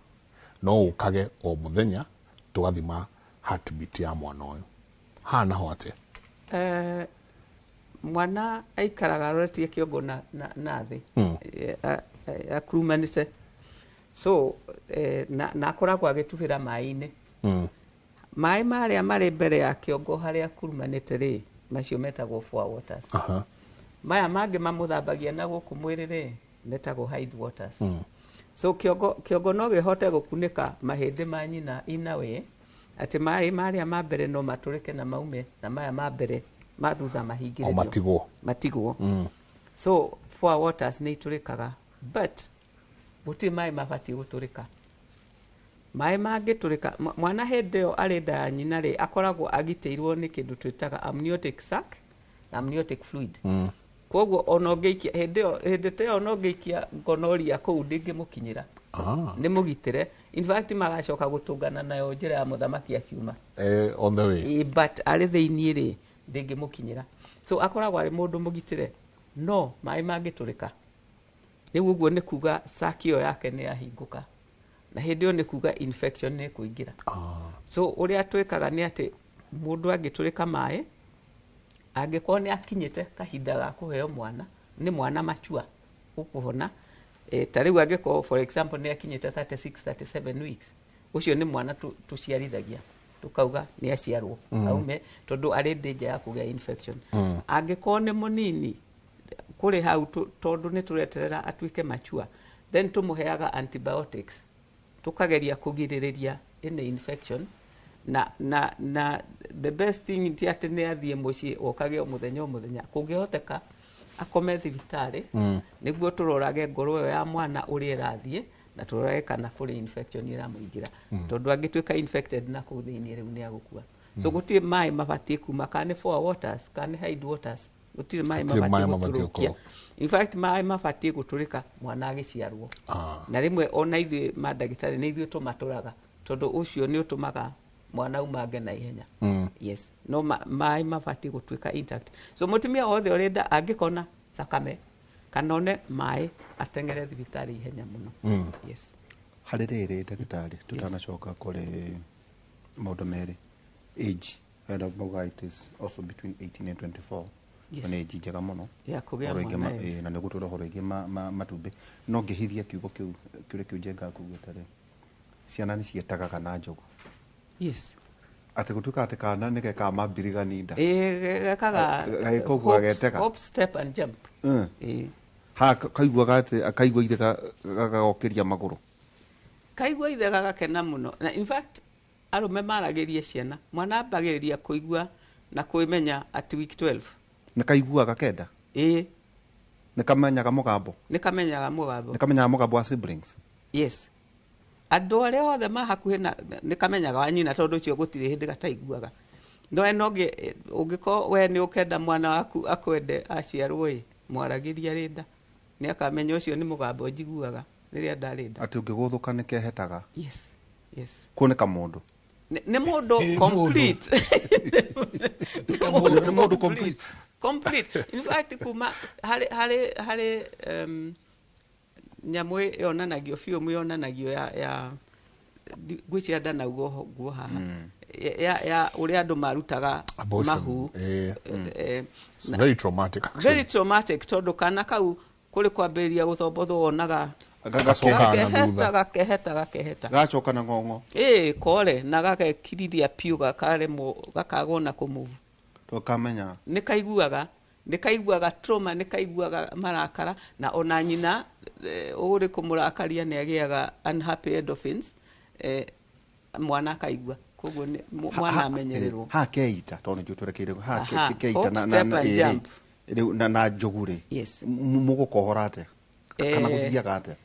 no ũkage o mũthenya tũgathima heartbeat ya mwana ũyũ. Haha naho atĩa? Mwana aikaraga aroretie kĩongo na thĩ, akurumanĩte, so na akoragwo agĩtubĩra maĩ-inĩ. Maĩ marĩa marĩ mbere ya kĩongo harĩa akurumanĩte rĩ, macio metagwo fore waters. Maya mangĩ mamũthambagia na gũkũ mwĩrĩ rĩ, metagwo hide waters. So kĩongo no kĩhote gũkunĩka mahĩndĩ ma nyina in a way atĩ maĩ marĩa ma mbere no matũrĩke na maume, na maya ma mbere ma thutha mahingĩrĩrio. O matigwo. Matigwo. So four waters nĩ itũrĩkaga, but gũtirĩ maĩ mabatiĩ gũtũrĩka. Maĩ mangĩtũrĩka, mwana hĩndĩ ĩyo arĩ nda ya nyina rĩ, akoragwo agitĩirwo nĩ kĩndũ twĩtaga amniotic sac na amniotic fluid. Koguo ona ũngĩikia hĩndĩ ĩyo, hĩndĩ ta ĩyo ona ũngĩikia gonorrhea kũu ndĩngĩmũkinyĩra. Nĩ mũgitĩre. In fact magacoka gũtũngana nayo njĩra ya mũthamaki akiuma. On the way. But arĩ thĩiniĩ rĩ, ndĩngĩmũkinyĩra. So akoragwo arĩ mũndũ mũgitĩre. No maĩ mangĩtũrĩka, rĩu ũguo nĩ kuga sac ĩyo yake nĩ yahingũka, na hĩndĩ ĩyo nĩ kuga infection nĩ ĩkũingĩra. So ũrĩa twĩkaga nĩ atĩ mũndũ angĩtũrĩka maĩ, angĩkorwo nĩ akinyĩte kahinda ga kũheo mwana, nĩ mwana machua ũkũhona. Ta rĩu angĩkorwo for example nĩ akinyĩte 36, 37 weeks, ũcio nĩ mwana tũciarithagia, tukauga nĩ aciarwo aume, tondũ arĩ danger ya kũgĩa infection. Angĩkorwo nĩ mũnini kũrĩ hau, tondũ nĩ tũreterera atuĩke machua, then tũmũheaga antibiotics, tukageria kũgirĩrĩria any infection. Na the best thing ti atĩ nĩ athiĩ mũciĩ okage o mũthenya o mũthenya, kũngĩhoteka akome thibitarĩ, nĩguo tũrorage ngoro ĩyo ya mwana ũrĩa ĩrathiĩ, na tũrorage kana kũrĩ infection ĩramũingĩra, tondũ angĩtuĩka infected na kũu thĩiniĩ rĩu nĩ agũkua. So gũtirĩ maĩ mabatiĩ kuma, kana nĩ four waters kana nĩ hind waters, gũtirĩ maĩ Gũtirĩ maĩ mabatiĩ mabatiĩ gũtũrũkia. gũkorwo. In fact maĩ mabatiĩ gũtũrĩka mwana agĩciarwo. Na rĩmwe ona ithuĩ mandagĩtarĩ nĩ ithuĩ tũmatũraga, tondũ ũcio nĩ ũtũmaga mwana umange na ihenya. Yes, no maĩ mabatiĩ gũtuĩka intact. So mũtumia wothe ũrĩ nda angĩkona thakame kana one maĩ, ateng'ere thibitarĩ ihenya mũno. Yes. Harĩ rĩrĩ ndagĩtarĩ, tutanacoka kũrĩ maũndũ merĩ, age enda mauga it is also between 18 and 24. Yes. Nĩ age njega mũno Ya kũgĩa Ũhoro wĩgiĩ mwana, yes. na nĩ gũtwĩra ũhoro wĩgiĩ matumbĩ, no ngĩhithia kiugo kĩu, kĩũria kĩu njengaga kugĩte rĩ, ciana nĩ cietagaga na njogu. Yes. Atĩ gũtuĩka atĩ kana nĩ gekaga mambirigani nda. Ĩĩ, gekaga Gagĩka ũguo agetega. hop, step and jump. Ĩĩ. Ha kaiguaga atĩ akaigua ithe gagokĩria magũrũ. Kaigua ithe gagakena mũno. Na in fact arũme maragĩrie ciana, mwana ambagĩrĩria kũigua na kwĩmenya at week 12. Nĩ kaiguaga kenda. Ĩĩ. Nĩ kamenyaga mũgambo. Nĩ kamenyaga mũgambo. Nĩ kamenyaga mũgambo wa siblings. Yes. Andũ arĩa othe ma hakuhĩ na nĩ kamenyaga wa nyina, tondũ ũcio gũtirĩ hĩndĩ gataiguaga. No we no ũngĩkorwo we nĩ ũkenda mwana waku akwende aciarwo ĩ, mwaragĩria rĩ nda, nĩ akamenya ũcio nĩ mũgambo njiguaga rĩrĩa ndarĩ nda. Atĩ ũngĩgũthũka nĩ kehetaga. Yes. Yes. Kuoneka mũndũ. Nĩ mũndũ Nĩ mũndũ. complete. Nĩ mũndũ complete. Complete. In fact kuma harĩ nyamũ yonanagio, film yonanagio ya ngwĩciria ndanauga ũguo haha, ya ũrĩa andũ marutaga Abortion, mahu. It's very traumatic, actually. Very traumatic, tondũ kana kau kũrĩ kwambĩrĩria gũthombotho wonaga Gacokaga na gakeheta, thutha. gakeheta, gakeheta. Gacoka na ng'ong'o. Ĩĩ, kore na gagekirithia piũ, gakaremwo, gakagwo na kũmove. Tondũ kamenya. Nĩ kaiguaga, nĩ kaiguaga trauma, nĩ kaiguaga marakara, na ona nyina, ũrĩ kũmũrakaria nĩ agĩaga unhappy endorphins, mwana akaigua. Koguo nĩ mwana amenyererwo. Ha keita, tondũ nĩ twerekeire ha Aha, keita hop, na step and jump. rĩu na njogu rĩ. Yes. Mũgũkohora atĩa? Kana gũthiaga atĩa?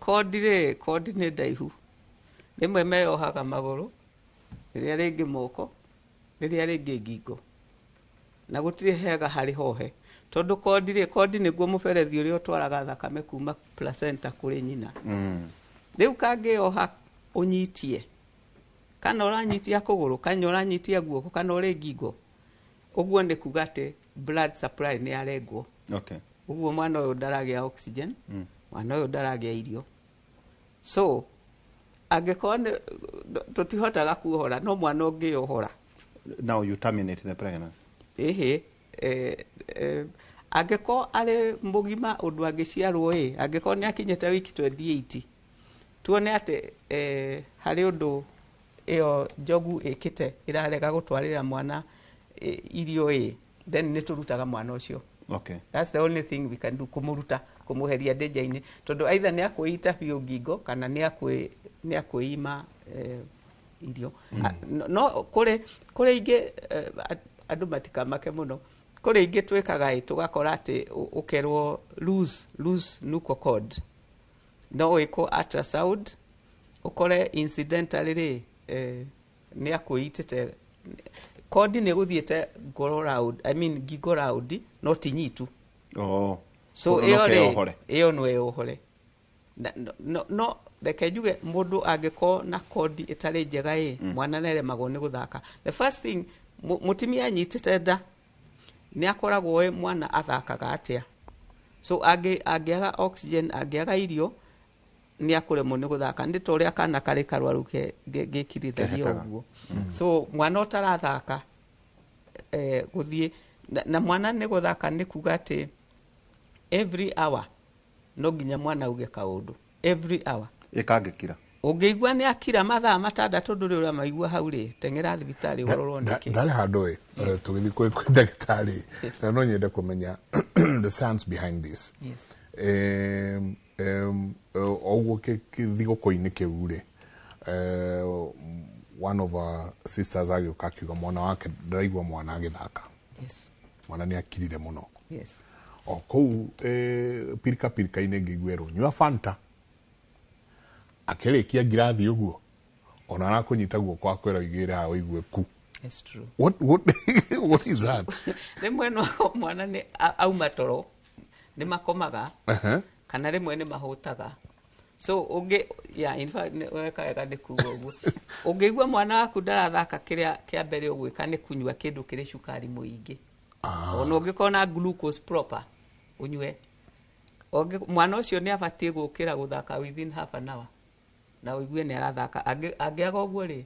Kondi rĩ, kondi nĩ ndaihu. Rĩmwe meyohaga magũrũ, rĩrĩa rĩngĩ moko, rĩrĩa rĩngĩ ngingo. Na gũtirĩ hega harĩ hohe. Tondũ kondi rĩ, kondi nĩguo mũberethi ũrĩa ũtwaraga thakame kuma placenta kũrĩ nyina. Rĩu kangĩyoha ũnyitie, kana ũranyitia kũgũrũ, kana ũranyitia guoko, kana ũrĩ ngingo, ũguo nĩ kuga atĩ blood supply nĩ yarengwo. Ũguo mwana ũyũ ndaragĩa oxygen, mwana ũyũ ndaragĩa irio. So angĩkorwo nĩ tũtihotaga kuohora, no mwana ũngĩyohora. Now you terminate the pregnancy. Ĩhĩ, angĩkorwo arĩ mũgima ũndũ angĩciarwo ĩ, angĩkorwo nĩ akinyĩte wiki 28, tuone atĩ harĩ ũndũ ĩyo njogu ĩkĩte ĩrarega gũtwarĩra mwana irio ĩ, then nĩ tũrutaga mwana ũcio. Okay. That's the only thing we can do, kũmũruta, kũmũheria danger-inĩ, tondũ either nĩ akwĩita biũ ngingo kana nĩ akwĩima irio. No kũrĩ ingĩ, andũ matikamake mũno, kũrĩ ingĩ twĩkaga ĩ tũgakora atĩ ũkerwo loose nuchal cord, no wĩkwo ultrasound ũkore incidentally rĩ, nĩ akwĩitĩte kodi, nĩ gũthiĩte ngoro round, I mean ngingo round, no ti nyitu. Oh. So Koguo ĩyo no rĩ, keyohore. Ĩyo no ĩyohore. No reke njuge, mũndũ angĩkorwo na kodi ĩtarĩ njega ĩ, mwana nĩaremagwo nĩ gũthaka. The first thing, mũtumia anyitĩte nda nĩ akoragwo ĩ mwana athakaga atĩa. So angĩaga oxygen, angĩaga irio, nĩ akũremwo nĩ gũthaka, nĩ ta ũrĩa kana karĩ karwaru gĩkirithagia Kehetaga. ũguo. So mwana ũtarathaka, gũthiĩ na mwana nĩ gũthaka nĩ kuga atĩ every hour no nginya mwana auge kaũndũ, every hour. Ĩkangĩkira. Ũngĩigua nĩ akira mathaa 6 ndũrĩ ũramaigua hau rĩ, teng'era thibitarĩ ũrorwo nĩkĩ. Ndarĩ handũ ĩ tũgĩthiĩ kwĩ ndagĩtarĩ, na no nyende kũmenya the science behind this. O ũguo thigũkũ-inĩ kĩu rĩ, one of our sisters agĩũka akiuga mwana wake ndaraigua mwana agĩthaka. Mwana nĩ akirire mũno. O kũu pirika pirika-inĩ ngĩiguerwo nyua Fanta, akĩrĩkia ngirathi ũguo ona arakũnyita guoko akwĩra ũigĩre haha ũigue ku. It's true. What is that? Rĩmwe no mwana nĩ auma toro, nĩ makomaga, kana rĩmwe nĩ mahũtaga. So ũngĩ, yeah, in fact weka wega nĩ kuga ũguo. Ũngĩigua mwana waku ndarathaka, kĩrĩa kĩa mbere ũgwĩka nĩ kunyua kĩndũ kĩrĩ cukari mũingĩ. Ona ũngĩkorwo na glucose proper ũnyue. Mwana ũcio nĩ abatiĩ gũkĩra gũthaka within half an hour na ũigue nĩ arathaka. Angĩaga ũguo rĩ,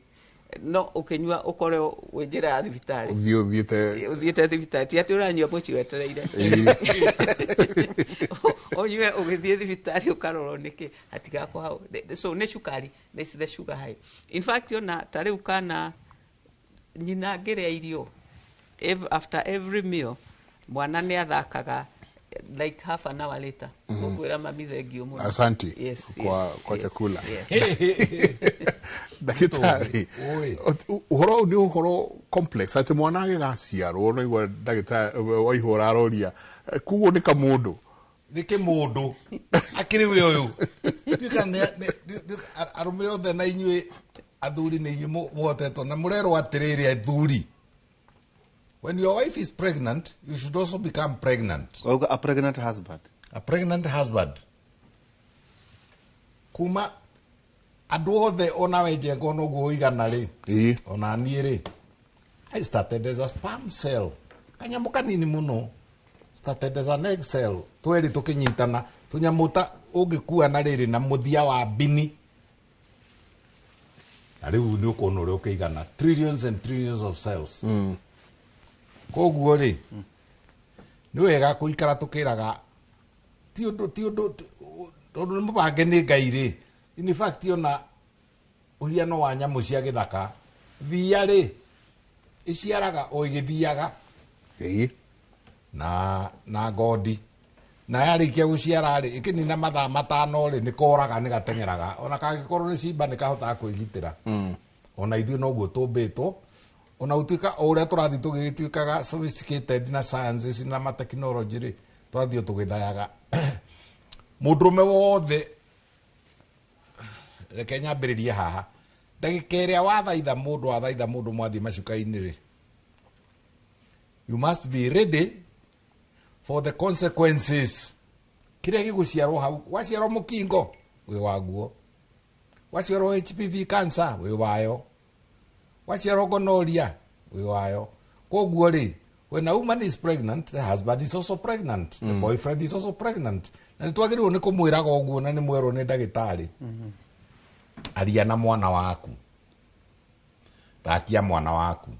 no ũkĩnyua ũkore wĩ njĩra ya thibitarĩ. Ũthiĩ ũthiĩte. Ũthiĩte thibitarĩ, ti atĩ ũranyua mũciĩ wetereire. Ũnyue ũgĩthiĩ thibitarĩ ũkarorwo nĩkĩ hatigakwo hau. So nĩ cukari, this is the sugar high. In fact, ona ta rĩu kana nyina angĩrĩa irio, after every meal mwana nĩ athakaga like half an hour later, ũkwĩra mami thengiũ mũno. Asante kwa, kwa chakula. Ndagĩtarĩ, Oi. ũhoro ũyũ nĩ ũhoro complex, atĩ mwana agĩgaciarwo no igua ndagĩtarĩ waihũra aroria, koguo nĩ kamũndũ. Nĩ kĩmũndũ akĩrĩ we ũyũ. Ndiũĩ kana arũme othe na inyuĩ athuri nĩ inyuĩ mũhotetwo na mũrerwo atĩrĩrĩ, athuri, when your wife is pregnant, you should also become pregnant. Wauga a pregnant husband. A pregnant husband. Kuma andũ othe, ona we Njenga, noguo ũigana rĩ, ona niĩ rĩ, I started as a sperm cell, kanyamũ kanini mũno, started as an egg cell, twerĩ tũkĩnyitana tũnyamũ ta ũngĩkua na rĩrĩ na mũthia wa mbini, na rĩu nĩ ũkuona ũrĩa ũkĩigana, trillions and trillions of cells. Koguo rĩ, nĩ wega kũikara tũkĩraga ti ũndũ tondũ nĩ mũbange nĩ Ngai rĩ. In fact, ona ũhiano wa nyamũ cia gĩthaka, thia rĩ, ĩciaraga o ĩgĩthiaga na ngondi, na yarĩkia gũciara rĩ, ĩkĩnina mathaa 5 rĩ, nĩ koraga, nĩ gateng'eraga, ona kangĩkorwo nĩ cimba nĩ kahotaga kwĩgitĩra. Ona ithuĩ noguo tũmbĩtwo, ona gũtuĩka o ũrĩa tũrathiĩ tũgĩtuĩkaga sophisticated na sciences na ma technology rĩ, tũrathiĩ o tũgĩthayaga. Mũndũrũme wothe, reke nyambĩrĩrie haha, ndagĩka ĩrĩa wathaitha mũndũ, wathaitha mũndũ mwathiĩ macuka-inĩ rĩ, you must be ready for the consequences. Kĩrĩa gĩgũciarwo hau, waciarwo mũkingo wĩ waguo, waciarwo HPV cancer wĩ wayo, waciarwo gonorrhea wĩ wayo. Koguo rĩ, when a woman is pregnant, the husband is also pregnant, the boyfriend is also pregnant, na nĩ twagĩrĩirwo nĩ kũmwĩraga ũguo, na nĩ mwerwo nĩ ndagĩtarĩ, aria na mwana waku, thakia mwana waku,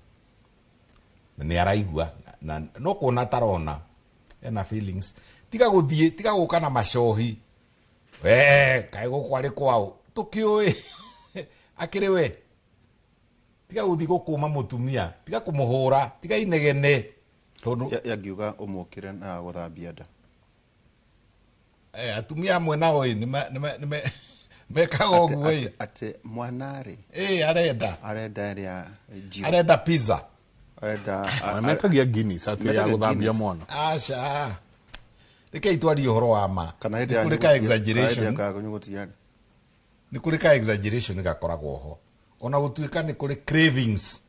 na nĩ araigua na no kuona tarona ena feelings. Tiga gũthiĩ, tiga gũka na macohi, we kaĩ gũkũ arĩ kwao tũkĩũĩ akĩrĩ we. Tiga gũthiĩ gũkũma mũtumia, tiga kũmũhũra, tiga inegene. Tondũ Yangiuga ũmũkĩre na gũthambia nda. Atumia amwe nao ĩ, nĩmekaga ũguo ĩ. Atĩ mwana rĩ Ĩ, arenda arenda ĩrĩa njirũ. Arenda pizza. Arenda Metagia Guinness atĩ ya Metagia gũthambia Guinness. mwana. Aca, rekei twarie ũhoro wa ma. Kana hĩndĩ Nĩ ya kũrĩ ka exaggeration. Kanyugutia. Nĩ kũrĩ ka exaggeration gakoragwo ho, ona gũtuĩka nĩ kũrĩ cravings,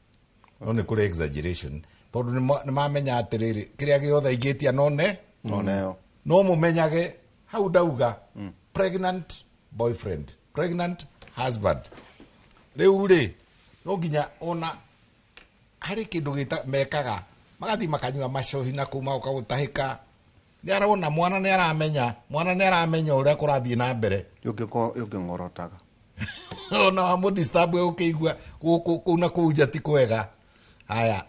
no nĩ kũrĩ exaggeration, tondũ nĩ mamenya atĩrĩrĩ, kĩrĩa gĩothe ingĩtia none Onayo. No mũmenyage hau ndauga pregnant boyfriend, pregnant husband, rĩu rĩ, no nginya ona harĩ kĩndũ gĩta mekaga, magathiĩ makanyua macohi na kũu magoka gũtahĩka. Nĩ arona mwana, nĩ aramenya mwana, nĩ aramenya ũrĩa kũrathiĩ na mbere. Yũngĩng'orotaga. Ona wamũ disturb ũkĩigua gũkũ kũu na kũu nja ti kwega. Haya,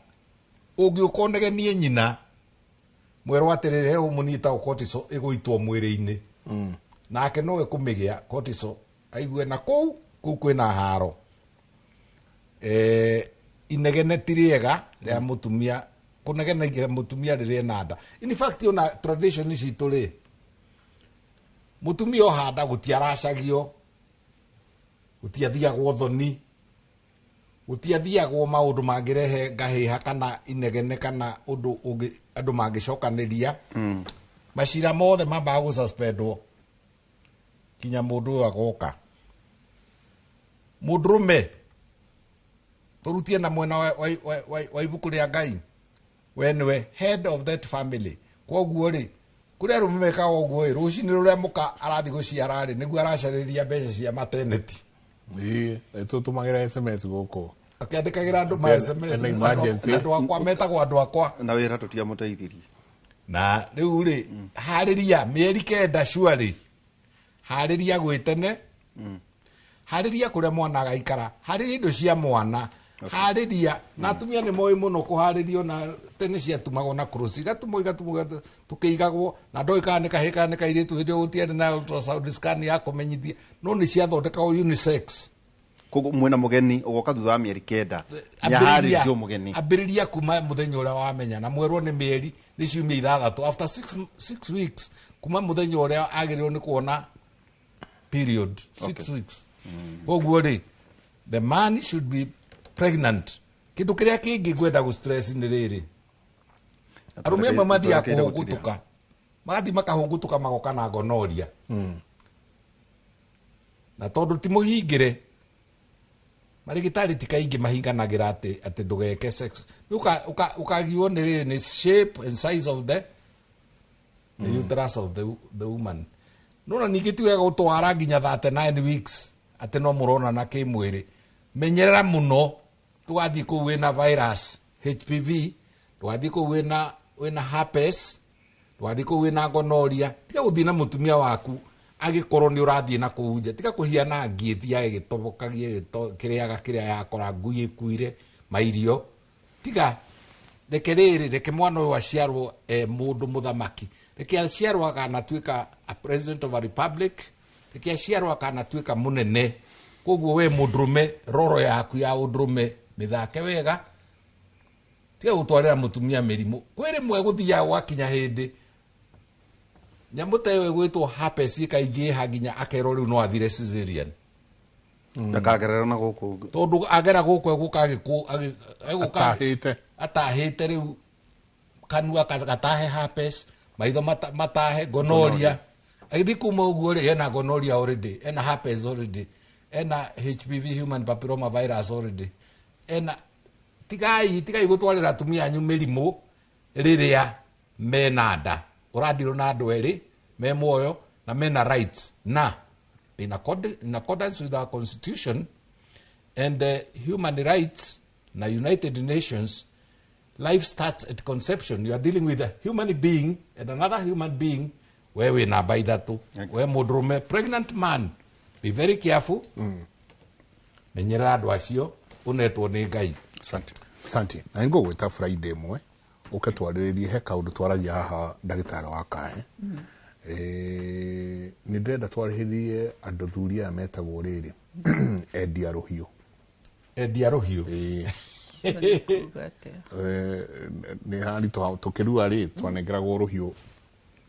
ũngĩũka ũnegenie nyina, mwerwo atĩrĩrĩ, he homoni ĩtagwo cortisol ĩgũitwo mwĩrĩ-inĩ, nake no ĩkũmĩgĩa cortisol, aigue na kũu kũu kwĩna haro. Inegene ti rĩega rĩa mũtumia, kũnegenagia mũtumia rĩrĩa ena nda. In fact, ona tradition citũ rĩ, mũtumia ohanda gũtiaracagio, gũtiathiagwo thoni, gũtiathiagwo maũndũ mangĩrehe ngahĩha kana inegene kana ũndũ ũngĩ andũ mangĩcokanĩria. Macira mothe mambaga gũsuspendwo kinya mũndũ ũyũ agoka. Mũndũrũme, tũrutie na mwena wa ibuku rĩa Ngai, we nĩwe head of that family. Koguo rĩ, kũrĩ arũme mekaga ũguo ĩ, rũcinĩ rũrĩa mũka arathiĩ gũciara rĩ, nĩguo aracarĩria mbeca cia maternity. Ĩĩ, tũtũmagĩra SMS gũkũ. Akĩandĩkagĩra andũ ma SMS. Ena emergency. Andũ akwa metagwo andũ akwa. Na wĩra tũtiamũteithirie. Na rĩu rĩ, harĩria mĩeri 9 surely, harĩria gwĩ tene, harĩria kũrĩa mwana agaikara, harĩria indo cia mwana, harĩria. Na atumia nĩ moĩ mũno kũharĩrio, na tene ciatumagwo na kũrũci, igatumwo igatumwo tũkĩigagwo, na ndoĩ kana nĩ kahĩĩ kana nĩ kairĩtu. Hĩndĩ ĩyo gũtiarĩ na ultrasound scan ya kũmenyithia, no nĩ ciathondekagwo unisex. Koguo mwĩna mũgeni ũgoka thutha wa mĩeri 9, nĩaharĩrio mũgeni. Ambĩrĩria kuma mũthenya ũrĩa wamenya, na mwerwo nĩ mĩeri nĩ ciumia 6, after 6 weeks kuma mũthenya ũrĩa agĩrĩirwo nĩ kuona period, 6 weeks. Koguo rĩ, the man should be pregnant. Kĩndũ kĩrĩa kĩngĩ ngwenda gũ stress nĩ rĩrĩ, arũme amwe mathiaga kũhũngũtũka, magathiĩ makahũngũtũka, magoka na gonorrhea, na tondũ ti mũhingĩre, marĩgĩtarĩ ti kaingĩ mahinganagĩra atĩ ndũgeke sex. Nĩ ũkagiwo nĩ rĩrĩ, nĩ shape and size of the uterus of the woman. Nona ningĩ ti wega gũtwara nginya 39 weeks atĩ no mũronana kĩmwĩrĩ. Menyerera mũno, ndũgathiĩ kũu wĩna virus HPV, ndũgathiĩ kũu wĩna herpes, ndũgathiĩ kũu wĩna gonorrhea. Tiga gũthiĩ na mũtumia waku agĩkorwo nĩ ũrathiĩ na kũu nja. Tiga kũhiana ngi ĩthiaga ĩgĩtobokagia kĩrĩaga kĩrĩa yakora, ngui ĩkuire mairio. Tiga, reke rĩrĩ, reke mwana ũyũ aciarwo e mũndũ mũthamaki, reke aciarwo akanatuĩka a president of a republic, reke aciarwo akanatuĩka mũnene. Koguo we mũndũrũme, roro yaku ya ũndũrũme mĩthake wega. Tiga gũtwarĩra mũtumia mĩrimũ. Kwĩ rĩmwe gũthiaga gwakinya hĩndĩ nyamũ ta ĩyo ĩgwĩtwo herpes ĩkaingĩha nginya akerwo rĩu no athire cesarean. Ndakagerera na gũkũ. Tondũ agera gũkũ egũka egũka Atahĩte. Atahĩte rĩu kanua gatahe herpes, maitho matahe gonorrhea. Agĩthiĩ kuma ũguo rĩ, ena gonorrhea already, ena herpes already, ena HPV, human papilloma virus already, ena. Tigai gũtwarĩra atumia anyu mĩrimũ rĩrĩa mena nda. Ũradirwo na andũ erĩ me muoyo na mena rights, na in accordance with our constitution and human rights na United Nations, life starts at conception. You are dealing with a human being and another human being. We wĩ namba ithatũ. We mũndũrũme, pregnant man, be very careful. Menyerera andũ acio ũnetwo nĩ Ngai. Asante. Asante. Na ngũgwĩta Friday ĩmwe ũke twarĩrĩrie. He kaũndũ twaragia haha, ndagĩtarĩ wa kahe. Nĩ ndĩrenda twarĩrĩrie andũ thuri aya metagwo rĩrĩ, endia rũhiũ. Endia rũhiũ. Ĩĩ. Nĩ kuuga atĩa? Nĩ haritũ tũkĩrua rĩ twanengeragwo rũhiũ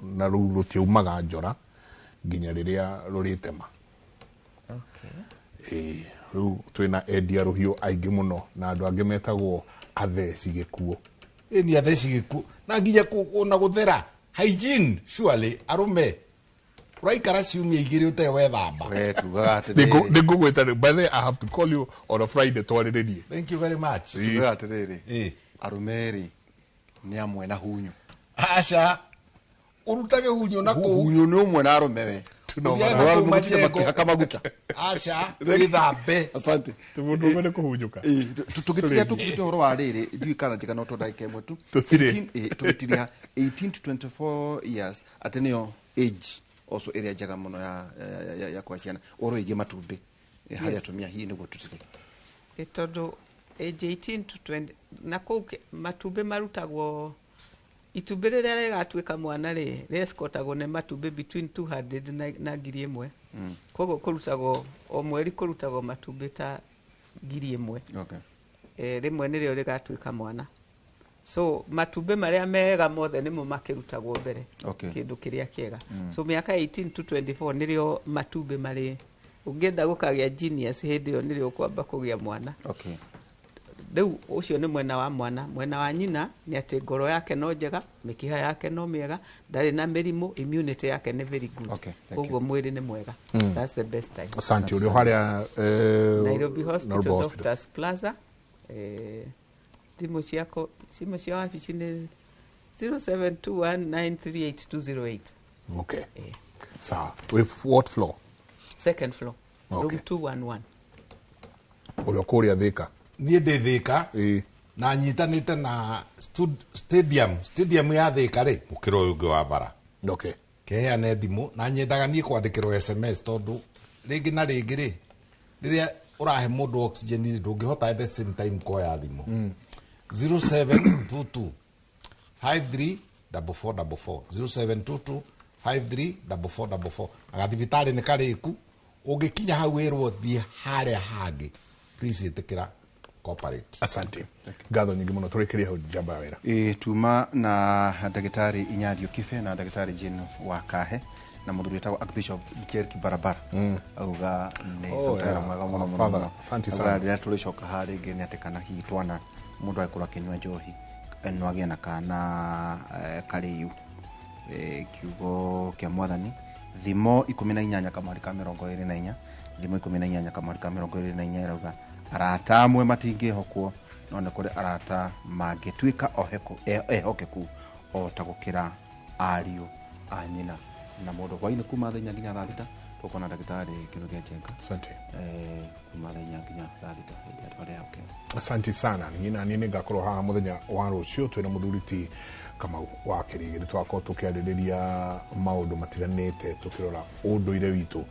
na rũu rũtiaumaga njora nginya rĩrĩa rũrĩtema. Okay. Ĩĩ, rĩu twĩna endia rũhiũ aingĩ mũno na andũ angĩ metagwo atheci gĩkuũ. Ĩni atheci gĩkuũ na nginya ona gũthera hygiene surely arũme ũraikara ciumia igĩrĩ ũtarĩ wethamba. We tugaga atĩrĩrĩ. Nĩngũgwĩta rĩ, by the way, I have to call you on a Friday twarĩrĩrie. Thank you very much. Tugaga atĩrĩrĩ, Ĩĩ. arũme rĩ nĩ amwe na hunyu. Aca ũrutage hunyo na kũu. Hunyu nĩ ũmwe na arũme we. Ũthiaga Andũ na kũu arũme gũtinda majengo. makĩhaka maguta. Aca wĩthambe. Asante. Mũndũ ũmwe nĩ kũhunyũka. Tũgĩtiria tũkuĩte ũhoro wa rĩrĩ ndiũĩ kana njega no to ndagĩka ĩmwe tu. Tũtirĩ. 18, tũgĩtiria 18 to 24 years atĩ nĩyo age also ĩrĩa njega mũno ya kwa ciana ũhoro wĩgiĩ matumbĩ harĩ Yes. atumia hihi nĩguo tũtirĩ. Ĩ tondũ age 18 to 20 na kũu matumbĩ marutagwo itumbĩ rĩrĩa rĩgatuĩka mwana rĩ rĩescotagwo nĩ matumbĩ between 200 na 1000. Koguo kũrutagwo o mweri kũrutagwo matumbĩ ta 1000. Okay. Rĩmwe nĩrĩo rĩgatuĩka mwana. So matumbĩ marĩa mega mothe nĩmo makĩrutagwo mbere. Okay. Kĩndũ kĩrĩa kĩega. So mĩaka 18 to 24 nĩrĩo matumbĩ marĩ ũngĩenda gũkagĩa genius hĩndĩ ĩyo nĩrĩo ũkwamba kũgĩa mwana. Okay. Rĩu ũcio nĩ mwena wa mwana. Mwena wa nyina nĩ atĩ ngoro yake no njega, mĩkiha yake no mĩega, ndarĩ na mĩrimũ, immunity yake nĩ very good. Okay, thank you. Koguo mwĩrĩ nĩ mwega. That's the best time. Asante ũrĩ o harĩa Nairobi Hospital, Nairobi Hospital. Doctors Plaza. Thimũ ciako thimũ cia wabici nĩ 0721938208. Okay. Sawa. With what floor? Second floor. Okay. Room 211. Ũrĩ o kũrĩa Thĩka. Niĩ ndĩ Thĩka. Ĩĩ. Na nyitanĩte na stadium ya Thĩka rĩ mũkĩra ũyũ ũngĩ wa bara. Okay. Keheane thimũ na nyendaga niĩ kwandĩkĩrwo SMS tondũ rĩngĩ na rĩngĩ rĩ rĩrĩa ũrahe mũndũ oxygen rĩ ndũngĩhota at the same time kuoya thimũ. 0722 53 4444 0722 53 4444 agathibitarĩ nĩ karĩku ũngĩkinya hau wĩrwo thiĩ harĩa hangĩ please ĩtĩkĩra cooperate. Asante. Ngatho nyingĩ mũno tũrĩkĩrie hau njamba ya wĩra. Ĩ, tuma na ndagĩtarĩ Inyathio Kibe na ndagĩtarĩ Jane wa Kahe na mũthuri wĩtagwo Archbishop Jerk Barabara auga nĩ Oh, tũtera yeah. mwega mũno mũno Father, mũno. asante Auga sana. rĩrĩa tũrĩcoka haha rĩngĩ nĩ atĩ kana hihi twana mũndũ angĩkorwo akĩnyua njohi no agĩe na kana karĩu. Kiugo kĩa mwathani thimo 18 kamweri ka 24 thimo 18 kamweri ka 24 ĩrauga arata amwe matingĩhokwo no nĩ kũrĩ arata mangĩtuĩka ehokeku o ta gũkĩra ariũ a nyina. Na mũndũ hwainĩ kuma thaa 4 nginya thaa 6 tũkona ndagĩtarĩ Kĩnuthia Njenga. Asante. Kuma thaa 4 nginya thaa 6 hĩndĩ andũ arĩa okay. Asante sana. Niĩ na niĩ nĩngakorwo haha mũthenya wa rũciũ twĩna mũthuri ti Kamau wa Kĩrĩgĩ. Nĩ tũgakorwo tũkĩarĩrĩria maũndũ matiganĩte tũkĩrora ũndũire witũ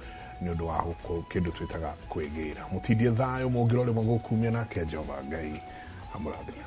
nĩ ũndũ wa kĩndũ twĩtaga kwĩgĩra. Mũtindie thayũ mũngĩrora rĩmwe gũkumia nake Jehova Ngai amũrathime.